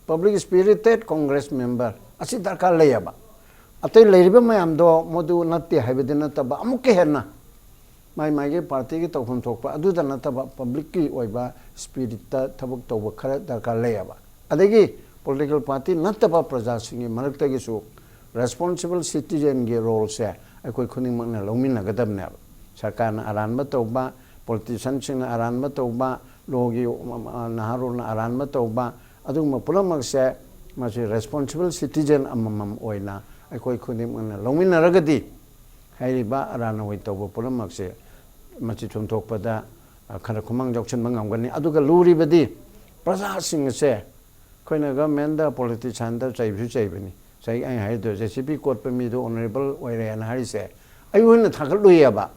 ꯄꯕ꯭ꯂꯤꯛ ꯁ꯭ꯄꯤꯔꯤꯇꯦꯠ ꯀꯣꯡꯒ꯭ꯔꯦꯁ ꯃꯦꯝꯕꯔ ꯑꯁꯤ ꯗꯔꯀꯥꯔ ꯂꯩꯌꯦꯕ꯫ ꯑꯇꯩ ꯂꯩꯔꯤꯕ ꯃꯌꯥꯝꯗꯣ ꯃꯗꯨ ꯅꯠꯇꯦ ꯍꯥꯏꯕꯗꯤ ꯅꯠꯇꯕ, ꯑꯃꯨꯛꯀ ꯍꯦꯟꯅ ꯃꯥꯏ ꯃꯥꯏꯒꯤ ꯄꯥꯔꯇꯤꯒꯤ ꯇꯧꯐꯝ ꯊꯣꯛꯄ ꯑꯗꯨꯗ ꯅꯠꯇꯕ ꯄꯕ꯭ꯂꯤꯛꯀꯤ ꯑꯣꯏꯕ ꯁ꯭ꯄꯤꯔꯤꯠꯇ ꯊꯕꯛ ꯇꯧꯕ ꯈꯔ ꯗꯔꯀꯥꯔ ꯂꯩꯌꯦꯕ꯫ ꯑꯗꯒꯤ ꯄꯣꯂꯤꯇꯤꯀꯦꯜ ꯄꯥꯔꯇꯤ ꯅꯠꯇꯕ ꯄ꯭ꯔꯖꯥꯁꯤꯡꯒꯤ ꯃꯔꯛꯇꯒꯤꯁꯨ ꯔꯦꯁꯄꯣꯟꯁꯤꯕꯜ ꯁꯤꯇꯤꯖꯦꯟꯒꯤ ꯔꯣꯜꯁꯦ ꯑꯩꯈꯣꯏ ꯈꯨꯗꯤꯡꯃꯛꯅ ꯂꯧꯃꯤꯟꯅꯒꯗꯕꯅꯦꯕ꯫ ꯁꯔꯀꯥꯔꯅ ꯑꯔꯥꯟꯕ ꯇꯧꯕ, ꯄꯣꯂꯤꯇꯤꯁꯤꯌꯥꯟꯁꯤꯡꯅ ꯑꯔꯥꯟꯕ ꯇꯧꯕ, ꯂꯣꯒꯤ ꯅꯍꯥꯔꯣꯜꯅ ꯑꯔꯥꯟꯕ ꯇꯧꯕ, ꯑꯗꯨꯒꯨꯝꯕ ꯄꯨꯝꯅꯃꯛꯁꯦ ꯃꯁꯤ ꯔꯦꯁꯄꯣꯟꯁꯤꯕꯜ ꯁꯤꯇꯤꯖꯦꯟ ꯑꯃꯃꯝ ꯑꯣꯏꯅ ꯑꯩꯈꯣꯏ ꯈꯨꯗꯤꯡꯃꯛꯅ ꯂꯧꯃꯤꯟꯅꯔꯒꯗꯤ ꯍꯥꯏꯔꯤꯕ ꯑꯔꯥꯟ ꯑꯋꯥꯏ ꯇꯧꯕ ꯄꯨꯝꯅꯃꯛꯁꯦ ꯃꯁꯤ ꯆꯨꯝꯊꯣꯛꯄꯗ, ꯑ, ꯈꯔ ꯈꯨꯃꯥꯡ ꯌꯥꯎꯁꯤꯟꯕ ꯉꯝꯒꯅꯤ꯫ ꯑꯗꯨꯒ ꯂꯨꯔꯤꯕꯗꯤ ꯄ꯭ꯔꯖꯥꯁꯤꯡ ꯑꯁꯦ ꯑꯩꯈꯣꯏꯅ ꯒꯚꯔꯟꯃꯦꯟꯗ, ꯄꯣꯂꯤꯇꯤꯁꯤꯌꯥꯟꯗ ꯆꯩꯕꯁꯨ ꯆꯩꯕꯅꯤ꯫ ꯉꯁꯥꯏ ꯑꯩꯅ ꯍꯥꯏꯔꯤꯗꯣ, ꯖꯦ ꯁꯤ ꯕꯤ ꯀꯣꯠꯄ ꯃꯤꯗꯣ ꯑꯣꯅꯔꯦꯕꯜ ꯑꯣꯏꯔꯦꯅ ꯍꯥꯏꯔꯤꯁꯦ ꯑꯩꯈꯣꯏꯅ ꯊꯥꯒꯠꯂꯨꯏꯌꯦꯕ꯫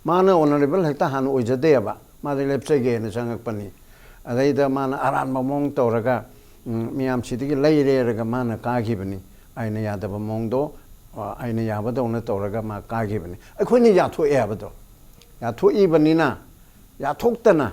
ꯃꯥꯅ ꯑꯣꯅꯔꯦꯕꯜ ꯍꯦꯛꯇ ꯍꯥꯟꯅ ꯑꯣꯏꯖꯗꯦꯕ, ꯃꯥꯗꯤ ꯂꯦꯞꯆꯒꯦꯅ ꯆꯪꯉꯛꯄꯅꯤ꯫ ꯑꯗꯩꯗ ꯃꯥꯅ ꯑꯔꯥꯟꯕ ꯃꯑꯣꯡ ꯇꯧꯔꯒ, ꯎꯝ, ꯃꯤꯌꯥꯝꯁꯤꯗꯒꯤ ꯂꯩꯔꯦꯔꯒ ꯃꯥꯅ ꯀꯥꯈꯤꯕꯅꯤ꯫ ꯑꯩꯅ ꯌꯥꯗꯕ ꯃꯑꯣꯡꯗꯣ, ꯑ, ꯑꯩꯅ ꯌꯥꯕꯗꯧꯅ ꯇꯧꯔꯒ ꯃꯥ ꯀꯥꯈꯤꯕꯅꯤ꯫ ꯑꯩꯈꯣꯏꯅ ꯌꯥꯊꯣꯛꯑꯦ ꯍꯥꯏꯕꯗꯣ, ꯌꯥꯊꯣꯛꯏꯕꯅꯤꯅ, ꯌꯥꯊꯣꯛꯇꯅ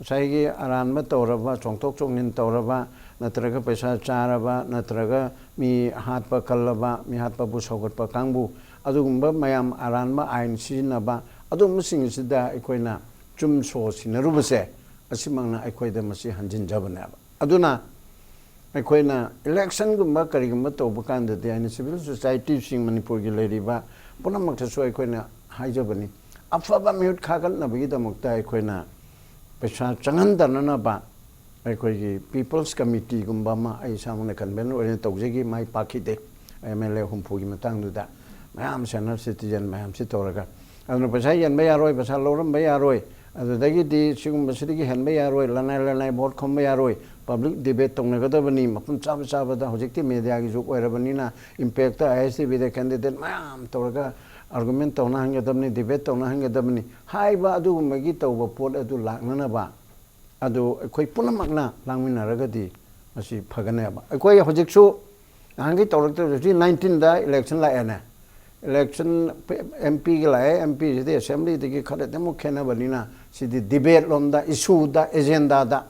ꯉꯁꯥꯏꯒꯤ ꯑꯔꯥꯟꯕ ꯇꯧꯔꯕ, ꯆꯣꯡꯊꯣꯛ ꯆꯣꯡꯁꯤꯟ ꯇꯧꯔꯕ, ꯅꯠꯇ꯭ꯔꯒ ꯄꯩꯁꯥ ꯆꯥꯔꯕ, ꯅꯠꯇ꯭ꯔꯒ ꯃꯤ ꯍꯥꯠꯄ ꯀꯜꯂꯕ, ꯃꯤ ꯍꯥꯠꯄꯕꯨ ꯁꯧꯒꯠꯄ ꯀꯥꯡꯕꯨ, ꯑꯗꯨꯒꯨꯝꯕ ꯃꯌꯥꯝ, ꯑꯔꯥꯟꯕ ꯑꯥꯏꯟ ꯁꯤꯖꯤꯟꯅꯕ, ꯑꯗꯨꯒꯨꯝꯕꯁꯤꯡꯁꯤꯗ ꯑꯩꯈꯣꯏꯅ ꯆꯨꯝ ꯁꯣ ꯁꯤꯟꯅꯔꯨꯕꯁꯦ, ꯑꯁꯤꯃꯛꯅ ꯑꯩꯈꯣꯏꯗ ꯃꯁꯤ ꯍꯟꯖꯤꯟꯖꯕꯅꯦꯕ꯫ ꯑꯗꯨꯅ ꯑꯩꯈꯣꯏꯅ ꯏꯂꯦꯛꯁꯟꯒꯨꯝꯕ ꯀꯔꯤꯒꯨꯝꯕ ꯇꯧꯕ ꯀꯥꯟꯗꯗꯤ, ꯑꯩꯅ ꯁꯤꯚꯤꯜ ꯁꯣꯁꯥꯏꯇꯤꯁꯤꯡ ꯃꯅꯤꯄꯨꯔꯒꯤ ꯂꯩꯔꯤꯕ ꯄꯨꯝꯅꯃꯛꯇꯁꯨ ꯑꯩꯈꯣꯏꯅ ꯍꯥꯏꯖꯕꯅꯤ, ꯑꯐꯕ ꯃꯤꯍꯨꯠ ꯈꯥꯒꯠꯅꯕꯒꯤꯗꯃꯛꯇ ꯑꯩꯈꯣꯏꯅ ꯄꯩꯁꯥ ꯆꯪꯍꯟꯗꯅꯅꯕ ꯑꯩꯈꯣꯏꯒꯤ ꯄꯤꯄꯜꯁ ꯀꯃꯤꯇꯤꯒꯨꯝꯕ ꯑꯃ ꯑꯩ ꯏꯁꯥꯃꯛꯅ ꯀꯟꯚꯦꯅꯔ ꯑꯣꯏꯅ ꯇꯧꯖꯈꯤ, ꯃꯥꯏ ꯄꯥꯛꯈꯤꯗꯦ꯫ ꯑꯦꯝ ꯑꯦꯜ ꯑꯦ ꯍꯨꯝꯐꯨꯒꯤ ꯃꯇꯥꯡꯗꯨꯗ ꯃꯌꯥꯝ ꯁꯦꯅꯤꯌꯔ ꯁꯤꯇꯤꯖꯦꯟ ꯃꯌꯥꯝꯁꯤ ꯇꯧꯔꯒ ꯑꯗꯨꯅ ꯄꯩꯁꯥ ꯌꯦꯟꯕ ꯌꯥꯔꯣꯏ, ꯄꯩꯁꯥ ꯂꯧꯔꯝꯕ ꯌꯥꯔꯣꯏ, ꯑꯗꯨꯗꯒꯤꯗꯤ ꯁꯤꯒꯨꯝꯕꯁꯤꯗꯒꯤ ꯍꯦꯟꯕ ꯌꯥꯔꯣꯏ, ꯂꯅꯥꯏ ꯂꯅꯥꯏ ꯚꯣꯠ ꯈꯣꯝꯕ ꯌꯥꯔꯣꯏ, ꯄꯕ꯭ꯂꯤꯛ ꯗꯤꯕꯦꯠ ꯇꯧꯅꯒꯗꯕꯅꯤ꯫ ꯃꯐꯝ ꯆꯥꯕ ꯆꯥꯕꯗ, ꯍꯧꯖꯤꯛꯇꯤ ꯃꯦꯗꯤꯌꯥꯒꯤ ꯖꯨꯛ ꯑꯣꯏꯔꯕꯅꯤꯅ, ꯏꯝꯄꯦꯛꯇ ꯑꯥꯏ ꯑꯦꯁ ꯇꯤ ꯚꯤꯗ ꯀꯦꯟꯗꯤꯗꯦꯠ ꯃꯌꯥꯝ ꯇꯧꯔꯒ ꯑꯥꯔꯒꯨꯃꯦꯟ ꯇꯧꯅꯍꯟꯒꯗꯕꯅꯤ, ꯗꯤꯕꯦꯠ ꯇꯧꯅꯍꯟꯒꯗꯕꯅꯤ ꯍꯥꯏꯕ ꯑꯗꯨꯒꯨꯝꯕꯒꯤ ꯇꯧꯕ ꯄꯣꯠ ꯑꯗꯨ ꯂꯥꯛꯅꯅꯕ ꯑꯗꯨ ꯑꯩꯈꯣꯏ ꯄꯨꯝꯅꯃꯛꯅ ꯂꯥꯡꯃꯤꯟꯅꯔꯒꯗꯤ ꯃꯁꯤ ꯐꯒꯅꯦꯕ꯫ ꯑꯩꯈꯣꯏ ꯍꯧꯖꯤꯛꯁꯨ ꯅꯍꯥꯟꯒꯤ ꯇꯧꯔꯛꯇꯕꯁꯨ, ꯍꯧꯖꯤꯛ ꯅꯥꯏꯟꯇꯤꯟꯗ ꯏꯂꯦꯛꯁꯟ ꯂꯥꯛꯑꯦꯅꯦ꯫ ꯏꯂꯦꯛꯁꯟ, ꯑꯦꯝ ꯄꯤꯒꯤ ꯂꯥꯛꯑꯦ, ꯑꯦꯝ ꯄꯤꯁꯤꯗꯤ ꯑꯦꯁꯦꯝꯕ꯭ꯂꯤꯗꯒꯤ ꯈꯔꯗꯤ ꯑꯃꯨꯛ ꯈꯦꯠꯅꯕꯅꯤꯅ, ꯁꯤꯗꯤ ꯗꯤꯕꯦꯠ ꯂꯣꯝꯗ, ꯏꯁꯨꯗ, ꯑꯦꯖꯦꯟꯗꯥꯗ꯫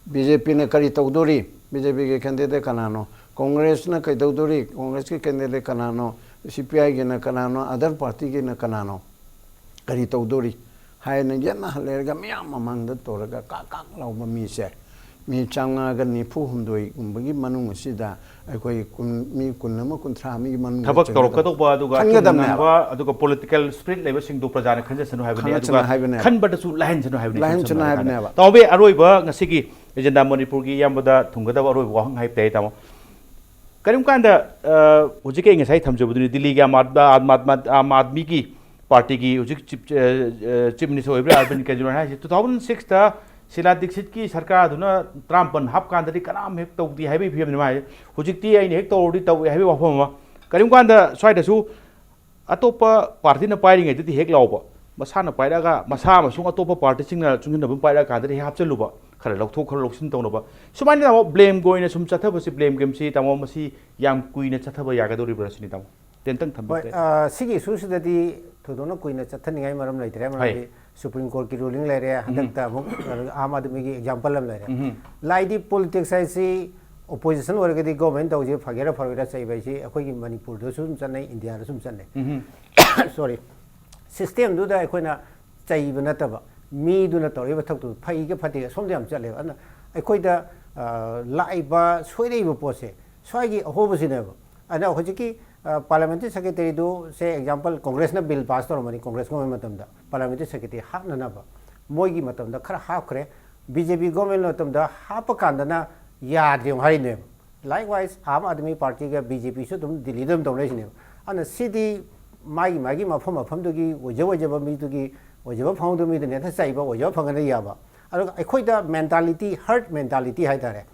ꯕꯤ ꯖꯦ ꯄꯤꯅ ꯀꯔꯤ ꯇꯧꯗꯣꯔꯤ? ꯕꯤ ꯖꯦ ꯄꯤꯒꯤ ꯀꯦꯟꯗꯤꯗꯦꯠ ꯀꯅꯥꯅꯣ? ꯀꯣꯡꯒ꯭ꯔꯦꯁꯅ ꯀꯩꯗꯧꯗꯣꯔꯤ? ꯀꯣꯡꯒ꯭ꯔꯦꯁꯀꯤ ꯀꯦꯟꯗꯤꯗꯦꯠ ꯀꯅꯥꯅꯣ? ꯁꯤ ꯄꯤ ꯑꯥꯏꯒꯤꯅ ꯀꯅꯥꯅꯣ? ꯑꯗꯔ ꯄꯥꯔꯇꯤꯒꯤꯅ ꯀꯅꯥꯅꯣ? ꯀꯔꯤ ꯇꯧꯗꯣꯔꯤ ꯍꯥꯏꯅ ꯌꯦꯠꯅ ꯂꯩꯔꯒ ꯃꯌꯥꯝ ꯃꯃꯥꯡꯗ ꯇꯧꯔꯒ ꯀꯥꯛ ꯀꯥꯛ ꯂꯥꯎꯕ ꯃꯤꯁꯦ, ꯃꯤ ꯆꯥꯝꯃꯉꯥꯒ ꯅꯤꯐꯨ ꯍꯨꯝꯗꯣꯏꯒꯨꯝꯕꯒꯤ ꯃꯅꯨꯡ ꯑꯁꯤꯗ ꯑꯩꯈꯣꯏ ꯀꯨꯟ, ꯃꯤ ꯀꯨꯟ ꯑꯃ, ꯀꯨꯟꯊ꯭ꯔꯥ ꯑꯃꯒꯤ ꯃꯅꯨꯡꯗ ꯊꯕꯛ ꯆꯟꯒꯗꯕ꯫ ꯇꯧꯔꯛꯀꯗꯧꯕ, ꯑꯗꯨꯒ ꯑꯆꯨꯝ ꯈꯟꯒꯗꯕꯅꯦꯕ꯫ ꯉꯥꯡꯕ, ꯑꯗꯨꯒ ꯄꯣꯂꯤꯇꯤꯀꯦꯜ ꯁ꯭ꯄꯤꯔꯤꯠ ꯂꯩꯕꯁꯤꯡꯗꯣ ꯄ꯭ꯔꯖꯥꯅ ꯈꯟꯖꯁꯅꯨ ꯍꯥꯏꯕꯅꯤ, ꯈꯟꯖꯁꯅꯨ ꯑꯗꯨꯒ ꯍꯥꯏꯕꯅꯦꯕ꯫ ꯈꯟꯕꯗꯁꯨ ꯂꯥꯏꯍꯟꯁꯅꯨ ꯍꯥꯏꯕꯅꯤ, ꯏꯁꯝ ꯂꯥꯏꯍꯟꯁꯅꯨ ꯁꯝꯅ ꯍꯥꯏꯔꯀꯥꯟꯗ꯫ ꯍꯥꯏꯕꯅꯦꯕ꯫ ꯇꯥꯃꯣꯕꯤ, ꯑꯔꯣꯏꯕ ꯉꯁꯤꯒꯤ ꯑꯦꯖꯦꯟꯗꯥ ꯃꯅꯤꯄꯨꯔꯒꯤ ꯏꯌꯥꯝꯕꯗ ꯊꯝꯒꯗꯕ ꯑꯔꯣꯏꯕ ꯋꯥꯍꯪ ꯍꯥꯏꯕ ꯇꯥꯏ, ꯇꯥꯃꯣ꯫ ꯀꯔꯤꯒꯨꯝꯕ ꯀꯥꯟꯗ, ꯑ, ꯍꯧꯖꯤꯛꯀꯤ ꯑꯩ ꯉꯁꯥꯏ ꯊꯝꯖꯕꯗꯨꯅꯤ, ꯗꯤꯜꯂꯤꯒꯤ ꯑꯥꯝ ꯑꯥꯗ-, ꯑꯥꯝ ꯑꯥꯗ-, ꯑꯥꯝ ꯑꯥꯗꯃꯤꯒꯤ ꯄꯥꯔꯇꯤꯒꯤ ꯍꯧꯖꯤꯛ ꯆꯤꯞ, ꯑ, ꯑ, ꯆꯤꯞ ꯃꯤꯅꯤꯁꯇꯔ ꯑꯣꯏꯕꯤꯔꯤꯕ ꯑꯔꯕꯤꯟ ꯀꯦꯖꯔꯤꯋꯥꯜ ꯍꯥꯏꯁꯦ, ꯇꯨ ꯊꯥꯎꯖꯟ ꯁꯤꯛꯁꯇ ꯁꯤꯂꯥ ꯗꯤꯛꯁꯤꯠꯀꯤ ꯁꯔꯀꯥꯔꯗꯨꯅ ꯇꯔꯥꯃꯥꯄꯟ ꯍꯥꯞꯀꯥꯟꯗꯗꯤ ꯀꯅꯥꯝ ꯍꯦꯛ ꯇꯧꯗꯦ ꯍꯥꯏꯕꯒꯤ ꯐꯤꯕꯝꯅꯤ ꯃꯥ ꯍꯥꯏꯁꯦ꯫ ꯍꯧꯖꯤꯛꯇꯤ ꯑꯩꯅ ꯍꯦꯛ ꯇꯧꯔꯗꯤ ꯇꯧꯏ ꯍꯥꯏꯕꯒꯤ ꯋꯥꯐꯝ ꯑꯃ꯫ ꯀꯔꯤꯒꯨꯝꯕ ꯀꯥꯟꯗ ꯁ꯭ꯋꯥꯏꯗꯁꯨ ꯑꯇꯣꯞꯄ ꯄꯥꯔꯇꯤꯅ ꯄꯥꯏꯔꯤꯉꯩꯗꯗꯤ ꯍꯦꯛ ꯂꯥꯎꯕ, ꯃꯁꯥꯅ ꯄꯥꯏꯔꯛꯑꯒ ꯃꯁꯥ ꯑꯃꯁꯨꯡ ꯑꯇꯣꯞꯄ ꯄꯥꯔꯇꯤꯁꯤꯡꯅ ꯆꯨꯡꯁꯤꯟꯅꯕ ꯑꯃ ꯄꯥꯏꯔꯛꯑꯀꯥꯟꯗꯗꯤ ꯍꯦꯛ ꯍꯥꯞꯆꯤꯜꯂꯨꯕ, ꯈꯔ ꯂꯧꯊꯣꯛ, ꯈꯔ ꯂꯧꯁꯤꯟ ꯇꯧꯅꯕ꯫ ꯁꯨꯃꯥꯏꯅ ꯇꯧꯕ ꯕ꯭ꯂꯦꯝ ꯒꯦꯝꯁꯤ ꯇꯥꯃꯣ, ꯃꯁꯤ ꯌꯥꯝ ꯀꯨꯏꯅ ꯆꯠꯊꯕ ꯌꯥꯒꯗꯧꯔꯤꯕ꯭ꯔꯥ ꯁꯤꯅꯤ, ꯇꯥꯃꯣ꯫ ꯇꯦꯟꯇꯪ ꯊꯝꯕꯤꯕ ꯍꯣꯏ, ꯇꯥꯏ꯫ ꯑ, ꯁꯤꯒꯤ ꯏꯁꯨꯁꯤꯗꯗꯤ ꯊꯣꯏꯗꯣꯛꯅ ꯀꯨꯏꯅ ꯆꯠꯊꯅꯤꯡꯉꯥꯏ ꯃꯔꯝ ꯂꯩꯇ꯭ꯔꯦ, ꯍꯣꯏ꯫ ꯃꯔꯝꯗꯤ ꯁꯨꯄ꯭ꯔꯤꯝ ꯀꯣꯔꯠꯀꯤ ꯔꯨꯂꯤꯡ ꯂꯩꯔꯦ, ꯎꯝ꯫ ꯍꯟꯗꯛꯇ ꯑꯃꯨꯛ ꯑꯥꯝ ꯑꯥꯗꯃꯤꯒꯤ ꯑꯦꯛꯖꯥꯝꯄꯜ ꯑꯃ ꯂꯩꯔꯦ꯫ ꯎꯝ꯫ ꯂꯥꯏꯗꯤ ꯄꯣꯂꯤꯇꯤꯛꯁ ꯍꯥꯏꯁꯤ ꯑꯣꯄꯣꯖꯤꯁꯟ ꯑꯣꯏꯔꯒꯗꯤ ꯒꯣꯔꯃꯦꯟ ꯇꯧꯁꯤ ꯐꯒꯦꯔꯥ ꯐꯔꯣꯏꯔꯥ ꯆꯩꯕ ꯍꯥꯏꯁꯤ ꯑꯩꯈꯣꯏꯒꯤ ꯃꯅꯤꯄꯨꯔꯗꯁꯨ ꯑꯗꯨꯝ ꯆꯠꯅꯩ, ꯏꯟꯗꯤꯌꯥꯗꯁꯨ ꯑꯗꯨꯝ ꯆꯠꯅꯩ꯫ ꯎꯝ꯫ ꯁꯣꯔꯤ, ꯁꯤꯁꯇꯦꯝꯗꯨꯗ ꯑꯩꯈꯣꯏꯅ ꯆꯩꯕ ꯅꯠꯇꯕ, ꯃꯤꯗꯨꯅ ꯇꯧꯔꯤꯕ ꯊꯕꯛꯇꯨ ꯐꯩꯒ ꯐꯠꯇꯦꯒ ꯁꯣꯝꯗ ꯌꯥꯝ ꯆꯠꯂꯦꯕ꯫ ꯑꯗꯨꯅ ꯑꯩꯈꯣꯏꯗ, ꯑ, ꯂꯥꯛꯏꯕ ꯁꯣꯏꯔꯛꯏꯕ ꯄꯣꯠꯁꯦ ꯁ꯭ꯋꯥꯏꯒꯤ ꯑꯍꯣꯕꯁꯤꯅꯦꯕ꯫ ꯑꯗꯨꯅ ꯍꯧꯖꯤꯛꯀꯤ, ꯑ, ꯄꯥꯔꯂꯤꯌꯥꯃꯦꯟꯇꯔꯤ ꯁꯦꯀ꯭ꯔꯦꯇꯔꯤꯗꯨ, ꯁꯦ ꯑꯦꯛꯖꯥꯝꯄꯜ, ꯀꯣꯡꯒ꯭ꯔꯦꯁꯅ ꯕꯤꯜ ꯄꯥꯁ ꯇꯧꯔꯝꯕꯅꯤ, ꯀꯣꯡꯒ꯭ꯔꯦꯁ ꯒꯣꯔꯃꯦꯟ ꯃꯇꯝꯗ ꯄꯥꯔꯂꯤꯌꯥꯃꯦꯟꯇꯔꯤ ꯁꯦꯀ꯭ꯔꯦꯇꯔꯤ ꯍꯥꯞꯅꯅꯕ ꯃꯣꯏꯒꯤ ꯃꯇꯝꯗ ꯈꯔ ꯍꯥꯞꯈ꯭ꯔꯦ, ꯕꯤ ꯖꯦ ꯄꯤ ꯒꯣꯔꯃꯦꯟ ꯃꯇꯝꯗ ꯍꯥꯞꯄ ꯀꯥꯟꯗꯅ ꯌꯥꯗ꯭ꯔꯦ ꯑꯃꯨꯛ ꯍꯥꯏꯔꯤꯅꯦꯕ꯫ ꯂꯥꯏꯛꯋꯥꯏꯁ ꯑꯥꯝ ꯑꯥꯗꯃꯤ ꯄꯥꯔꯇꯤꯒ ꯕꯤ ꯖꯦ ꯄꯤꯁꯨ ꯑꯗꯨꯝ ꯗꯤꯜꯂꯤꯗ ꯑꯗꯨꯝ ꯇꯧꯅꯔꯤꯁꯤꯅꯦꯕ꯫ ꯑꯗꯨꯅ ꯁꯤꯗꯤ ꯃꯥꯒꯤ ꯃꯥꯒꯤ ꯃꯐꯝ ꯃꯐꯝꯗꯨꯒꯤ ꯑꯣꯏꯖ ꯑꯣꯏꯖꯕ ꯃꯤꯗꯨꯒꯤ ꯑꯣꯏꯖꯕ ꯐꯪꯍꯧꯗꯕ ꯃꯤꯗꯨꯅ ꯍꯦꯛꯇ ꯆꯩꯕ, ꯑꯣꯏꯖꯕ ꯐꯪꯍꯟꯕ ꯌꯥꯕ꯫ ꯑꯗꯨꯒ ꯑꯩꯈꯣꯏꯗ mentality, herd mentality ꯍꯥꯏꯇꯥꯔꯦ,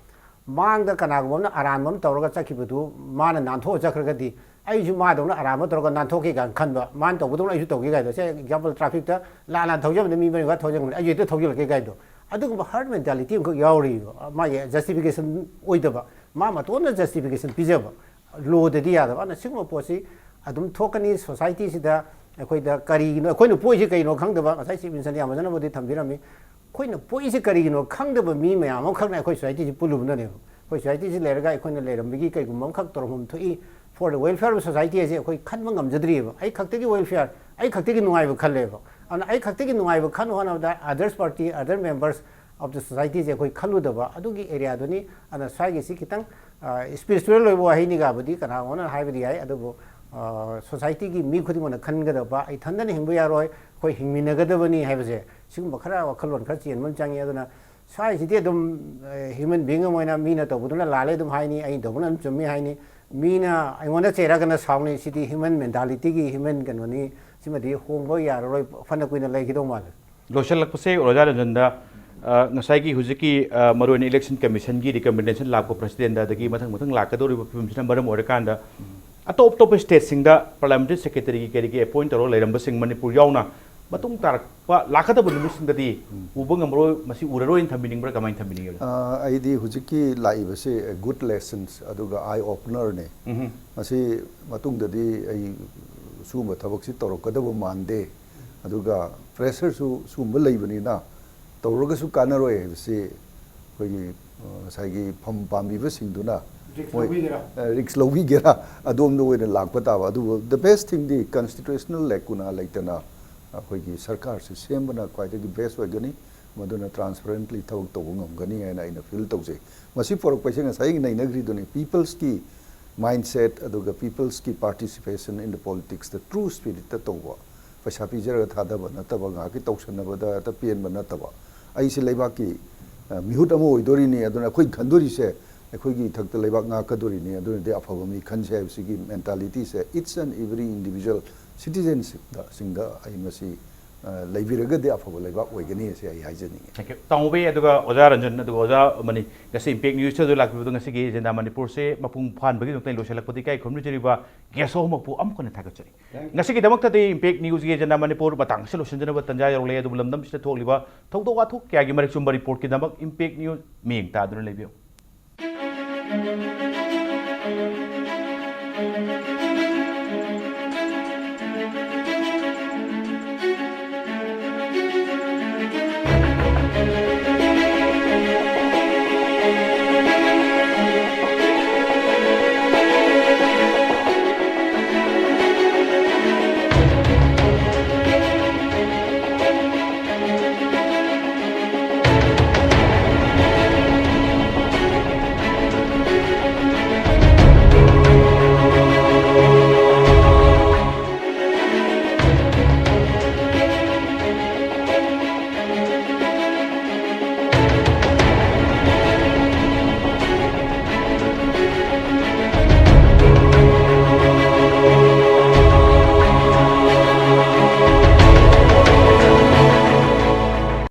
ꯃꯥꯡꯗ ꯀꯅꯥꯒꯨꯝꯕ ꯑꯃꯅ ꯑꯔꯥꯟꯕ ꯑꯃ ꯇꯧꯔꯒ ꯆꯠꯈꯤꯕꯗꯨ ꯃꯥꯅ ꯅꯥꯟꯊꯣꯛꯑ ꯆꯠꯈ꯭ꯔꯒꯗꯤ ꯑꯩꯁꯨ ꯃꯥꯗꯧꯅ ꯑꯔꯥꯟꯕ ꯇꯧꯔꯒ ꯅꯥꯟꯊꯣꯛꯀꯦ ꯀꯥꯏꯅ ꯈꯟꯕ, ꯃꯥꯅ ꯇꯧꯕꯗꯧꯅ ꯑꯩꯁꯨ ꯇꯧꯒꯦ ꯀꯥꯏꯗꯣ꯫ ꯁꯦ example, trafficꯇ ꯂꯥꯟꯅ ꯊꯧꯖꯕꯗ ꯃꯤ ꯃꯔꯤ ꯃꯉꯥ ꯊꯧꯖꯟꯈ꯭ꯔꯦ, ꯑꯩꯁꯨ ꯍꯦꯛꯇ ꯊꯧꯖꯤꯜꯂꯛꯀꯦ ꯀꯥꯏꯗꯣ꯫ ꯑꯗꯨꯒꯨꯝꯕ herd mentality ꯑꯃꯈꯛ ꯌꯥꯎꯔꯤꯕ, ꯃꯥꯒꯤ justification ꯑꯣꯏꯗꯕ, ꯃꯥ ꯃꯇꯣꯟꯗ justification ꯄꯤꯖꯕ꯫ Lawꯗꯗꯤ ꯌꯥꯗꯕ꯫ ꯑꯗꯨꯅ ꯁꯤꯒꯨꯝꯕ ꯄꯣꯠꯁꯤ ꯑꯗꯨꯝ ꯊꯣꯛꯀꯅꯤ꯫ Societyꯁꯤꯗ ꯑꯩꯈꯣꯏꯗ ꯀꯔꯤꯒꯤꯅꯣ, ꯑꯩꯈꯣꯏꯅ ꯄꯣꯛꯏꯁꯤ ꯀꯩꯅꯣ ꯈꯪꯗꯕ, ꯉꯁꯥꯏ Chief Ministerꯅ ꯌꯥꯝ ꯐꯖꯅꯕꯨꯗꯤ ꯊꯝꯕꯤꯔꯝꯃꯤ꯫ ꯑꯩꯈꯣꯏꯅ ꯄꯣꯛꯏꯁꯤ ꯀꯔꯤꯒꯤꯅꯣ ꯈꯪꯗꯕ ꯃꯤ ꯃꯌꯥꯝ ꯑꯃꯈꯛꯅ ꯑꯩꯈꯣꯏ societyꯁꯤ ꯄꯨꯜꯂꯨꯕꯅꯅꯦꯕ꯫ ꯑꯩꯈꯣꯏ societyꯁꯤ ꯂꯩꯔꯒ ꯑꯩꯈꯣꯏꯅ ꯂꯩꯔꯝꯕꯒꯤ ꯀꯩꯒꯨꯝꯕ ꯑꯃꯈꯛ ꯇꯧꯔꯝꯐꯝ ꯊꯣꯛꯏ꯫ For the welfare of society ꯍꯥꯏꯁꯦ ꯑꯩꯈꯣꯏ ꯈꯟꯕ ꯉꯝꯖꯗ꯭ꯔꯤꯑꯕ꯫ ꯑꯩ ꯈꯛꯇꯒꯤ welfare, ꯑꯩ ꯈꯛꯇꯒꯤ ꯅꯨꯡꯉꯥꯏꯕ ꯈꯜꯂꯦꯕ꯫ ꯑꯗꯨꯅ ꯑꯩ ꯈꯛꯇꯒꯤ ꯅꯨꯡꯉꯥꯏꯕ ꯈꯟꯕ ꯍꯣꯠꯅꯕꯗ others party, other members of the societyꯁꯦ ꯑꯩꯈꯣꯏ ꯈꯜꯂꯨꯗꯕ ꯑꯗꯨꯒꯤ areaꯗꯨꯅꯤ꯫ ꯑꯗꯨꯅ ꯁ꯭ꯋꯥꯏꯒꯤꯁꯤ ꯈꯤꯇꯪ spiritual ꯑꯣꯏꯕ ꯋꯥꯍꯩꯅꯤꯒꯕꯨꯗꯤ ꯀꯅꯥꯒꯨꯝꯕꯅ ꯍꯥꯏꯕꯗꯤ ꯌꯥꯏ, ꯑꯗꯨꯕꯨ societyꯒꯤ ꯃꯤ ꯈꯨꯗꯤꯡꯃꯛꯅ ꯈꯟꯒꯗꯕ, "ꯑꯩ ꯏꯊꯟꯗꯅ ꯍꯤꯡꯕ ꯌꯥꯔꯣꯏ, ꯑꯩꯈꯣꯏ ꯍꯤꯡꯃꯤꯟꯅꯒꯗꯕꯅꯤ" ꯍꯥꯏꯕꯁꯦ, ꯁꯤꯒꯨꯝꯕ ꯈꯔ ꯋꯥꯈꯜꯂꯣꯟ ꯈꯔ ꯆꯦꯟꯕ ꯑꯃ ꯆꯪꯉꯤ꯫ ꯑꯗꯨꯅ ꯁ꯭ꯋꯥꯏꯁꯤꯗꯤ ꯑꯗꯨꯝ human being ꯑꯃ ꯑꯣꯏꯅ ꯃꯤꯅ ꯇꯧꯕꯗꯨꯅ ꯂꯥꯜꯂꯦ ꯑꯗꯨꯝ ꯍꯥꯏꯅꯤ, ꯑꯩꯅ ꯇꯧꯕꯅ ꯑꯗꯨꯝ ꯆꯨꯝꯃꯤ ꯍꯥꯏꯅꯤ, ꯃꯤꯅ ꯑꯩꯉꯣꯟꯗ ꯆꯩꯔꯒꯅ ꯁꯥꯎꯅꯤ꯫ ꯁꯤꯗꯤ human mentalityꯒꯤ human ꯀꯩꯅꯣꯅꯤ, ꯁꯤꯃꯗꯤ ꯍꯣꯡꯕ ꯌꯥꯔꯔꯣꯏ, ꯐꯅ ꯀꯨꯏꯅ ꯂꯩꯈꯤꯗꯧ ꯃꯥꯜꯂꯦ꯫ ꯂꯣꯏꯁꯤꯜꯂꯛꯄꯁꯦ, ꯑꯣꯖꯥ ꯔꯟꯖꯟꯗ, ꯑ, ꯉꯁꯥꯏꯒꯤ ꯍꯧꯖꯤꯛꯀꯤ, ꯑ, ꯃꯔꯨꯑꯣꯏꯅ Election Commissionꯒꯤ recommendation ꯂꯥꯛꯄ Presidentꯗ, ꯑꯗꯒꯤ ꯃꯊꯪ ꯃꯊꯪ ꯂꯥꯛꯀꯗꯧꯔꯤꯕ ꯐꯤꯕꯝꯁꯤꯅ ꯃꯔꯝ ꯑꯣꯏꯔꯀꯥꯟꯗ, ꯑꯇꯣꯞ ꯑꯇꯣꯞꯄ stateꯁꯤꯡꯗ Parliamentary Secretaryꯒꯤ ꯀꯔꯤꯒꯤ appoint ꯇꯧꯔꯒ ꯂꯩꯔꯝꯕꯁꯤꯡ, ꯃꯅꯤꯄꯨꯔ ꯌꯥꯎꯅ, ꯃꯇꯨꯡ ꯇꯥꯔꯛꯄ ꯂꯥꯛꯀꯗꯕ ꯅꯨꯃꯤꯠꯁꯤꯡꯗꯗꯤ ꯎꯕ ꯉꯝꯃꯔꯣꯏ, ꯃꯁꯤ ꯎꯔꯔꯣꯏꯅ ꯊꯝꯕꯤꯅꯤꯡꯕ꯭ꯔꯥ, ꯀꯃꯥꯏꯅ ꯊꯝꯕꯤꯅꯤꯡꯉꯦ? ꯑ, ꯑꯩꯗꯤ ꯍꯧꯖꯤꯛꯀꯤ ꯂꯥꯛꯏꯕꯁꯤ good lessons ꯑꯗꯨꯒ eye openerꯅꯦ꯫ ꯎꯝꯍꯨꯝ꯫ ꯃꯁꯤ ꯃꯇꯨꯡꯗꯗꯤ ꯑꯩ ꯁꯤꯒꯨꯝꯕ ꯊꯕꯛꯁꯤ ꯇꯧꯔꯛꯀꯗꯕ ꯃꯥꯟꯗꯦ꯫ ꯑꯗꯨꯒ pressureꯁꯨ ꯁꯤꯒꯨꯝꯕ ꯂꯩꯕꯅꯤꯅ ꯇꯧꯔꯒꯁꯨ ꯀꯥꯟꯅꯔꯣꯏ ꯍꯥꯏꯕꯁꯤ ꯑꯩꯈꯣꯏꯒꯤ, ꯑ, ꯉꯁꯥꯏꯒꯤ ꯐꯝ ꯄꯥꯝꯕꯤꯕꯁꯤꯡꯗꯨꯅ risk ꯃꯣꯏ, ꯂꯧꯕꯤꯒꯦꯔꯥ? ꯑ, risk ꯂꯧꯕꯤꯒꯦꯔꯥ, ꯑꯗꯣꯝꯗ ꯑꯣꯏꯅ ꯂꯥꯛꯄ ꯇꯥꯕ꯫ ꯑꯗꯨꯕꯨ the best thingꯗꯤ constitutional lacuna ꯂꯩꯇꯅ ꯑꯩꯈꯣꯏꯒꯤ ꯁꯔꯀꯥꯔꯁꯤ ꯁꯦꯝꯕꯅ ꯈ꯭ꯋꯥꯏꯗꯒꯤ best ꯑꯣꯏꯒꯅꯤ꯫ ꯃꯗꯨꯅ transparently ꯊꯕꯛ ꯇꯧꯕ ꯉꯝꯒꯅꯤ ꯍꯥꯏꯅ ꯑꯩꯅ feel ꯇꯧꯖꯩ꯫ ꯃꯁꯤ ꯄꯨꯔꯛꯄꯁꯦ ꯉꯁꯥꯏ ꯅꯩꯅꯈ꯭ꯔꯤꯗꯨꯅꯤ, peopleꯁꯀꯤ mindset ꯑꯗꯨꯒ peopleꯁꯀꯤ participation in the politicsꯇ true spiritꯇ ꯇꯧꯕ, ꯄꯩꯁꯥ ꯄꯤꯖꯔꯒ ꯊꯥꯗꯕ ꯅꯠꯇꯕ, ꯉꯥꯏꯍꯥꯛꯀꯤ ꯇꯧꯁꯟꯅꯕꯗ ꯍꯦꯛꯇ ꯄꯦꯟꯕ ꯅꯠꯇꯕ꯫ ꯑꯩꯁꯦ ꯂꯩꯕꯥꯛꯀꯤ, ꯑ, ꯃꯤꯍꯨꯠ ꯑꯃ ꯑꯣꯏꯗꯣꯔꯤꯅꯤ, ꯑꯗꯨꯅ ꯑꯩꯈꯣꯏ ꯈꯟꯗꯣꯔꯤꯁꯦ ꯑꯩꯈꯣꯏꯒꯤ ꯏꯊꯛꯇ ꯂꯩꯕꯥꯛ ꯉꯥꯛꯀꯗꯣꯔꯤꯅꯤ, ꯑꯗꯨꯅꯗꯤ ꯑꯐꯕ ꯃꯤ ꯈꯟꯁꯦ ꯍꯥꯏꯕꯁꯤꯒꯤ mentalityꯁꯦ each and every individual citizenꯁꯤꯡꯗ, ꯁꯤꯡꯗ ꯑꯩ ꯃꯁꯤ, ꯑ, ꯂꯩꯕꯤꯔꯒꯗꯤ ꯑꯐꯕ ꯂꯩꯕꯥꯛ ꯑꯣꯏꯒꯅꯤ ꯑꯁꯤ ꯑꯩ ꯍꯥꯏꯖꯅꯤꯡꯉꯤ꯫ Thank you. ꯇꯥꯃꯣꯕꯤ, ꯑꯗꯨꯒ ꯑꯣꯖꯥ ꯔꯟꯖꯟ, ꯑꯗꯨꯒ ꯑꯣꯖꯥ ꯃꯅꯤ, ꯉꯁꯤ Impact Newsꯇ ꯂꯥꯛꯄꯤꯕꯗꯣ ꯉꯁꯤꯒꯤ Agenda ꯃꯅꯤꯄꯨꯔꯁꯦ ꯃꯄꯨꯡ ꯐꯥꯍꯟꯕꯒꯤꯗꯃꯛꯇ ꯂꯣꯏꯁꯤꯜꯂꯛꯄꯗꯤ ꯏꯀꯥꯏ ꯈꯨꯝꯅꯖꯔꯤꯕ guest ꯑꯍꯨꯝꯃꯛꯄꯨ ꯑꯃꯨꯛ ꯍꯟꯅ ꯊꯥꯒꯠꯆꯔꯤ꯫ ꯉꯁꯤꯒꯤꯗꯃꯛꯇꯗꯤ Impact Newsꯀꯤ Agenda ꯃꯅꯤꯄꯨꯔ ꯃꯇꯥꯡ ꯑꯁꯤ ꯂꯣꯏꯁꯤꯟꯖꯅꯕ ꯇꯥꯟꯖꯥ ꯌꯧꯔꯛꯂꯦ, ꯑꯗꯨꯕꯨ ꯂꯝꯗꯝꯁꯤꯗ ꯊꯣꯛꯂꯤꯕ ꯊꯧꯗꯣꯛ ꯋꯥꯊꯣꯛ ꯀꯌꯥꯒꯤ ꯃꯔꯤꯛ ꯆꯨꯝꯕ reportꯀꯤꯗꯃꯛ Impact News ꯃꯤꯠꯌꯦꯡ ꯇꯥꯗꯨꯅ ꯂꯩꯕꯤꯌꯨ꯫